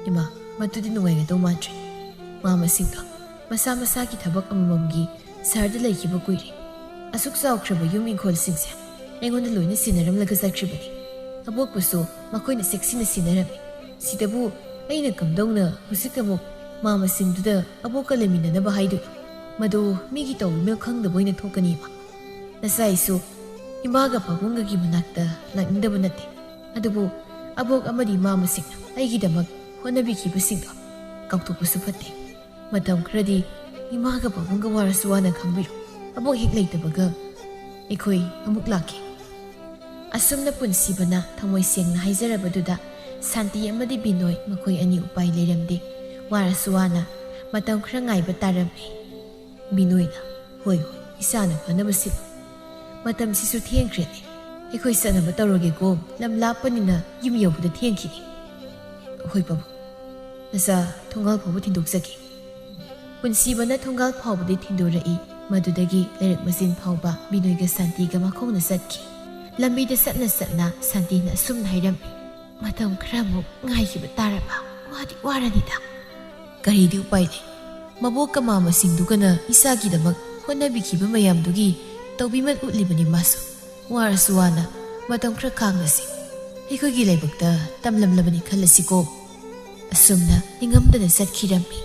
ꯏꯃꯥ, ꯃꯗꯨꯗꯤ ꯅꯨꯡꯉꯥꯏꯒꯗꯧ ꯃꯥꯟꯗ꯭ꯔꯦ꯫ ꯃꯥꯝꯃꯁꯤꯡꯗꯣ ꯃꯁꯥ ꯃꯁꯥꯒꯤ ꯊꯕꯛ ꯑꯃꯃꯝꯒꯤ ꯁꯍꯔꯗ ꯂꯩꯈꯤꯕ ꯀꯨꯏꯔꯦ꯫ ꯑꯁꯨꯛ ꯆꯥꯎꯈ꯭ꯔꯕ ꯌꯨꯝ ꯏꯪꯈꯣꯜꯁꯤꯡꯁꯦ ꯑꯩꯉꯣꯟꯗ ꯂꯣꯏꯅ ꯁꯤꯟꯅꯔꯝꯂꯒ ꯆꯠꯈ꯭ꯔꯤꯕꯅꯤ꯫ ꯑꯕꯣꯛꯄꯨꯁꯨ ꯃꯈꯣꯏꯅ ꯆꯦꯛꯁꯤꯟꯅ ꯁꯤꯟꯅꯔꯝꯃꯤ꯫ ꯁꯤꯗꯕꯨ ꯑꯩꯅ ꯀꯝꯗꯧꯅ ꯍꯧꯖꯤꯛ ꯑꯃꯨꯛ ꯃꯥꯝꯃꯁꯤꯡꯗꯨꯗ ꯑꯕꯣꯛꯀ ꯂꯩꯃꯤꯟꯅꯅꯕ ꯍꯥꯏꯗꯣꯏꯅꯣ? ꯃꯗꯨ ꯃꯤꯒꯤ ꯇꯧꯔꯤꯃꯦꯜ ꯈꯪꯗꯕ ꯑꯣꯏꯅ ꯊꯣꯛꯀꯅꯤ, ꯏꯃꯥ꯫ ꯅꯆꯥꯏꯁꯨ ꯏꯃꯥꯒ ꯄꯥꯕꯨꯡꯒꯒꯤ ꯃꯅꯥꯛꯇ ꯂꯥꯛꯅꯤꯡꯗꯕ ꯅꯠꯇꯦ꯫ ꯑꯗꯨꯕꯨ ꯑꯕꯣꯛ ꯑꯃꯗꯤ ꯃꯥꯝꯃꯁꯤꯡꯅ ꯑꯩꯒꯤꯗꯃꯛ ꯍꯣꯠꯅꯕꯤꯈꯤꯕꯁꯤꯡꯗꯣ ꯀꯥꯎꯊꯣꯛꯄꯁꯨ ꯐꯠꯇꯦ꯫ ꯃꯇꯝ ꯈꯔꯗꯤ ꯏꯃꯥꯒ ꯄꯥꯕꯨꯡꯒ ꯋꯥꯔꯁꯨ ꯋꯥꯅ ꯈꯪꯕꯤꯔꯣ꯫ ꯑꯕꯣꯛ ꯍꯦꯛ ꯂꯩꯇꯕꯒ ꯑꯩꯈꯣꯏ ꯑꯃꯨꯛ ꯂꯥꯛꯀꯦ꯫ ꯑꯁꯨꯝꯅ ꯄꯨꯟꯁꯤꯕꯅ ꯊꯃꯣꯏ ꯁꯦꯡꯅ ꯍꯥꯏꯖꯔꯕꯗꯨꯗ ꯁꯥꯟꯇꯤ ꯑꯃꯗꯤ ꯕꯤꯅꯣꯏ ꯃꯈꯣꯏ ꯑꯅꯤ ꯎꯄꯥꯏ ꯂꯩꯔꯝꯗꯦ꯫ ꯋꯥꯔꯁꯨ ꯋꯥꯅ ꯃꯇꯝ ꯈꯔ ꯉꯥꯏꯕ ꯇꯥꯔꯝꯃꯤ꯫ ꯕꯤꯅꯣꯏꯅ, "ꯍꯣꯏ, ꯍꯣꯏ, ꯏꯆꯥꯅ ꯐꯅꯕ ꯁꯤꯜꯂꯨ꯫ ꯃꯇꯝꯁꯤꯁꯨ ꯊꯦꯡꯈ꯭ꯔꯦꯅꯦ꯫ ꯑꯩꯈꯣꯏ ꯆꯠꯅꯕ ꯇꯧꯔꯒꯦꯀꯣ꯫ ꯂꯝ ꯂꯥꯞꯄꯅꯤꯅ ꯌꯨꯝ ꯌꯧꯕꯗ ꯊꯦꯡꯈꯤꯅꯤ꯫ ꯍꯣꯏ, ꯄꯥꯕꯨꯡ꯫ ꯅꯆꯥ ꯊꯣꯡꯒꯥꯜ ꯐꯥꯎꯕ ꯊꯤꯟꯗꯣꯛꯆꯒꯦ꯫" ꯄꯨꯟꯁꯤꯕꯅ ꯊꯣꯡꯒꯥꯜ ꯐꯥꯎꯕꯗꯤ ꯊꯤꯟꯗꯣꯔꯛꯏ꯫ ꯃꯗꯨꯗꯒꯤ ꯂꯩꯔꯛ ꯃꯆꯤꯟ ꯐꯥꯎꯕ ꯕꯤꯅꯣꯏꯒ ꯁꯥꯟꯇꯤꯒ ꯃꯈꯣꯡꯅ ꯆꯠꯈꯤ꯫ ꯂꯝꯕꯤꯗ ꯆꯠꯅ ꯆꯠꯅ ꯁꯥꯟꯇꯤꯅ ꯑꯁꯨꯝꯅ ꯍꯥꯏꯔꯝꯃꯤ, "ꯃꯇꯝ ꯈꯔꯃꯨꯛ ꯉꯥꯏꯈꯤꯕ ꯇꯥꯔꯕ? ꯋꯥꯗꯤ ꯋꯥꯔꯅꯤꯗ꯫ ꯀꯔꯤꯗꯤ ꯎꯄꯥꯏ ꯂꯩ? ꯃꯕꯣꯛꯀ ꯃꯥꯝꯃꯁꯤꯡꯗꯨꯒꯅ ꯏꯆꯥꯒꯤꯗꯃꯛ ꯍꯣꯠꯅꯕꯤꯈꯤꯕ ꯃꯌꯥꯝꯗꯨꯒꯤ ꯇꯧꯕꯤꯃꯜ ꯎꯠꯂꯤꯕꯅꯤ ꯃꯥꯁꯨ꯫ ꯋꯥꯔꯁꯨ ꯋꯥꯅ ꯃꯇꯝ ꯈꯔ ꯈꯥꯡꯂꯁꯤ꯫ ꯑꯩꯈꯣꯏꯒꯤ ꯂꯥꯏꯕꯛꯇ ꯇꯝꯂꯝꯂꯕꯅꯤ ꯈꯜꯂꯁꯤꯀꯣ꯫" ꯑꯁꯨꯝꯅ ꯅꯤꯡꯉꯝꯗꯅ ꯆꯠꯈꯤꯔꯝꯃꯤ꯫